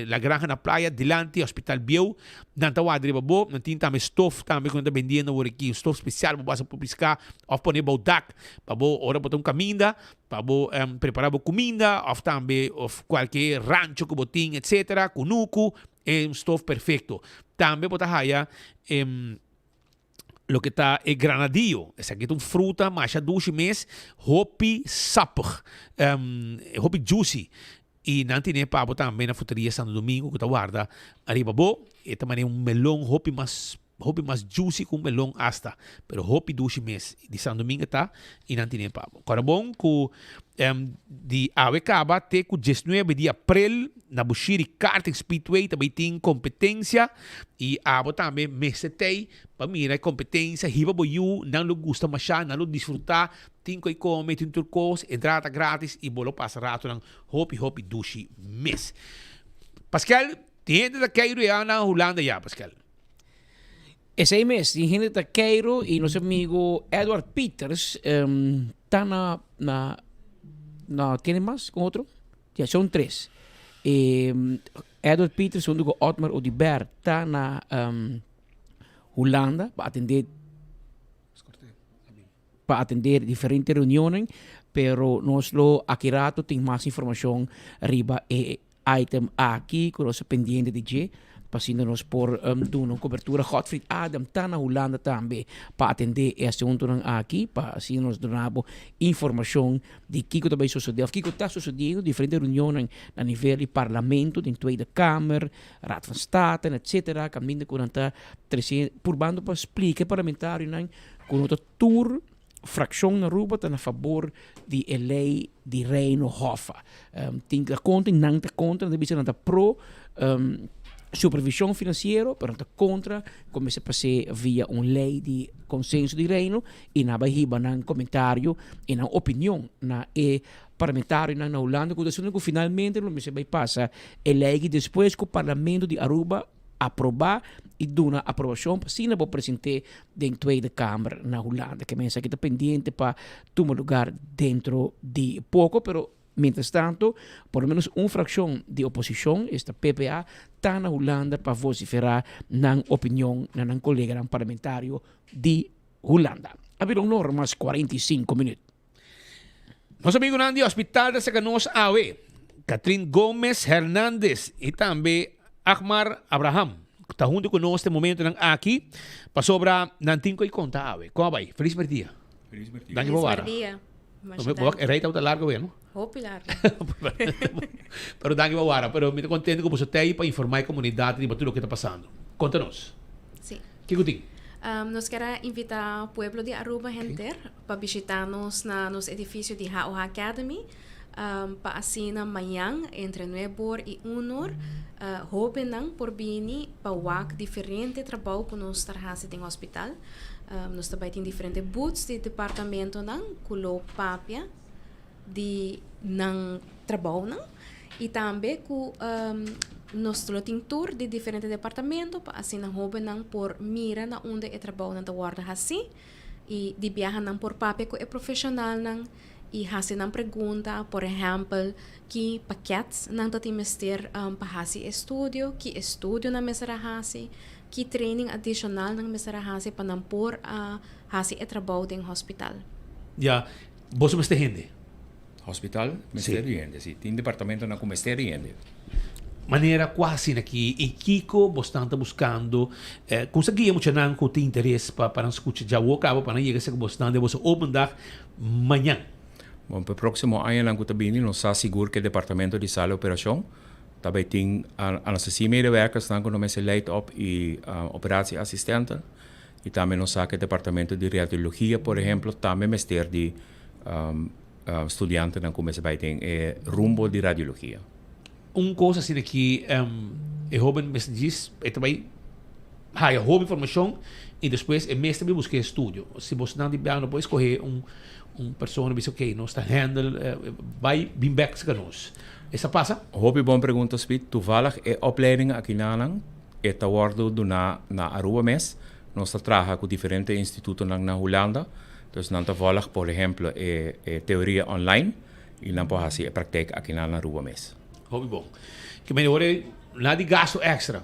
La Granja na Playa, dilanti Hospital Bieu, nan ta warda riba bo, nan tin tambe stof tambe ku nan ta bendiendo awor aki, un stof spesial bo basa por piská òf pone bou dak pa bo ora bo ta un kaminda Pa bo prepara bo cuminda of tambe of cualke rancho cu bo tin etc. Cunucu e un stof perfecto. Tambe bo ta haya loke ta e granadillo. Esaki ta un fruta masha dushi mes, hopi sappig, hopi juicy. Y nan tine pa bo tambe na fruteria Santo Domingo cu ta warda ariba bo. E ta mane un melon hopi mas hopi mas juicy cu un melon hasta, pero hopi dushi mes. Di Santo Domingo ta y nan tine pa bo. Cora bon cu di awe caba te cu diesnuebe di april na Bushiri Karting Speedway ta bay tin competencia y abo tambe mester tey pa mira e competencia. Hiba bo yu, nan lo gusta masha, nan lo disfruta. Tin ku e kome, tin tur kos, entrada ta gratis i bo lo pasa ratonan hopi hopi dushi mes. Paskel, tin hende ta keiru ya na Hulanda ya, Paskel? Esei mes, tin hende ta keiro y nos amigo Edward Peters ta na, na, na, tiene mas con otro? Ya, son tres. Edward Peters hunto cu Otmar Oduber ta na Hulanda pa atende pa atende diferente reunionnan, pero nos lo aki rato tin mas informacion riba e item aki cu nos ta pendiente di dje, pa asina nos por duna un cobertura. Godfried Adam ta na Hulanda tambe pa atende e asuntonan aki, pa asina nos duna bo informacion di kico ta bay sosode of kico ta sosodiendo diferente reunionnan na nivel di Parlamento, den Tweede Kamer, Raad van State, etcetera, caminda cu nan ta trece purbando pa splica e parlamentarionan cu no ta tur fraccion na Aruba ta na fabor di e ley di Reino Hoffa. Tin ta contra y nan ta contra, nan ta bisa nan ta pro supervision financiero, pero nan ta contra cu mester pase via un ley di consenso di Reino y nan a bay hiba nan comentario y nan opinion na e parlamentarionan na Hulanda cu ta esuna cu finalmente lo mester bay pasa e ley aki despues cu Parlamento di Aruba aproba y duna aprobacion pa asina bo presente den Tweede Kamer na Hulanda. Ke men esaki ta pendiente pa tuma lugar dentro di poco, pero mientras tanto por lo menos un fraccion di oposicion, esta PPA, ta na Hulanda pa vocifera nan opinion na nan coleganan parlamentario di Hulanda. A bira un ora mas 45 minuut. Nos amigunan di hospital ta saka nos awe, Catrin Gomez Hernandez y tambe Agmar Abraham ta hunto cu nos den momentonan aki pasobra nan tin cu e conta awe. Con a bay? Feliz merdia. Feliz merdia. Danki pa wara. Feliz merdia. Masha danki. E rei tabata largo awe, no? Hopi largo. Pero danki pa wara. Pero mi ta contento cu boso ta ey pa informa e comunidad riba tur loke ta pasando. Conta nos. Sí. Kico tin? Nos kier a invita pueblo di Aruba henter pa bishita nos na nos edificio di HOH Academy pa asina mañan entre nuebe or y un or hobennan por bini pa wak diferente trabou cu nos ta haci den hospital. Nos ta bay tin diferente booths di departamentonan cu lo papia di nan trabounan y tambe cu nos lo tin tour di diferente departamento pa asina hobennan por mira na unda e trabounan ta wordo haci y di biaha nan por papia cu e profesionalnan y haci nan pregunta, por ehempel, ki paket nan ta tin mester pa haci e estudio, ki estudio nan mester a haci, ki training adicional nan mester a haci pa nan por a haci e trabou den hospital. Ya, Boso mester hende. Hospital mester di hende, si. Tin departamentonan ku mester di hende. Manera kua asina aki i kiko bosnan ta buskando? Kon sa guia muchanan ku tin interes pa pa nan skucha djawo kaba pa nan yega serka bosnan den boso open dag mañan? Bon, pa e próksimo añanan ku ta bini nos sa sigur ku e departamento di sala operashon ta bai tin anestesiemedewerkersnan ku no mester leid op i operatieassistenten. I tambe nos sa ku e departamento di radiologia, por ehemplo, tambe mester di studiantenan ku mester bai den e rumbo di radiologia. Un kos asina ki e hoben mester djis, e ta bai haya hopi informashon i despues e mes ta bai buska e estudio. Si bosnan di bia no por eskohe un un persona bisa ok nos ta handle bai bin bek serka nos. Esa pasa? Hopi bon pregunta Speed. Toevallig e opleiding akinanan E ta wòrdu duná na Aruba mes. Nos ta traha ku diferente institutonan na Hulanda. Dus nan ta vòlg por ehemplo e e teoria online i nan por hasi e praktijk akinan na Aruba mes. Hopi bon. Ke mende ora e na di gastu èkstra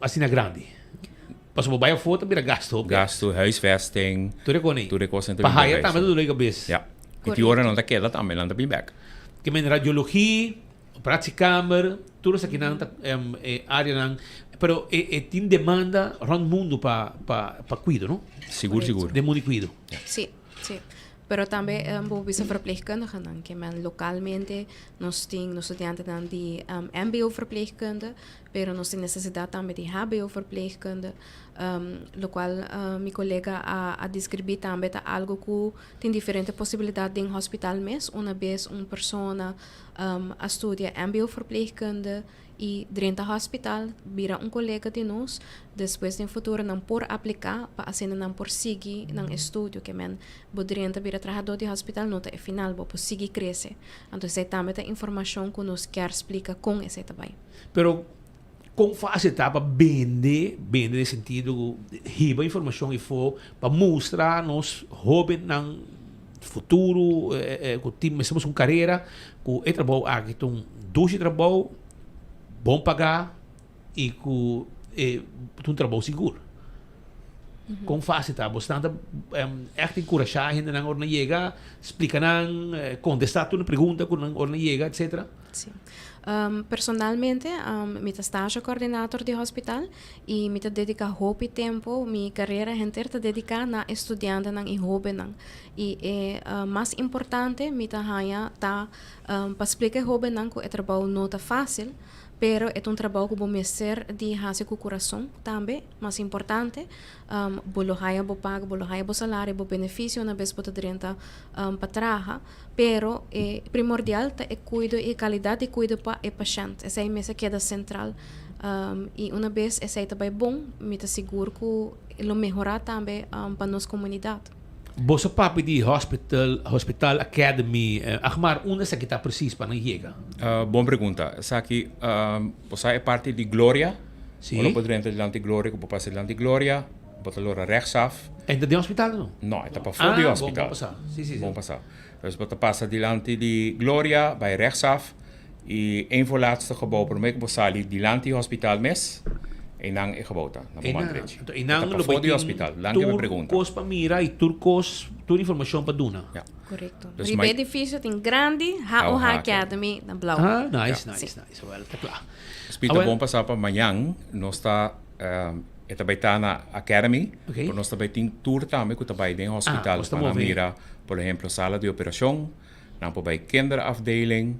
asina grandi. Pasobra bo bai afó ta bira gastu hopi. Gastu, huisvesting. Tur e kos. Tur e kosnan ta bin Pa haya tambe ta dole kabes. Ja. I tin ora nan ta keda tambe, nan ta bin bèk. Ke mende radiologie. Operatiekamer, tur esakinan ta e areanan, pero e e tin demanda rond mundo pa pa pa cuido, no? Sigur, sigur. Den mundo di cuido. Sí, sí. Pero tambe bo bisa verpleegkundigenan, ke men localmente nos tin nos studiantenan di mbo verpleegkunde, pero nos tin necesidad tambe di hbo verpleegkunde, locual mi colega a a describi tambe ta algo cu tin diferente posibilidad den hospital mes, una bes un persona a studia mbo verpleegkunde y drenta hospital bira un colega di nos, despues den futuro nan por aplica pa asina nan por sigui nan estudio ke men bo drenta bira trahador di hospital no ta e final bo por sigui crece anto esey tambe ta informacion cu nos kier splica con esey ta bay. Pero. Kon fásil ta pa bende, bende den sentido ku hiba informashon ifo pa mustra nos hóbennan futuro ku tin mester busca un karera ku e trabou aki ta un dushi trabou, bon pagá i ku e ta un trabou sigur. Kon fásil ta? Bosnan ta ègt enkurashá hendenan ora nan yega, splika nan, kontestá tur pregunta ku nan ora nan yega, etsetera? Sí. Personalmente mi ta stage coördinator di hospital y mi ta dedica hopi tempo, mi carera henter ta dedica na e studiantenan y hobennan. Y e mas importante mi ta haña ta pa splica e hobennan cu e trabou no ta facil, pero e ta un trabou cu bo mester di haci cu curason tambe, mas importante. Bo lo haya bo pago, bo lo haya bo salario, bo beneficio una bes bo ta drenta pa traha, pero e primordial ta e cuido y e calidad di cuido pa e pashent. Esey mester keda central. Y una bes esey ta bay bon, mi ta sigur cu lo mehora tambe pa nos comunidad. Boso papia di hospital, Hospital Academy, Ahmar, unda esaki ta precies pa nan yega? Bon pregunta. Esaki, bo sa e parti di Gloria? Sí. Ora bo drenta dilanti Gloria, ku bo pasa dilanti Gloria, bo ta lora rechtsaf. E ta den hospital no? No, e ta pafó di hospital. Ah, bon pasa. Sí, sí, sí. Bon pasa. Dus bo ta pasa dilanti di Gloria, bai rechtsaf, i een voor laatste gebouw promé ku bo sali dilanti hospital mes, einan e gebouw ta, na bo man drechi. Anto einan E ta lo pafó bai di tin hospital. Danki pa e tur pregunta. kos pa mira i tur kos, tur informashon pa duna. Ja. Korekto. Dus Riba mai- e edifisio tin grandi HOH Academy na blauw. Ah, nice, nice, Sí. nice. Awel, ta kla. Speed ta bon pasá pa mañan nos ta e ta bai ta na Academy Okay. pero nos ta bai tin tour tambe ku ta bai den hospital Ah, pa nan mira por ehemplo sala di operashon, nan por bai kinderafdeling,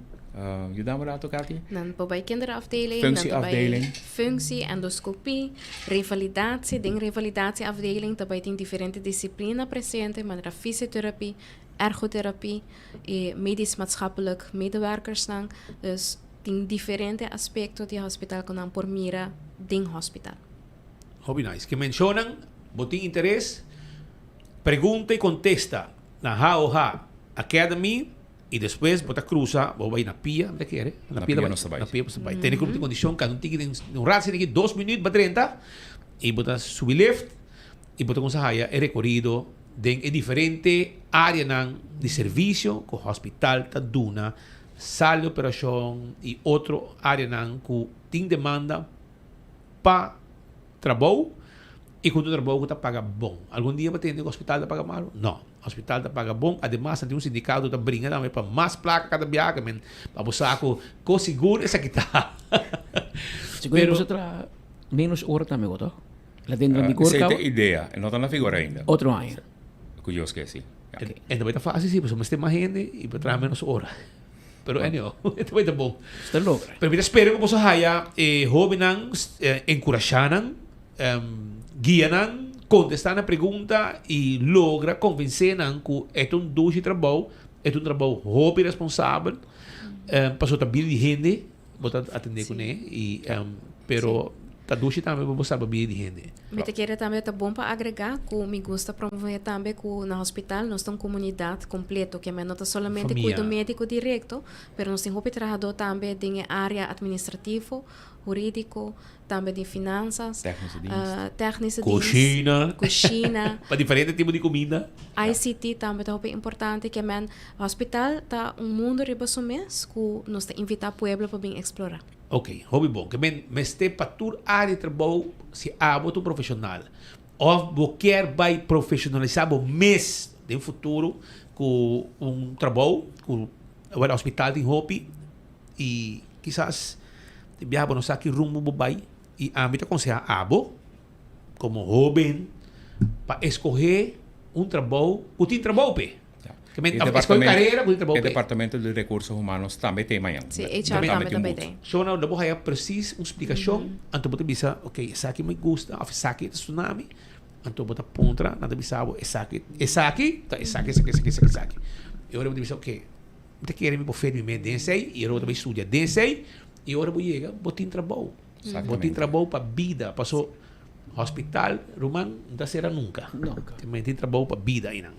yuda mi rato Katy? Nan por bai kinderafdeling, nan ta bai functie, endoscopie, revalidatie, den revalidatieafdeling ta bai tin diferente disiplina presente manera fysiotherapie, ergotherapie i medisch maatschappelijk medewerkersnan, dus Tin diferente aspecto di hospital cu nan por mira den hospital. Hopi nice. Ke mencionan bo tin interes, pregunta y contesta na HOH Academy y despues bo ta cruza, bo bay na pia, mi ta kere. Na pia nos ta bay. Na pia nos ta bay. Tene cu tin condicion, cada un tiki den un rato, si dos minuut ba drenta y bo ta subi lift y bo ta cuminsa haya e recorido den e diferente areanan di servicio cu hospital ta duna Sal di operashon i otro áreanan ku tin demanda pa trabou i ku ta trabou ku ta paga bon. Algun dia bo tende ku hospital ta paga malu? No, hospital ta paga bon. Ademas nan tin un sindikato ta bringa tambe pa mas plaka kada biaha men pa bo sa ku ko sigur esaki ta. Sigur Pero bo sa traha menos ora tambe bo to? La den den vigor Esei ta kaba? idea, e no ta na vigor ainda. Otro aña. Ku Dios ke si. E ta bai ta fácil si, pasobra mester mas hende i pa traha ménos ora. Pero anyhow, e ta bai ta bon. Ta logra. Pero mi ta spera ku boso haya e hóbennan, enkurashá nan, guia nan, kontestá nan pregunta i logra konvensé nan ku e ta un dushi trabou, e ta un trabou hopi responsabel, pasobra ta bida di hende bo ta atendé kuné i pero ta dushi tambe pa bo salba bida di hende. Mi ta kere tambe ta bon pa agrega ku mi gusta promove tambe ku na hospital nos ta un komunidat kompleto ke men no ta solamente Famia. kuido mediko direkto pero nos tin hopi trahadó tambe den e area administrativo, huridiko, tambe den finansas, Technische dienst. technische dienst, Kushina. kushina. Pa diferente tipo di kuminda. ICT tambe ta hopi importante ke men hospital ta un mundo riba su mes ku nos ta invita pueblo pa bin explora. Ok, hopi bon. Ke men mester pa tur área di trabou si abo ta un profeshonal òf bo kier bai profeshonalisá bo mes den futuro ku un trabou ku awor hospital tin hopi i kisas tin biaha bo no sa ki rumbo bo bai i ami ta konsehá abo komo hóben pa eskohé un trabou ku tin trabou p'e. Ke men E ta eskohé un karera ku tin trabou E p'e. departamento di Recursos Humanos tambe t'e mañan. Sí, HR tambe ta bai t'e. So nan lo bo haya presis un splikashon, anto bo ta bisa, ok, esaki mi gusta òf esaki ta suna mi, anto bo ta puntra, nan ta bisa bo esaki, esaki ta esaki, esaki, esaki, esaki, esaki. E ora bo ta bisa, ok, Mi ta kere mi por fer mi mes den esei i ora bo ta bai studia den esei i ora bo yega bo tin trabou. Bo tin trabou pa bida paso hospital ruman no ta sera nunka. Mi tin trabou pa bida einan.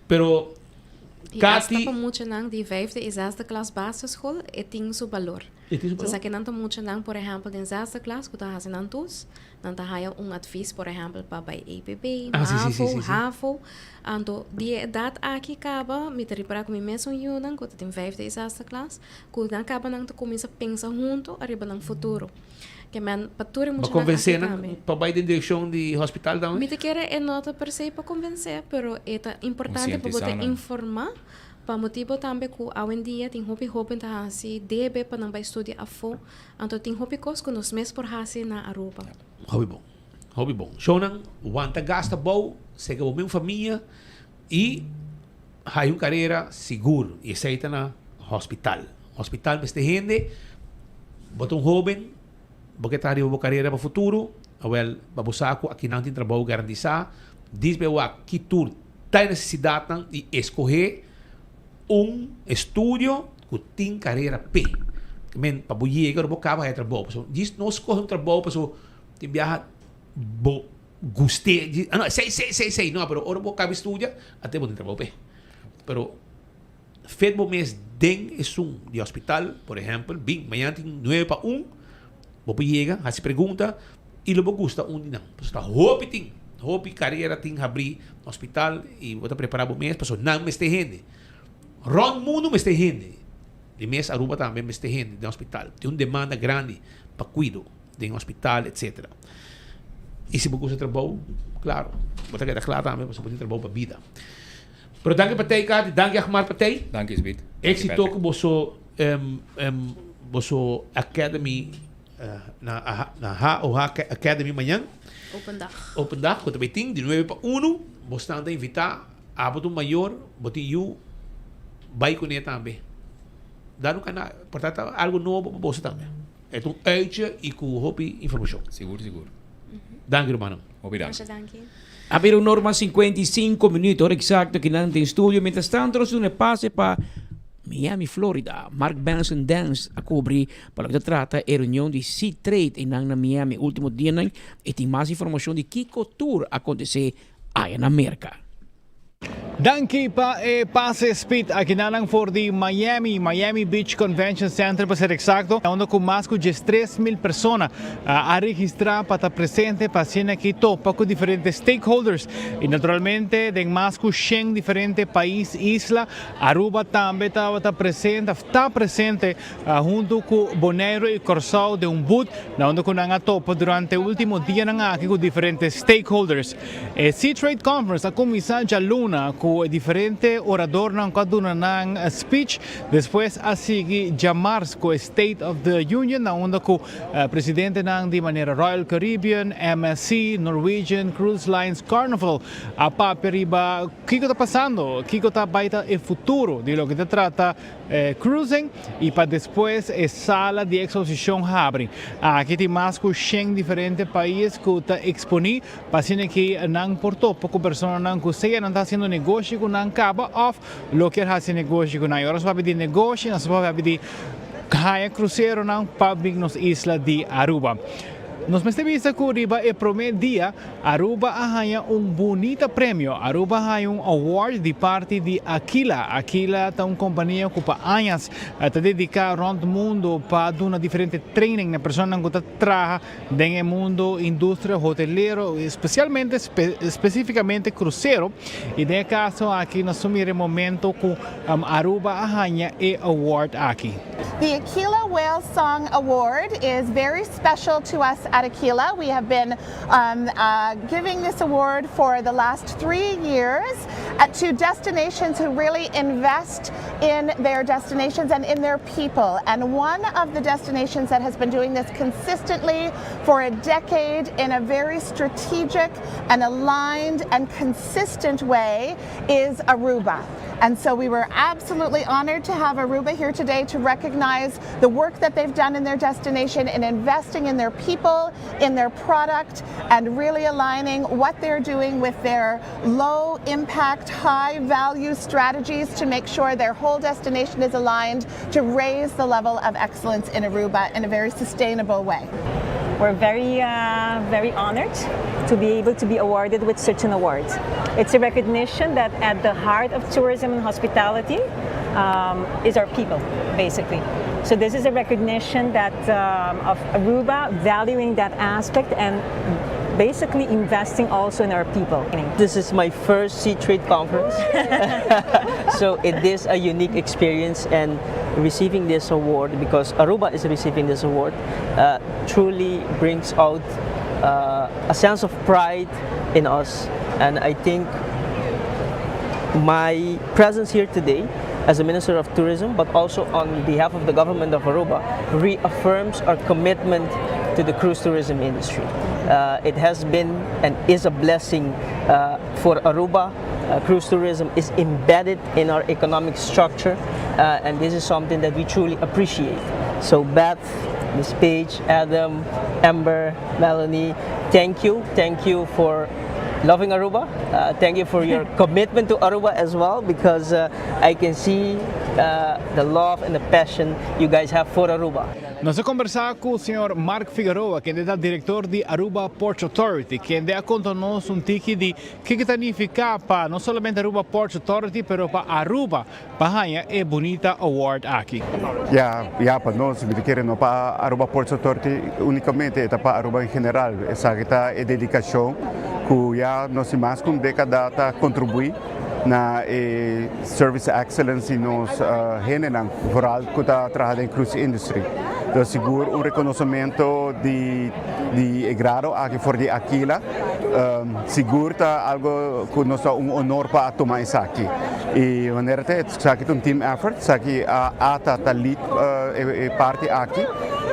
Pero. I hasta pa muchanan di vijfde i zesde klas basisschool e tin su balor. E tin su balor. So esaki nan ta muchanan por ehempel den zesde klas ku ta hasi nan toets, nan ta haya un advies por ehempel pa bai EPB, Ah, si, si, si, mavo, si, si. havo. Anto di e edat aki kaba mi ta ripara ku mi mesun yunan ku ta den vijfde i zesde klas ku nan kaba nan ta kuminsa pensa hunto ariba nan futuro. Ke men pa tur e Bo muchanan aki konvensé nan tambe. pa bai den direkshon di hospital tambe? Mi ta kere e no ta per se pa konvensé, pero e ta importante pa bo ta Konsientisá nan. informá, pa motibo tambe ku awendia tin hopi hóben ta hasi debe pa nan bai studia afó, anto tin hopi kos ku nos mes por hasi na Aruba. Hopi bon, hopi bon. Shownan wanta gasta bou, sega bo men famia i haya un karera sigur i esei ta na hospital. Hospital mester hende, bo ta un hoben, bo ke traha riba bo karera pa futuro, awel pa bo sa ku akinan tin trabou garantisa, dis be wak ki tur ta e nesesidatnan i eskohe un estudio ku tin karera p'e. Men pa bo yega ora bo kaba haya trabou. Pasobra djis no skohe un trabou pasobra tin biaha bo gust'é, djis ah no esei esei esei esei no, pero ora bo kaba studia ate bo tin trabou p'e. Pero Fet bo mes den esun di hospital, por ehempel, bin mañana tin nuebe pa un, bo por yega, haci pregunta y lo bo gusta un di nan. Pasobra ta hopi tin, hopi carera tin habri hospital y bo ta prepara bo mes pasobra nan mester hende. Rond mundo mester hende, di mes Aruba tambe mester hende den hospital. Tin un demanda grandi pa cuido den hospital etcetera. Y si bo gusta trabou, claro, bo ta keda cla tambe pasobra bo tin trabou pa bida. Pero danki pa tei Katy, danki Agmar pa tei. Danki Smith. Éxito ku boso boso academy na na HOH Academy mañan. Open dag. Open dag ku ta bai tin di nuebe pa uno. Bosnan ta invitá. Abo ta un mayor, bo tin yu, bai kuné tambe. Da un kana, por ta ta algo nobo pa boso tambe. E ta un uitje i ku hopi informashon. Sigur sigur. Danki rumannan. Hopi danki. Masha danki. A bira un norma 55 minuut, ora exacto ki nan den studio. Mientras tanto nos duna e pase pa Miami, Florida. Mark Benson Dance a cubri pa loke ta trata e reunion di C-Trade einan na Miami ultimo dianan y tin mas informacion di kico tur a acontece aya na Merca. Danki pa e pase Speed akinanan for di Miami, Miami Beach Convention Center pa ser eksakto, unda ku mas ku 13,000 persona a registrá pa ta presente pa asina aki topa ku diferente stakeholders i naturalmente den mas ku shen diferente pais, isla. Aruba tambe tabata presente òf ta presente huntu ku Boneiru i Kòrsou den un booth na unda ku nan a topa durante e último dianan aki ku diferente stakeholders. E Seatrade Conference a kuminsá djaluna ku e diferente oradornan ku a duna nan speech. Despues a sigui djamars ku e State of the Union na unda ku presidentenan di manera Royal Caribbean, MSC, Norwegian Cruise Lines, Carnival a papia riba kiko ta pasando, kiko ta bai ta e futuro di loke ta trata Cruising y pa despues e sala di exposicion habri. Aki tin mas cu shen diferente pais cu ta exponi pa asina ki nan por topa cu personanan cu sea nan ta haciendo negoshi cu nan caba of lo kier haci negoshi cu nan. Y ora nos papia di negoshi nos ta papia di haya cruceronan pa bin nos isla di Aruba. Nos mester bisa cu riba e prome dia Aruba a haña un bunita premio. Aruba a haña un award di parti di Aquila. Aquila ta un compania cu pa añas ta dedica rond mundo pa duna diferente training na personanan cu ta traha den e mundo industria hotelero, especialmente specificamente crucero. Y den e caso aki nos ta mira e momento cu Aruba a haña e award aki. The Aquila Whale Song Award is very special to us at Aquila. We have been um, uh, giving this award for the last three years uh, to destinations who really invest in their destinations and in their people. And one of the destinations that has been doing this consistently for a decade in a very strategic and aligned and consistent way is Aruba. And so we were absolutely honored to have Aruba here today to recognize the work that they've done in their destination in investing in their people, in their product, and really aligning what they're doing with their low impact, high value strategies to make sure their whole destination is aligned to raise the level of excellence in Aruba in a very sustainable way. We're very, uh, very honored to be able to be awarded with such an award. It's a recognition that at the heart of tourism and hospitality um, is our people, basically. So this is a recognition that um, of Aruba valuing that aspect and basically investing also in our people. This is my first Seatrade conference, so it is a unique experience and receiving this award because Aruba is receiving this award uh, truly brings out uh, a sense of pride in us and I think my presence here today as a Minister of Tourism, but also on behalf of the government of Aruba, reaffirms our commitment to the cruise tourism industry. Uh, it has been and is a blessing uh, for Aruba. Uh, cruise tourism is embedded in our economic structure, uh, and this is something that we truly appreciate. So, Beth, Ms. Page, Adam, Amber, Melanie, thank you. Thank you for loving Aruba. Uh, thank you for your commitment to Aruba as well, because uh, I can see uh, the love and the passion you guys have for Aruba. Nos a combersa cu señor Mark Figueroa, kende ta director di Aruba Ports Authority, kende a conta nos un tiki di kico ta significa pa no solamente Aruba Ports Authority, pero pa Aruba, pa haya e bunita award aki. Ja, ja, pa nos, mi kier no pa Aruba Ports Authority unicamente, ta pa Aruba en general. Esaki ta e dedicacion cu ya nos mas cu un decada ta contribui na eh, service excellence y nos uh, hendenan, vooral cu ta traha den cruise industry. Anto, sigur un reconocimento di, di grado aki for di Aquila, um, sigur ta algo cu nos ta un honor pa tuma esaki. Y manera ta, esaki un team effort, esaki a ATA ta lead uh, e, e parti aki,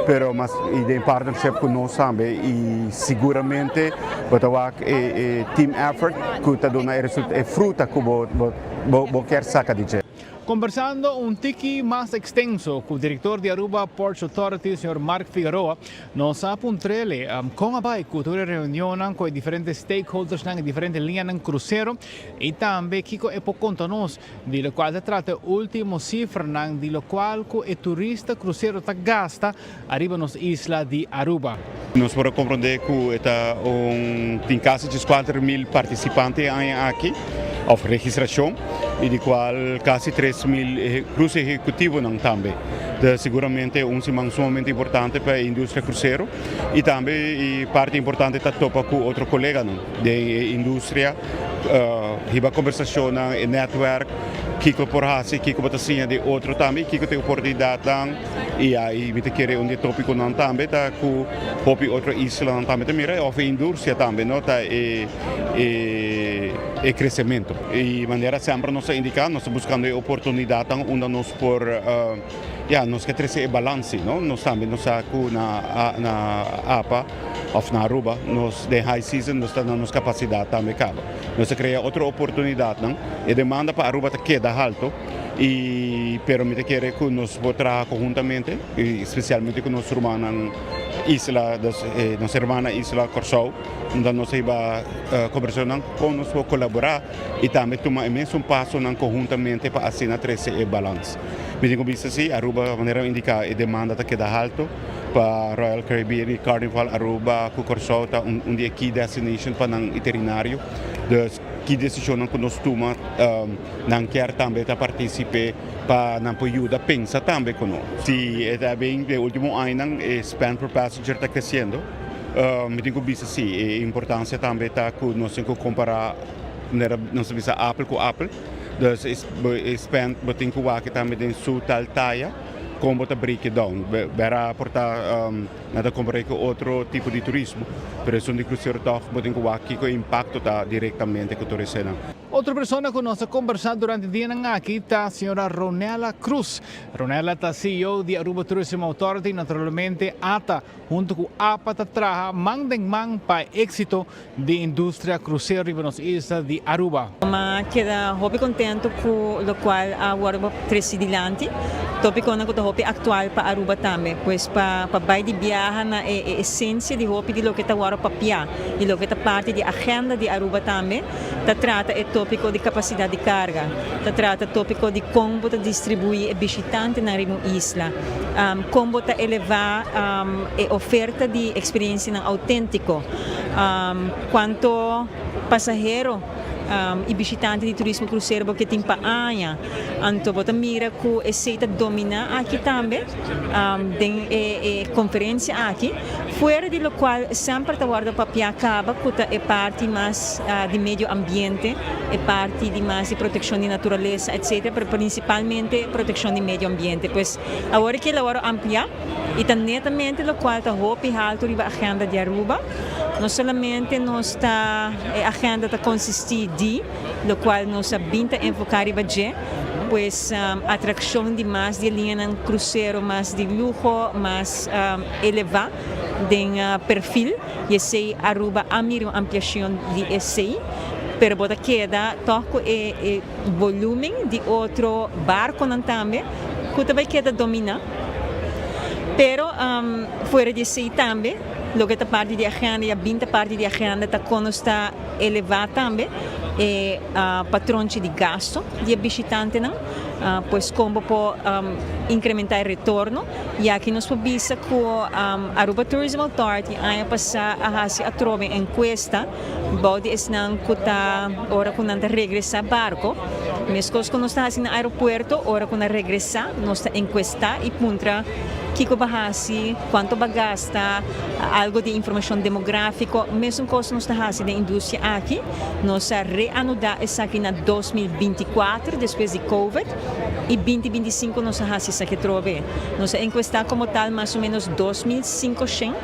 pero mas y den partnership cu nos tambe y siguramente bo ta wak e, e team effort cu ta duna e resultado e fruta cu bo bo bo, bo kier saca di dje. Combersando un tiki mas extenso cu director di Aruba Ports Authority, señor Mark Figueroa, nos a puntr'e um, con a bay cu e reunion cu diferente stakeholders na diferente liña crucero y tambe kico e por conta nos di locual ta trata ultimo cifra di locual cu e turista crucero ta gasta ariba nos isla di Aruba. Nos por comprende cu ta un tin casi 4 mil participante aki, of registracion, y di cual casi 3 mil cruise ehecutivo nan tambe. Anto, siguramente un siman sumamente importante pa e industria crucero y tambe e parti importante ta topa cu otro coleganan di industria, uh, hiba combersacion y network, kico por haci, kico bo ta siña di otro tambe, kico tin oportunidad y ey mi ta kere un topiconan tambe ta cu hopi otro isla tambe ta mira of industria tambe no ta e e e crecemento. Y manera semper nos a indica, nos ta buscando oportunidad unda nos por uh, ja, nos kier trece balanse, no? Nos tambe nos sa na na APA of na Aruba, nos den high season nos ta na nos capacidad tambe caba. Nos a crea otro oportunidad, no? E demanda pa Aruba ta keda halto y pero mi ta kere cu nos por traha conhuntamente y especialmente cu nos ruman isla, dus, eh, nos hermana isla Corsou, unda nos ta uh, combersa cu nos por colabora y tambe tuma mesun paso conhuntamente pa asina trece e balance. Mi tin cu bisa si, Aruba, manera indica, e demanda ta keda halto pa Royal Caribbean y Carnival Aruba, cu Corsou ta un, un di key destination pa nan itinerario. Dus ki decision cu nos tuma, um, nan kier tambe ta participa pa nan por yuda pensa tambe cu nos. Si ta bin e ultimo aña e spend per passenger ta creciendo. Uh, mi tin cu bisa si, e importancia tambe ta cu nos tin cu compara nos bisa apple cu apple. Dus e spend bo tin cu wak tambe den su tal taya con bo ta break it down. Bera por ta um, nada compara cu otro tipo di turismo, pero esun di crucero toch bo tin cu wak e impacto ta directamente cu turista. Otro persona cu nos a combersa durante e dia aki ta señora Ronella Cruz. Ronella ta CEO di Aruba Tourism Authority, naturalmente ATA, hunto cu APA ta traha man den man pa exito di industria crucero riba nos isla di Aruba. Mi a keda hopi contento cu locual a wordo treci dilanti. Topico cu ta hopi actual pa Aruba tambe, pues pa pa bay di biaha na e, e esencia di hopi di loke ta wordo papia y loke ta parti di agenda di Aruba tambe. Ta trata e topico. tópiko di kapasidat di karga, ta trata tópiko di kon bo ta distribuí e bishitantenan riba un isla, kon bo ta elevá e oferta di eksperensianan outéntiko, kuantu pasahero i bishitante di turismo krusero bo ke tin pa aña. Anto bo ta mira ku esei ta dominá aki tambe den e konferensia aki. Fuera di lokual semper ta wòrdu papiá kaba ku ta e parti mas di medio ambiente, e parti di mas di protekshon di naturalesa etsetera, pero prinsipalmente protekshon di medio ambiente. Pues awor aki el a wòrdu ampliá i ta netamente lokual ta hopi haltu riba agenda di Aruba. No solamente nos ta e agenda ta konsistí di lokual nos a bin ta enfoká riba dje, pues atrakshon di mas di e liñanan krusero mas di luho, mas elevá den perfil y esey Aruba a mira un ampliacion di esey, pero bo ta keda tog cu e volumen di otro barconan tambe cu ta bay keda domina, pero fuera di esey tambe loke ta parti di agenda y a bin ta parti di agenda ta con nos ta eleva tambe e patronchi di gasto di e bishitantenan, pues con bo por incrementa e retorno. Y aki nos por bisa cu Aruba Tourism Authority aña pasa a haci atrobe encuesta bou di esnan cu ta ora cu nan ta regresa barco. Mescos cu nos ta haci na aeropuerto, ora cu nan regresa nos ta encuesta y puntra kico bo a haci, cuanto bo a gasta, algo di informacion demografico. Mesun cos nos ta haci den industria aki. Nos a reanuda esaki na 2024 despues di covid. I binti 25 nos a hasi esaki atrobe. Nos a enkuestá komo tal mas o ménos 2500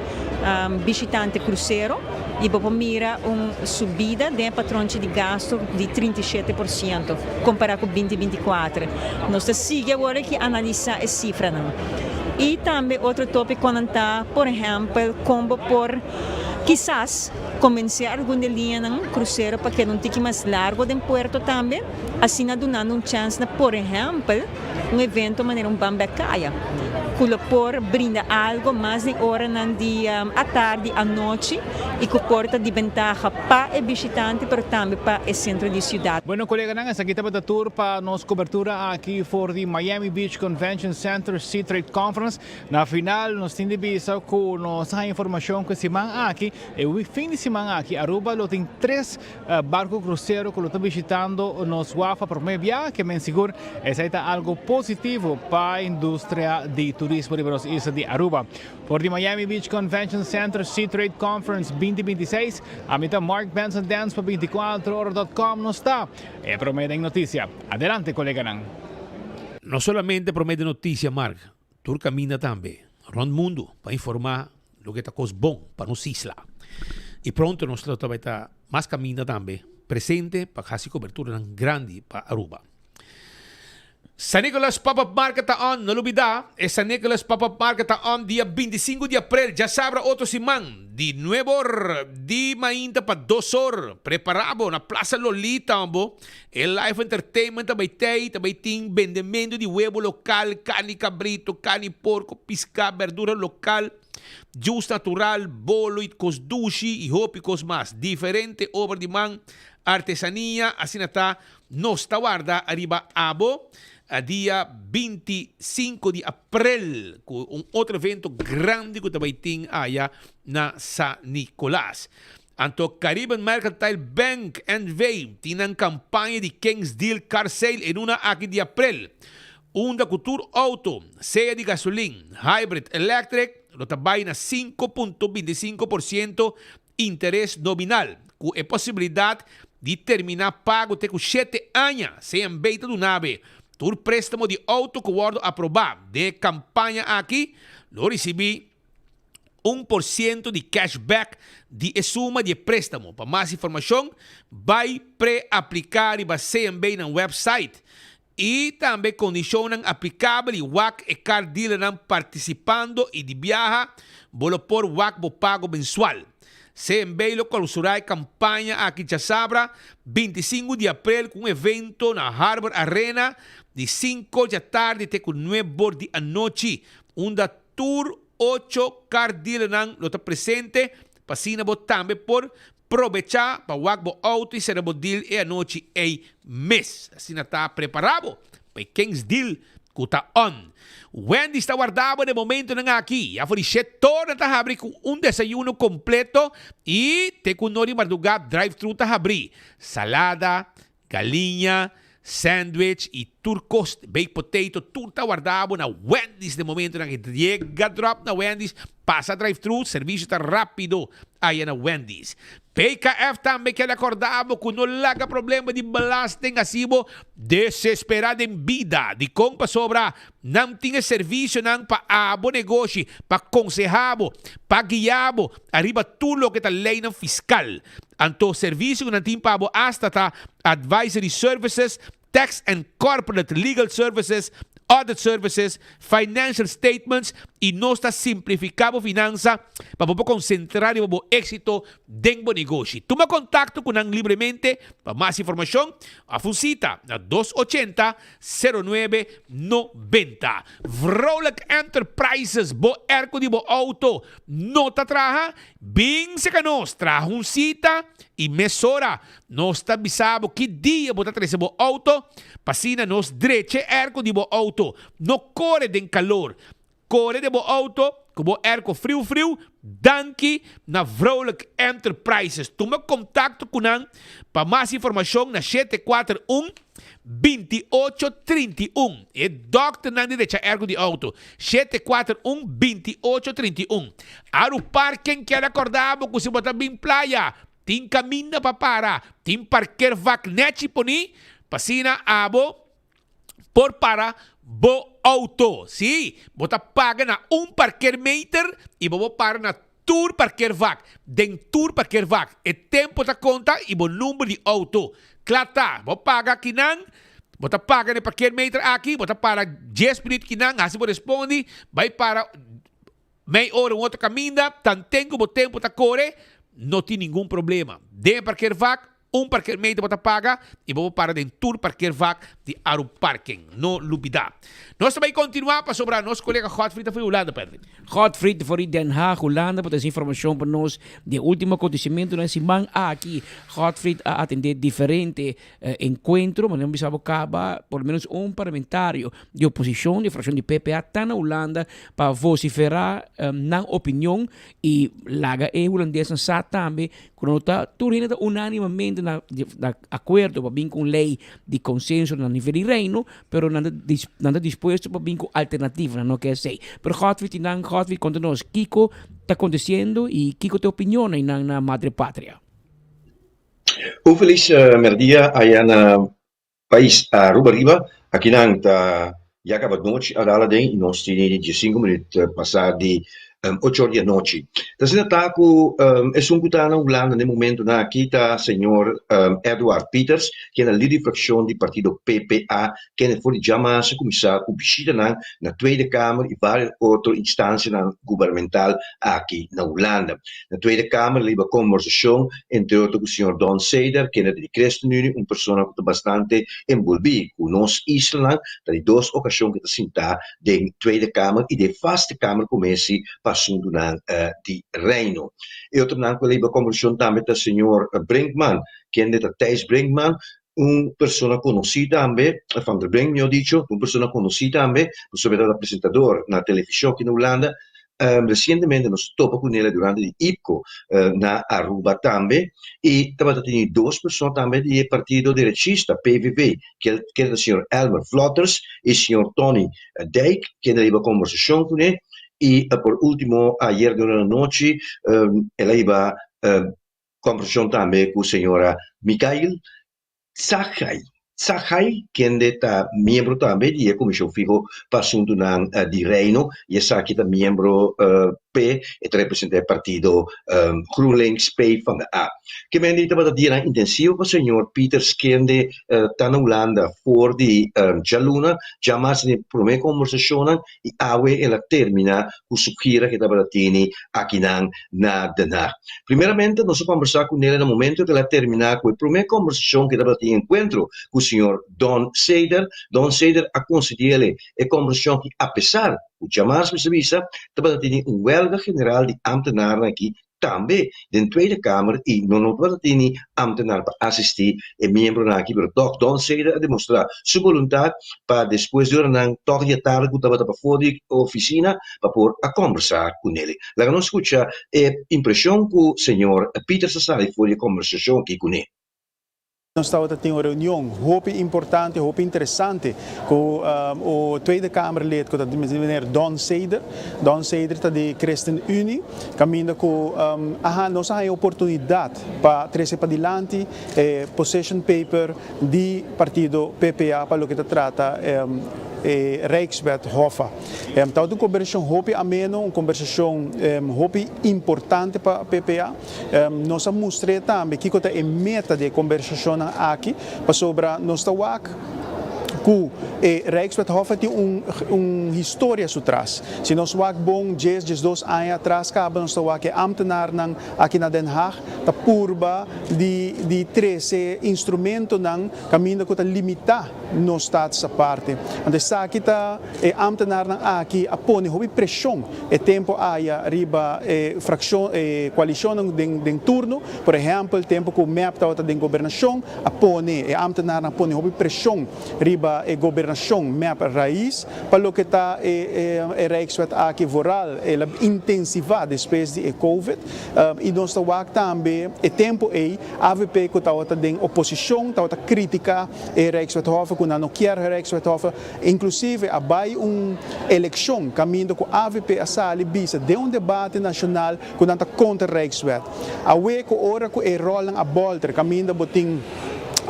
bishitante krusero i bo por mira un subida den e patronchi di gastu di 37% kompará ku binti 24. Nos ta sigui awor aki analisá e sifranan. I tambe otro tópikonan ta, por ehèmpel, kon bo por kisas konvensé algun di e liñanan krusero pa keda un tiki mas largo den puerto tambe. Asina dunando un chèns na por ehèmpel un evento manera un Ban Bèk Kaya ku lo por brinda algo mas den oranan di atardi, anochi i ku por ta di bentaha pa e bishitante pero tambe pa e sentro di siudat. Bueno koleganan, esaki tabata tur pa nos kobertura aki for di Miami Beach Convention Center Seatrade Conference. Na final nos tin di bisa ku nos a haña informashon ku e siman aki, e fin di siman aki, Aruba lo tin tres Barco crucero cu lo ta bishitando nos waf pa prome bia ke men sigur esai ta algo positivo pa industria di turismo riba nos isla di Aruba. For di Miami Beach Convention Center Seatrade Conference 2026, ami ta Mark Benson Dance pa 24 ora dot com nos ta e prome den noticia. Adelante coleganan. No solamente prome den noticia Mark, tur caminda tambe rond mundo pa informa Loke ta kos bon pa nos isla. I pronto nos lo ta bai ta mas kaminda tambe presente pa hasi koberturanan grandi pa Aruba. San Nicolas Pop-Up Market ta on, no lubida, e San Nicolas Pop-Up Market ta on dia 25 di aprel, djasabra otro siman, di nuebe or di mainta pa dos or. Prepara bo na Plaza Lolita bo, e live entertainment ta bai tei, ta bai tin bendemento di webo lokal, karni kabrito, karni porko, piská, berdura lokal, Juice natural, bolo y cos dushi y hopi cos mas. Diferente obra di man, artesania, asina ta nos ta warda ariba abo dia 25 di april cu un otro evento grandi cu ta bay tin aya na San Nicolas. Anto Caribbean Mercantile Bank NV tin nan campaña di Kings Deal Car Sale e luna aki di april. Unda ku tur outo, sea di gasolin, hybrid, electric, lo ta bai na 5.25% interes nominal, ku e posibilidat di terminá pago te ku shete aña. CMB ta duna be tur préstamo di outo ku wòrdu aprobá den e kampaña aki lo risibí 1% di cashback di e suma di e préstamo. Pa mas informashon, bai pre-apliká riba CMB nan website. I tambe kondishonnan aplikabel i wak e car dealernan partisipando i di biaha bo lo por wak bo pago mensual. CMB lo klausurá e kampaña aki djasabra 25 di aprel ku un evento na Harbor Arena di sinku djatardi te ku nuebor di anochi unda tur ocho car dealernan lo ta presente pa asina bo tambe por. Probechá pa wak bo outo i sera bo deal e anochi ei mes. Asina ta prepará bo pa e Kings Deal ku ta on. Wendy's ta warda bo den momentonan aki. Ya for di shet tornan ta habri ku un desayuno kompleto i te ku no di mardugá drive-thru ta habri. Salada, Galiña, sandwich y tur cos, baked potato, tur ta warda bo na Wendy's den momentonan aki. Yega drop na Wendy's, pasa drive thru, servicio ta rapido aya na Wendy's. PKF tambe keda corda bo cu no laga problema di belasting haci bo desespera den bida. Dicon? Pasobra nan tin e servicionan pa abo negoshi, pa conseha bo, pa guia bo ariba tur loke ta leynan fiscal. Anto servisio ku nan tin pa bo asta ta advisory services, tax and corporate legal services, audit services, financial statements i nos ta simplifiká bo finansa pa bo por konsentrá riba bo éksito den bo negoshi. Tuma kontakto ku nan libremente pa mas informashon òf un sita na dos ochenta, 09 90. Vrolijk Enterprises, bo erko di bo outo no ta traha? Bin seka nos, traha un sita i mesora nos ta bisa bo ki dia bo ta trese bo outo pa asina nos drecha e erko di bo outo. No kore den kalor. Kore den bo outo ku bo erko friu friu. Danki na Vrolijk Enterprises. Tuma kontakto ku nan pa mas informashon na 741. 28 31. E dòkternan di drecha ergo di outo. 741 28 31. Aru Parken kier akorda bo ku si bo ta bin playa, tin kaminda pa para, tin parkeervak nèchi poní pa asina abo por para bo outo. Sí, bo ta paga na un parkeermeter i bo por para na tur parkeervak. Den tur parkeervak e tempo ta konta i bo number di outo. Kla ta, bo paga kinan, bo ta paga na e parkeermeter aki, bo ta para dies minuut kinan, hasi bo respondi, bai para mei ora un otro kaminda, tanten ku bo tempo ta kore, no tin ningun problema. Den e parkeervak Un parkeermeter bo ta paga y bo por para den tur parkeervak di Aruparking. No lubida. Nos ta bay continua pasobra nos colega Godfried ta for di Hulanda, Pervin. Godfried for di Den Haag, Hulanda, pa trese informacion pa nos di e ultimo acontecimientonan e siman aki. Godfried a atende diferente encuentro, manera mi bisa bo caba, por lo menos un parlamentario di oposicion, di fraccion di PPA, ta na Hulanda pa vocifera nan opinion y laga e Hulandesnan sa tambe Ku no ta tur hende ta unánimamente na na akuerdo pa bin ku un lei di konsenso na nivel di reino, pero nan ta dis nan ta dispuesto pa bin ku alternativa, nan no ke esei. Pero Godfrey tin nan, Godfrey konta nos kiko ta kontesiendo i kiko ta e opinionnan di nan na Madre Patria. Un felis merdia aya na pais Aruba riba. Akinan ta ya kaba nochi a dal aden i nos tini diesinku minüt pasá di ocho or di anochi. Ta asina ta ku esun ku ta na Hulanda na e momentunan aki ta señor Eduard Pieters, ken ta lider di frakshon di partido PPA, kende for di djamas a kuminsá ku bishitanan na Tweede Kamer i vários otro instansianan gubernamental aki na Hulanda. Na Tweede Kamer riba kombersashon entre otro ku señor Don Seder, kende ta di ChristenUnie, un persona ku ta bastante enbolbí ku nos islanan. Ta di dos okashon ku e ta sintá den Tweede Kamer i den Vaste Kamer ku mesi pa asuntunan di Reino. E otronan ku riba kombersashon tambe ta señor Brinkman, kende ta Thijs Brinkman, un persona konosí tambe, Van der Brink mihó dicho, un persona konosí tambe, pasobra e tabata presentador na televishon aki na Hulanda. Resientemente nos a topa ku nel durante di IPCO na Aruba tambe i tabata teni dos persona tambe di e partido derechista, PVV, kel ta señor Elmer Vlotters i señor Tony Dijk, kende a hiba kombersashon kuné. I por último ayer durante anochi el a hiba Kombersashon tambe ku señora Mikail Tsaghay, Tsaghay, kende ta miembro tambe di e Komishon Fiho pa Asuntunan di Reino i esaki ta miembro p'e e ta representá e partido GroenLinks P van de A. Kemendi tabata dianan intensivo pa señor Pieters kende ta na Hulanda for di djaluna djamars den e promé kombersashonnan i awe el a terminá ku su gira ku e tabata tene akinan na Den Haag. Primeramente nos a kombersá ku Nele na momento ku el a terminá ku e promé kombersashon ku e tabata tin enkuentro ku señor Don Seder. Don Seder a konsidi'é e kombersashon aki apesar ku djamars mester bisa tabata tene un wèlga general di ámtenarnan aki. tambe den Tweede Kamer y no no tabata tini ambtenaar pa asisti e miembronan aki pero tog Don Seder a demostra su boluntad pa despues di oranan tog di atardi cu tabata pafo di oficina pa por a combersa cu nele. Laga nos scucha e impresion cu señor Pieters a sali for di e combersacion aki cune. Nos tabata tin un reunion hopi importante, hopi interesante cu o Tweede Kamerlid cu ta meneer Don Seder. Don Seder ta di Christen Unie, caminda cu a nos a haña oportunidad pa trece padilanti e position paper di partido PPA pa loke ta trata e Rijkswet Hoffa. Tabata un combersacion hopi ameno, un combersacion hopi importante pa PPA. Nos a mustr'é tambe kiko ta e meta di e kombersashonnan aki, pasobra nos ta wak ku e Rijkswet Hoffa tin un un historia su tras. Si nos wak bon djes, djesdos aña atras kaba nos ta wak e ámtenarnan aki na Den Haag ta purba di di trese instrumentonan kaminda ku ta limitá nos staatsaparte. Anto esaki ta e ámtenarnan aki a pone hopi preshon e tempu aya riba e frakshon e koalishonnan den den turno. Por ehèmpel tempu ku mep tabata den gobernashon a pone e ámtenarnan a pone hopi preshon riba e gobernashon mep rais pa loke ta e e Rijkswet aki vooral el a intensivá despues di e covid i nos ta wak tambe e tempu ei avp ku tabata den oposishon tabata kritiká e Rijkswet Hoffe ku nan no kier Rijkswet Hoffe. Inclusive a bay un eleccion caminda cu avp a sali bisa den un debate nacional cu nan ta contra Rijkswet. Awe cu ora cu e rolnan a bolter caminda bo tin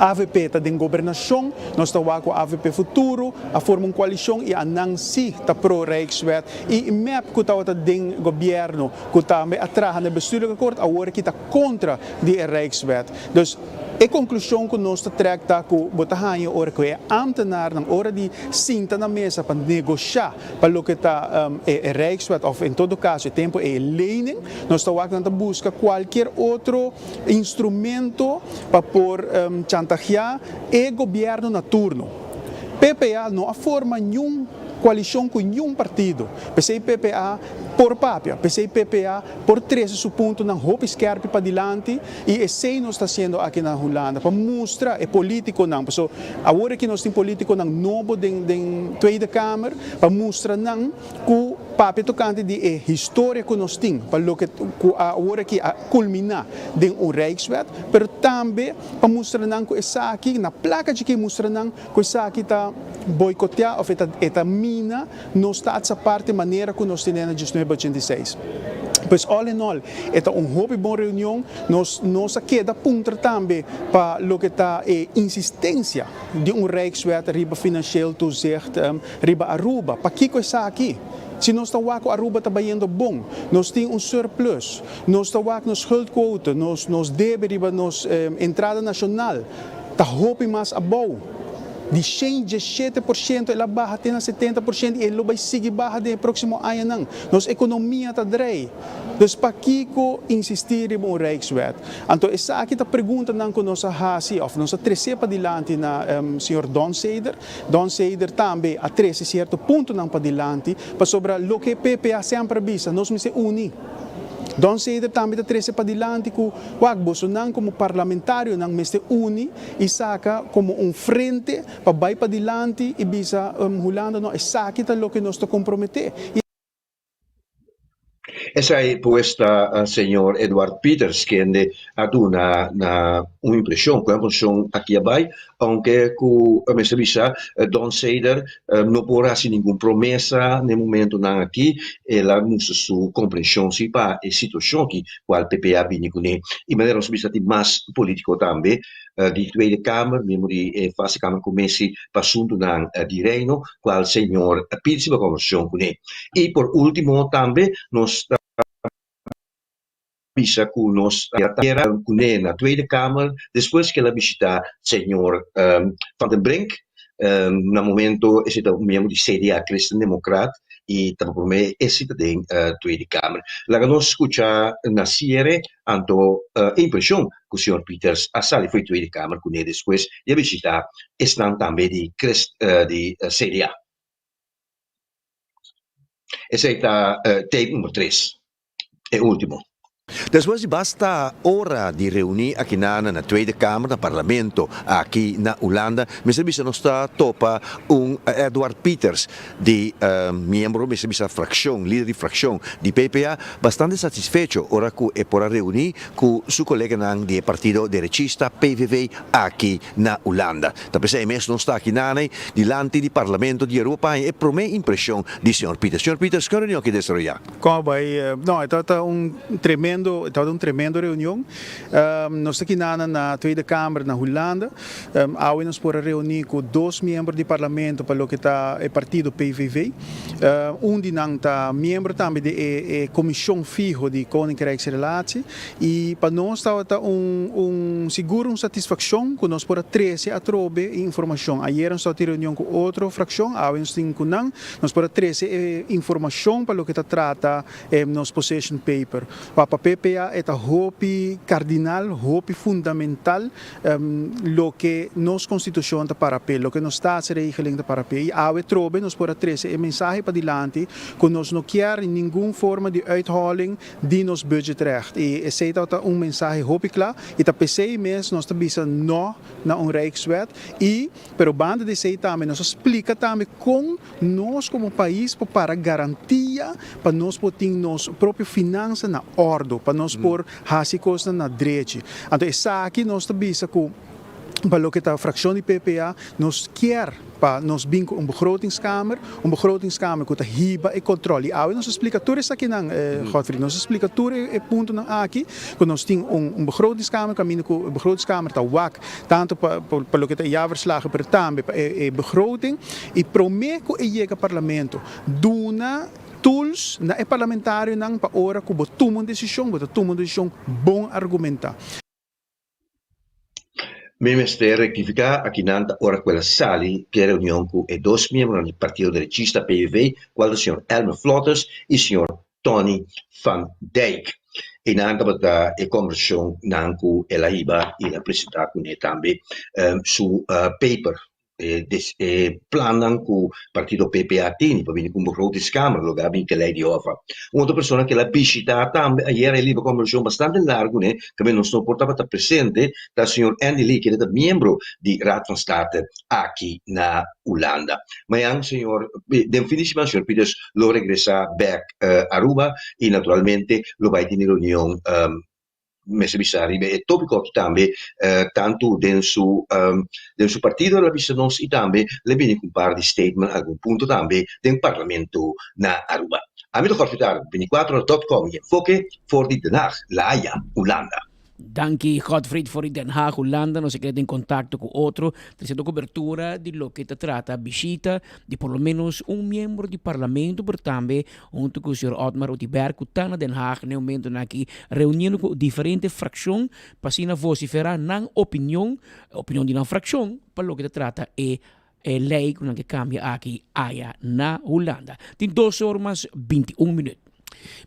avp ta den gobernacion, nos ta wak cu avp Futuro a forma un coalicion y a nan si ta pro Rijkswet y mep cu tabata den gobierno cu tambe a traha na e bestuurlijk akkoord awor aki ta contra di e Rijkswet. Dus e konklushon ku nos ta trèk ta ku bo ta haña ora ku e ámtenarnan ora di sinta na mesa pa negoshá pa loke ta e Rijkswet òf en todo kaso e tempu e lening, nos ta wak nan ta buska kualkier otro instrumento pa por chantageá e gobièrnu na turno. PPA no a forma niun koalishon ku niun partido. P'esei PPA por papia, p'esei PPA por trese su puntonan hopi skèrpi padilanti i esei nos ta hasiendo aki na Hulanda pa mustra e politikonan, paso awor aki nos tin politikonan nobo den den Tweede Kamer, pa mustra nan ku papia tokante di e historia ku nos tin pa loke ku awor aki a kulminá den un Rijkswet, pero tambe pa mustra nan ku esaki na plaka chikí mustra nan ku esaki ta boikoteá òf e ta e ta mina nos staatsaparte manera ku nos tene na diesnuebe ochenta i seis. Pues all in all e ta un hopi bon reunion. Nos nos a keda puntra tambe pa loke ta e insistencia di un Rijkswet riba financieel toezicht riba Aruba. Pakiko esaki? Si nos ta wak ku Aruba ta bayendo bon, nos tin un surplus, nos ta wak nos schuldquote, nos nos debe riba nos entrada nacional ta hopi mas abou. Di 117% el a baha te na 70% i e lo bai sigui baha den e próksimo añanan. Nos ekonomia ta drei. Dus pakiko insistí riba un Rijkswet? Anto esaki ta preguntanan ku nos a hasi òf nos a tresé padilanti na señor Don Seder. Don Seder tambe a trese sierto puntonan padilanti pasobra loke PPA semper a bisa, nos mester uni. Don Seder tambe ta trese padilanti ku wak bosonan komo parlamentarionan mester uni i saka komo un frente pa bai padilanti i bisa Hulanda no esaki ta loke nos ta komprometé. I. Esei pues ta señor Eduard Pieters kende a duna na un impresion cu e posicion aki a bay, aunke cu mester bisa Don Seder no por haci ningun promesa na e momentonan aki, el a mustra su comprension si pa e situacion aki cual PPA bini cune. Y manera nos a bisa tin mas politico tambe di Tweede Kamer, miembro di e Vaste Kamer Commissie pa Asuntonan di Reino, cual señor Pieters riba conversacion cune. Y por ultimo tambe nos ta bisa cu nos ta kera cune na Tweede Kamer despues cu el a bishita señor Van den Brink, na momento esey ta un miembro di CDA, Christen Democraat, y ta pa prome esey ta den Tweede Kamer. Laga nos scucha na ciere anto e impresion cu señor Pieters a sali for di Tweede Kamer cune despues di a bishita esnan tambe di di CDA. Esey ta tape number tres, e ultimo. Despues di basta ora di reuní akinan na Tweede Kamer, na Parlamento aki na Hulanda, mester bisa nos ta topa un Edward Pieters di miembro, mester bisa frakshon, lider di frakshon di PPA, bastante satisfecho ora ku e por a reuní ku su koleganan di e partido derechista PVV aki na Hulanda. Ta p'esei mes nos ta aki naney dilanti di Parlamento di Aruba pa haña e promé impreshon di señor Pieters. Señor Pieters, kon reunion aki desaroyá? Kon a bai? No, e tabata un tremendo, e tabata un tremendo reunion. Nos ta kinana na Tweede Kamer na Hulanda. Awe nos por a reuní ku dos miembro di Parlamento pa loke ta e partido PVV. Un di nan ta miembro tambe di e komishon fiho di Koninkrijksrelatie. I pa nos tabata un un sigur un satisfakshon ku nos por a trese atrobe e informashon. Ayera nos tabata tin reunion ku otro frakshon, awe nos tin ku nan. Nos por a trese e informashon pa loke ta trata e nos position paper. Pa pa PPA e ta hopi kardinal, hopi fundamental loke nos konstitushon ta para p'e, loke nos staatsregeling ta para p'e. I awe trobe nos por a trese e mensahe padilanti ku nos no kier ningun forma di uitholling di nos budgetrecht. I esei tabata un mensahe hopi kla i ta p'esei mes nos ta bisa no na un rijkswet i pero banda di esei tambe nos a splika tambe kon nos komo pais por para garantia pa nos por tin nos propio finansa na ordo, pa nos por hasi kosnan na drechi. Anto esaki nos ta bisa ku pa loke ta frakshon di PPA nos kier pa nos bin ku un begrotingskamer, un begrotingskamer ku ta hiba e kontrol. I awe nos a splika tur esakinan, Godfried, nos a splika tur e puntonan aki ku nos tin un begrotingskamer kaminda ku e begrotingskamer ta wak tantu pa pa loke ta e jaarverslagen pero tambe pa e begroting i prome ku e yega parlamento duna tools na e parlamentarionan pa ora ku bo tuma un desishon bo ta tuma un desishon bon argumenta. Mi mester rektifiká akinan ta ora ku el a sali di e reunion ku e dos miembronan di Partido Derechista, PVV, kual ta señor Elmer Vlotters i señor Tony van Dijk. Einan tabata e kombersashonnan ku el a hiba i el a presentá kuné tambe su paper. E e plannan ku partido PPA tini pa bini ku un begrotingskamer lo ga bin ke lei di Hoffa. Un otro persona ke el a bishita tambe ayer el hiba kombersashon bastante largu ne kaminda nos no por tabata presente ta señor Andy Lee kende ta miembro di Raad van State aki na Hulanda. Mañan señor den fin di siman señor Pieters lo regresa bek Aruba y naturalmente lo bai tini reunion mester bisa riba e tópiko aki tambe tantu den su den su partido el a bisa nos i tambe el a bini ku un par di statement algun punto tambe den parlamento na Aruba. Ami ta Jorge Tardo, 24 dot com i Enfoke for di Den Haag, La Haya, Hulanda. Danki Godfried for di Den Haag, Hulanda. Nos a keda den kontakto ku otro, tresiendo kobertura di loke ta trata bishita di por lo menos un miembro di parlamento, pero tambe Huntu ku señor Otmar Oduber ku ta na Den Haag na e momentonan aki reuniendo ku diferente frakshon pa asina vosiferá nan opinion, opinion di nan frakshon pa loke ta trata e e lei ku nan ke kambia aki aya na Hulanda. Tin dos or mas 21 minüt.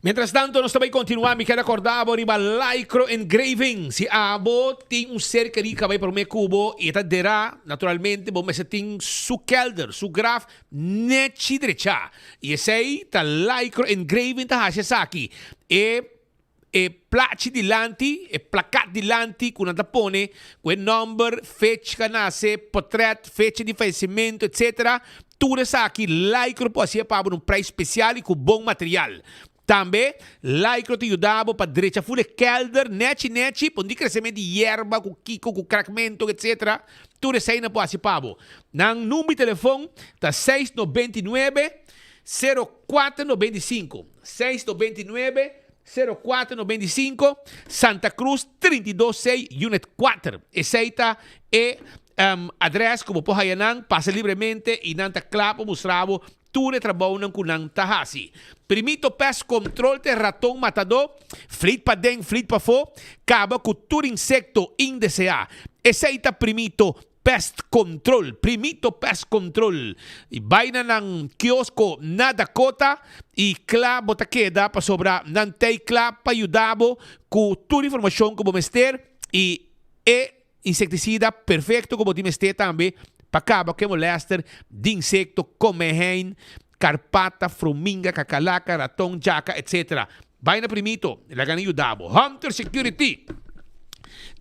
Mientras tanto nos ta bay continua, mi kier acorda bo riba Lycro Engraving. Si abo tin un ser kerí cabay prome cu bo y e ta derá, naturalmente bo mester tin su kelder, su graf Nechi drechá. I esei ta Lycro Engraving ta hasi esaki. E e plachi dilanti, e plakat dilanti ku nan ta pone ku e nòmber, fecha ku a nase, potrèt, fecha di fayesimentu, etsetera, tur esaki Lycro por hasié pa bo na un preis spesial i ku bon material. Tambe, Lycro ta yuda bo pa drecha ful e kelder nechi nechi, pa un di kresementu di yerba ku kiko, ku krakmentu, etc. Tur esei nan por hasi pa bo. Nan number di telefon ta seis 99 sero kuater 95, seis 99 sero kuater 95, Santa Cruz 32 sei unit kuater. Esei ta e adres ku bo por haya nan, pasa libremente i nan ta kla pa mustra bo Tur e trabounan ku nan ta hasi. Primito pest control te raton matadó, flit paden, flit pafó, kaba ku tur insekto indeseá. Esei ta Primito Pest Control. Primito Pest Control. I bai na nan kiosko na Dakota i kla bo ta keda pasobra nan t'ei kla pa yuda bo ku tur informashon ku bo mester i e Insektisida perfekto ku bo tin mester tambe pa kaba ku e molèster di insekto, komehein, karpata, fruminga, kakalaka, raton, djaka, etc. Bai na Primito, laga nan yuda bo. Hunter Security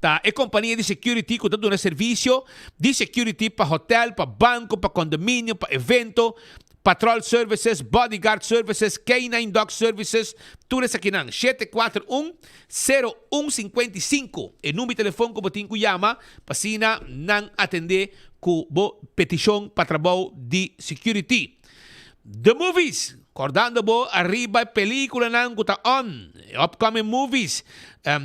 ta e kompania di security ku ta duna servisio di security pa hotel, pa banko, pa kondominio, pa evento, patrol services, bodyguard services, K-nine dog services, tur esakinan. 741 01 55 e number di telefon ku bo tin ku yama pa asina nan atendé ku bo petishon pa trabou di security. The Movies, Kordando bo ariba e peliculanan cu ta on, e upcoming movies,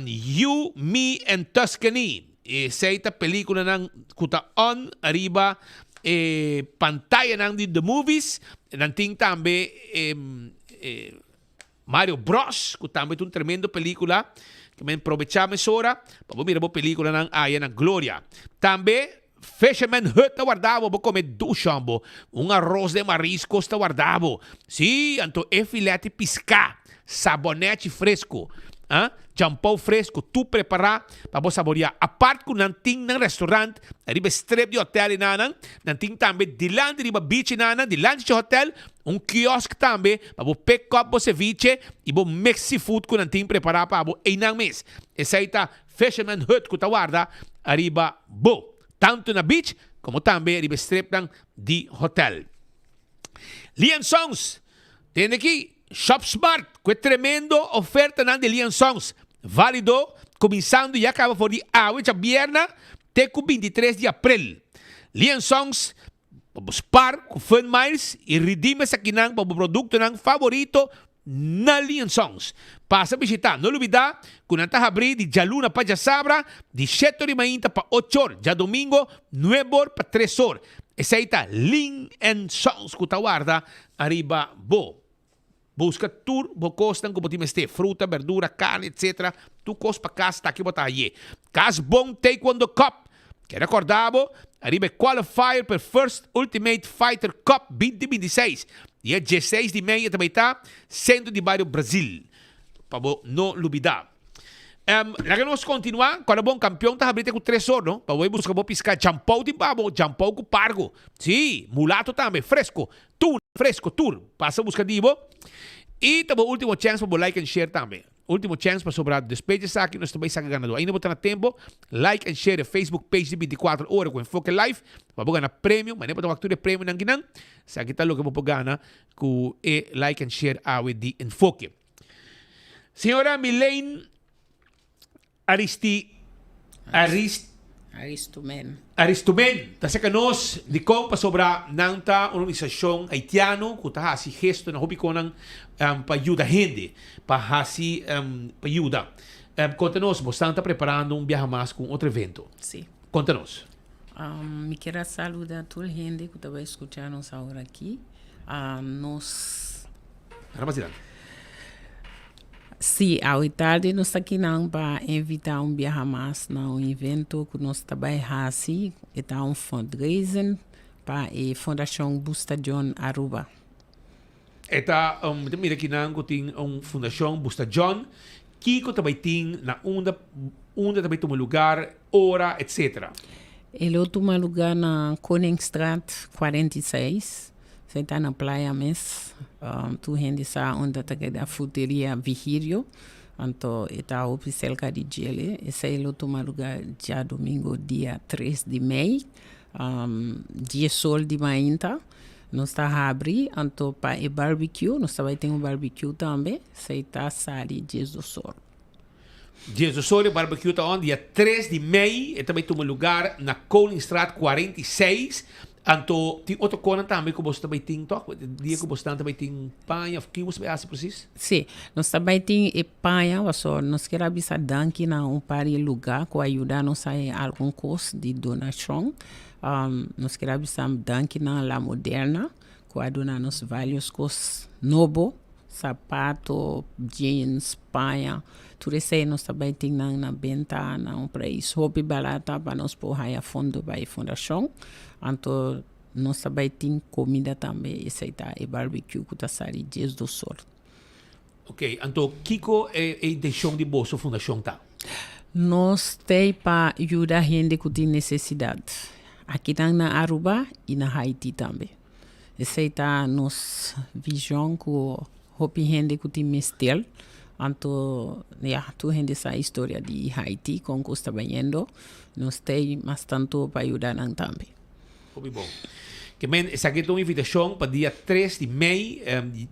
You, Me and Tuscany. Esey ta peliculanan cu ta on ariba e pantayanan di The Movies. Nan tin tambe e Mario Bros, cu tambe ta un tremendo pelicula. Ke men probecha mesora pa bo mira bo peliculanan aya na Gloria. Tambe Fisherman Hut ta warda bo, bo come dushon bo. Un arroz de mariscos ta warda bo. Si, anto e filete pisca, sabonechi fresco, ah, jampou fresco, tur prepara pa bo saboria. Apart cu nan tin nan restaurant riba e strip di hotel enanan, nan tin tambe dilanti riba beach enanan, dilanti dje hotel, Un kiosk tambe pa bo pick up bo ceviche y bo mix seafood cu nan tin prepara pa bo eynan mes. Esey ta Fisherman Hut cu ta warda ariba bo, tanto na beach como tambe riba e stripnan di hotel. Lee and Sons, Tende aki, Shop Smart cu e tremendo ofertanan di Lee and Sons, valido cuminsando ya caba for di awe djabierna te cu 23 di april. Lee and Sons Pa bo spar ku Fun Miles i redeem esakinan pa bo produktonan favorito na Lee and Sons. Pasa bishitá. No lubidá ku nan ta habrí di djaluna pa djasabra di shete or di mainta pa ocho or, djadomingo nuebe or pa tres or. Esei ta Lee and Sons ku ta warda ariba bo. Buska tur bo kosnan ku bo tin mester, fruta, berdura, karni, etc. Tur kos pa kas ta aki bo ta haye. Kas Bon Taekwondo Cup Kere kòrda bo ariba e qualifier pa e First Ultimate Fighter Cup 2026, dia dieseis di mei e ta bai ta Sentro di Bario Brazil. Pa bo no lubida. Laga nos kontinuá, kòrda bon kampion ta habri te ku tres or no, pa bo bai buska bo piská djampou tin pa bo, djampou ku pargo, si, mulato tambe, fresko, Tuna fresco tur pasa busca di bo y ta bo ultimo chance pa bo like and share tambe. Ultimo chance pasobra despues di esaki nos ta bay saca ganador. Ainda bo ta na tempo like and share e Facebook page di 24 ora cu Enfoke Live pa bo gana premio. Manera bo ta wak tur e premionan kinan. Esaki ta loke bo por gana cu e like and share awe di Enfoke. Señora Milene Aristi, Arist, Aristumen. Aristumen ta seka nos dikon pasobra nan ta un organisashon haitiano ku ta hasi gesto na hopi konan pa yuda hende, pa hasi pa yuda. Konta nos, bosnan ta preparando un biaha mas ku un otro evento. Sí. Konta nos. Mi kier a saluda tur hende ku ta bai skucha nos awor aki. Nos. Ana mas dilanti. Sí, awe tardi nos ta kinan pa invitá un biaha mas na un evento ku nos ta bai hasi. E ta un fundraising pa e Fundashon Busta John Aruba. E ta, mi ta mira kinan ku tin un Fundashon Busta John. Kiko ta bai tin, na unda, unda ta bai tuma lugar, ora, etcetera. E lo tuma lugar na Koningstraat 46. Esei ta na playa mes. Tur hende sa unda ta keda Fruteria Vigilio. Anto e ta hopi serka di djele. Esei lo tuma lugar djadumingu dia tres di mei, dies or di mainta. Nos ta habri anto pa e barbecue. Nos ta bai tin un barbecue tambe. Esei ta sali diesdos or. Diesdos or e barbecue ta on dia tres di mei. E ta bai tuma lugar na Koningstraat 46. Anto tin otro konan tambe ku boso ta bai tin tok? Dia ku boso ta bai tin paña of ki boso bai hasi presis? Sí, nos ta bai tin e paña pasobra nos kier a bisa danki na un par di luga ku a yuda nos haña algun kos di donashon. Nos kier a bisa danki na La Moderna ku a duna nos varios kos nobo, sapato, jeans, paña. Tur esei nos ta bai tin nan na benta na un preis hopi barata pa nos por haya fondo pa e fundashon. Anto nos ta bai tin komida tambe, esei ta e barbecue ku ta sali diesdos or. Ok, anto kiko e intenshon di boso fundashon ta? Nos t'ei pa yuda hende ku tin nesesidat, akinan na Aruba i na Haiti tambe. Esei ta nos vision ku hopi hende ku tin mester. Anto ya tur hende sa historia di Haiti kon kos ta bayendo. Nos t'ei mas tanto pa yuda nan tambe. Hopi bon. Ke men esaki ta un invitashon pa dia tres di mei,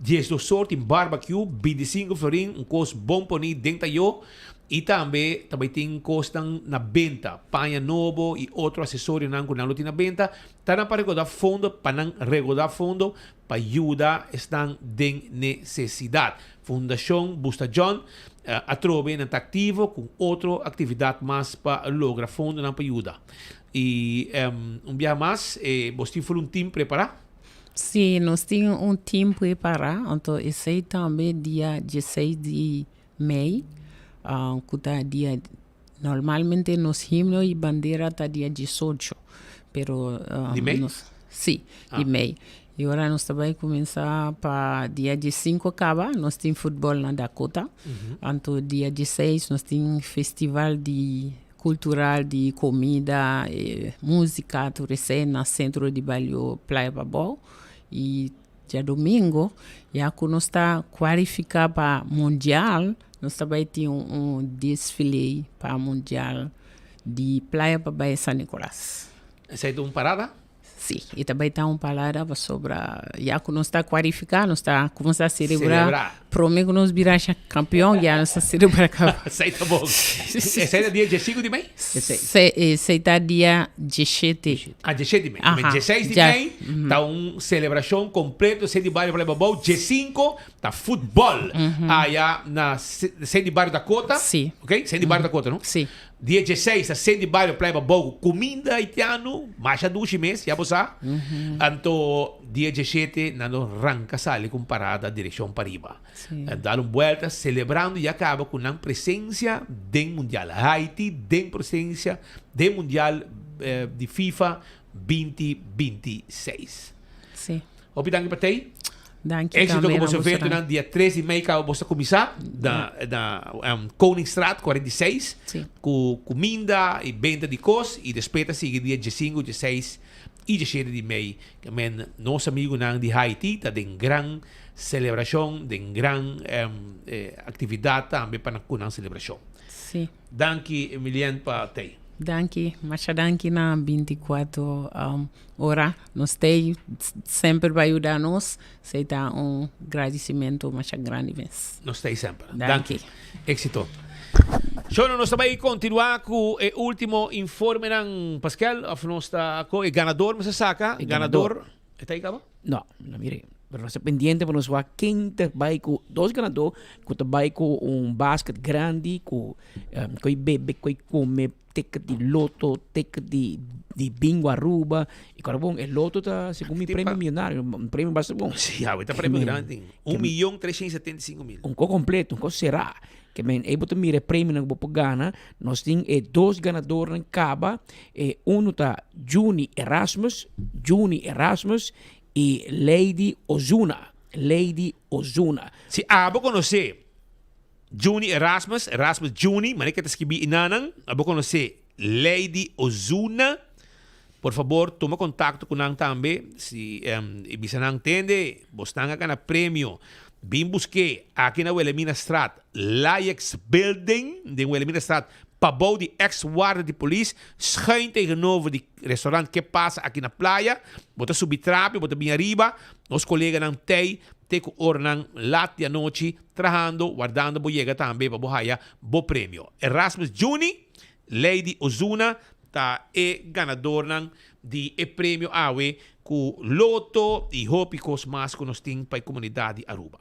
diesdos or tin barbecue, bintisinko florin, un kos bon poni den tayo i tambe ta bai tin kosnan na benta, paña nobo i otro asesorionan ku nan lo tin na benta, ta nan pa rekoda fondo, pa nan rekoda fondo pa yuda esnan den nesesidat. Fundashon Busta John atrobe nan ta aktivo ku otro aktividat mas pa logra fondonan pa yuda. I un biaha mas, bos tin ful un team prepará? Sí, nos tin un team prepará. Anto esei tambe dia dieseis di mei, ku ta dia, normalmente nos himno i bandera ta dia diesocho, pero Di mei? nos, sí, di mei. I ora nos ta bai kuminsá pa dia diesinko kaba, nos tin futbòl na Dakota. Anto dia dieseis nos tin festival di Cultural di comida, musica tur esey na centro di bario Playa Pabou y diadomingo ya cu nos ta cualifica pa mundial nos ta bay tin un desfile pa mundial di Playa Pabou San Nicolas. Esey ta un parada? Sí, e ta bai ta un palabra pasobra ya ku nos ta kualifiká, nos ta kuminsá selebrá. Promé ku nos bira kampion, ya nos ta selebrá kaba. Esei ta bon. Esei ta dia diesinku di mei? Esei ta dia dieshete. Ah, dieshete di mei. Aha. Dieseis di mei ta un selebrashon kompleto esei di bario Playa Babou. Diesinku ta futbòl aya na esei di bario Dakota. Sí. Oké, esei di bario Dakota, no? Sí. Dia dieseis ta sende bario Playa Babou ku kuminda haitiano, masha dushi mes, ya bo sa. Anto dia dieshete nan lo ranka sali ku un parada direkshon pariba. Dal un buelta selebrando ya kaba ku nan presensia den mundial. Haiti den presensia den mundial di FIFA 2026. Hopi danki pa tei. Danki Éxito tambe ku na boso boso eventonan dia 3 di mei kaba boso ta kuminsá na na um, Koningstraat 46 Sí. ku kuminda i benta di kos i despues ta sigui dia 15, 16 i 17 di mei. Ke men nos amigunan di Haiti ta den gran selebrashon, den gran um, eh, aktividat tambe pa nan ku nan selebrashon. Sí. Danki Emilienne pa tei. Danki, masha danki na 24 um, ora. Nos tei semper pa yuda nos. Esei ta un gradicimento masha grandi mes. Nos tei semper. Danki. Danki. Éxito. Shono, nos ta bai continua cu e ultimo informenan, Pascal, of nos ta cu e ganador mester saca? E ganador. E ta ahí caba? No, no mire. Pero nos ta pendiente pa nos wak ken ta bai cu dos ganador cu ta bai cu un basket grandi cu cu e bebe, cu e come, ticket di loto, ticket di di bingo Aruba. Y cuando bon, e loto ta segun mi premio millonario, un premio basta bon. Sí, awe ta premio grandi. 1.375.000. Un co completo, un co cerá. Ke men, ey bo ta mira e premionan ku bo por gana. Nos tin e dos ganadornan kaba. E unu ta Juni Erasmus, Juni Erasmus i Lady Ozuna, Lady Ozuna. Si abo konosé Juni Erasmus, Erasmus Juni, manera ke ta skibí inanan, abo konosé Lady Ozuna, por fabor tuma kontakto ku nan tambe, si i bisa nan tende, bosnan a gana premio, bin busk'é aki na Wilhelminastraat, Layex Building, den Wilhelminastraat, pabou di ex warda di polis, schuin tegenover di restaurant Ke Pasa aki na Playa, bo ta subi trapi, bo ta bin ariba, nos koleganan tei te ku oranan lat di anochi trahando, wardando bo yega tambe pa bo haya bo premio. Erasmus Juni. Lady Ozuna ta e ganadornan di e premio awe cu loto y hopi cos mas cu nos tin pa e comunidad di Aruba.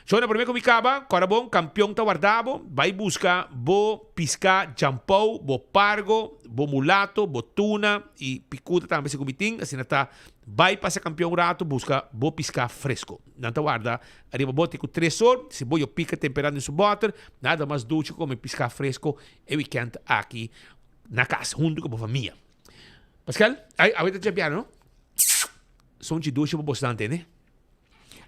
Shona prome cu mi caba, cora bon, campeon ta warda bo, bay busca bo pisca jampou, bo pargo, bo mulato, bo tuna y picuta tambe segun mi tin, asina ta bay pasa campeon un rato busca bo pisca fresco. Nan ta warda ariba bo te cu tres or, si bo yo pica tempera den su boter, nada mas duchi cu come pisca fresco E weekend aki na cas hunto cu bo famia. Pascal, ay, awe ta djabiana, no? Sonchi dushi pa bosnan tende.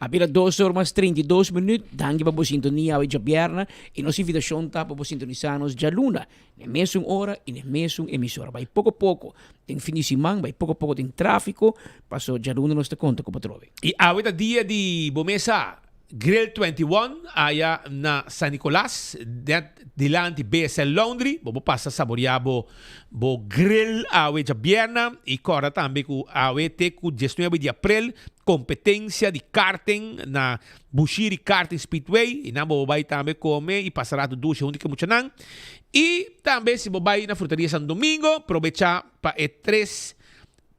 A bira dos or mas 32 minuut. Danki pa bo sintonia awe djabierna. Y nos invitacion ta pa bo sintonisa nos djaluna na e mesun ora y na e mesun emisora. Bai poco poco den fin di siman, bai poco poco den trafico, paso djaluna nos ta conta cu bo trobe. Y awe ta dia di bo mesa. Grill 21 aya na San Nicolas, net dilanti BSL Laundry. Bo por pasa saborea bo bo grill awe djabièrna i kòrda tambe ku awe te ku diesnuebe di aprel kompetensia di karting na Bushiri Karting Speedway i nan bo por bai tambe kome i pasa ratu dushi huntu ku e muchanan. I tambe si bo bai na Frutaria San Domingo probecha pa e tres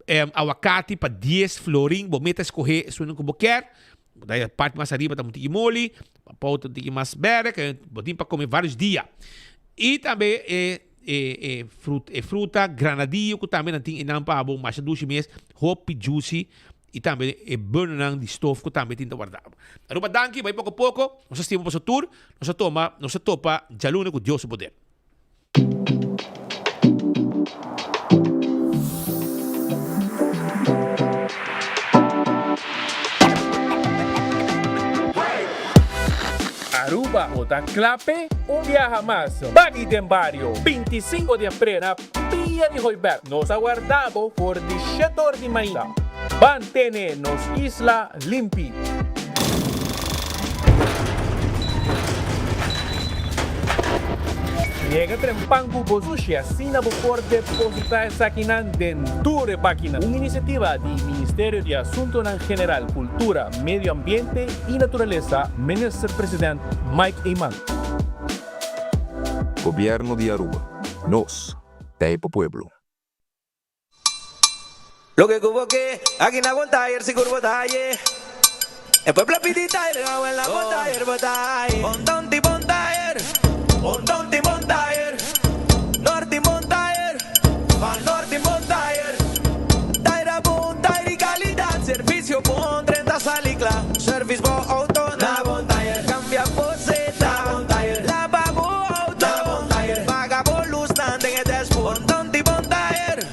awakati pa dies florin bo meta skohe esunnan ku bo kier. Bo ta e parti mas ariba ta un tiki moli, pabou ta un tiki mas berde, ke bo tin pa come varios dia. I tambe e e e frut e fruta granadillo ku tambe nan tin einan pa bo masha dushi mes, hopi juicy i tambe e burnernan di stof ku tambe tin ta warda. Aruba danki, bai poko poko, nos a stima boso tur, nos a toma nos a topa djaluna ku Dios su poder. Aruba bo ta kla p'e? Un biaha mas, Baki den Bario, 25 di april na Pia di Hooiberg. Nos ta warda bo for di shete or di mainta. Ban tene nos isla limpi. Yega trempan ku bo sushi asina bo por depositá esakinan den tur e bakinan. Un inisiativa di Ministerio di Asuntonan General, Kultura, Medio Ambiente i Naturalesa, Minister President Mike Eman. Gobierno di Aruba. Nos ta e pa pueblo. Loke ku bo ke, aki na bon tayer sigur bo ta haye. E pueblo a pidi tayer, awel na bon tayer bo ta haye. Bon tonti bon tayer, bon tonti bon tayer, norti bon tayer, van norti bon tayer. Tayer a bon, tayer di kalidat, servisio bon, drenta sali kla. Servis bo outo na bon tayer, kambia bo seta na bon tayer, laba bo outo na bon tayer, paga bo lusnan den e dashboard. Bon tonti bon tayer.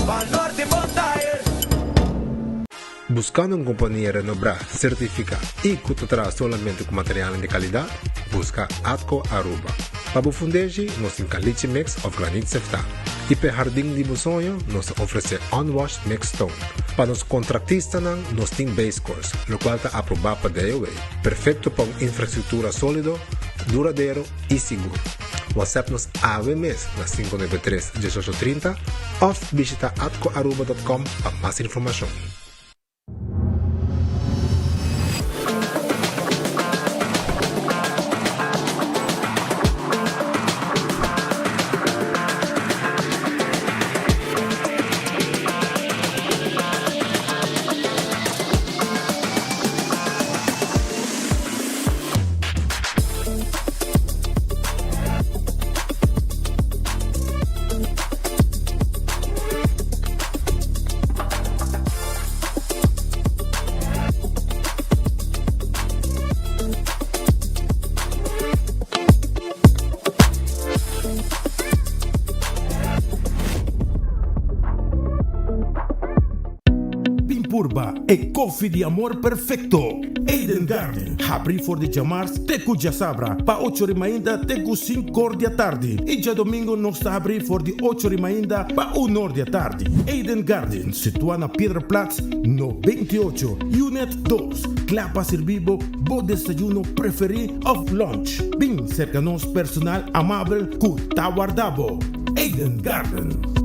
Pa Norte Bon Tire. Buscando un compania renobrá, certificá y cu ta traha solamente cu materialnan di calidad? Busca Atco Aruba. Pa bo fundeshi, nos tin caliche mix of granit seftá. Y p'e hardin di bo soño, nos ta ofrece unwashed mixed stone. Pa nos contractistanan, nos tin base course, locual ta aprobá pa DOW, perfecto pa un infrastructura solido, duradero y sigur. WhatsApp nos awe mes na 593 1830 of bishita atcoaruba.com pa mas informacion. Bin purba e koffie di amor perfecto! Eden Garden, habri for di djamars te ku djasabra pa ocho ri mainta te ku sinkor di atardi i djadomingo nos ta habri for di ocho ri mainta pa unor di atardi. Eden Garden, situa na Piedraplaats no 28, Unit dos, kla pa sirbi bo bo desayuno preferi of lunch. Bin serka nos personal amabel ku ta warda bo. Eden Garden.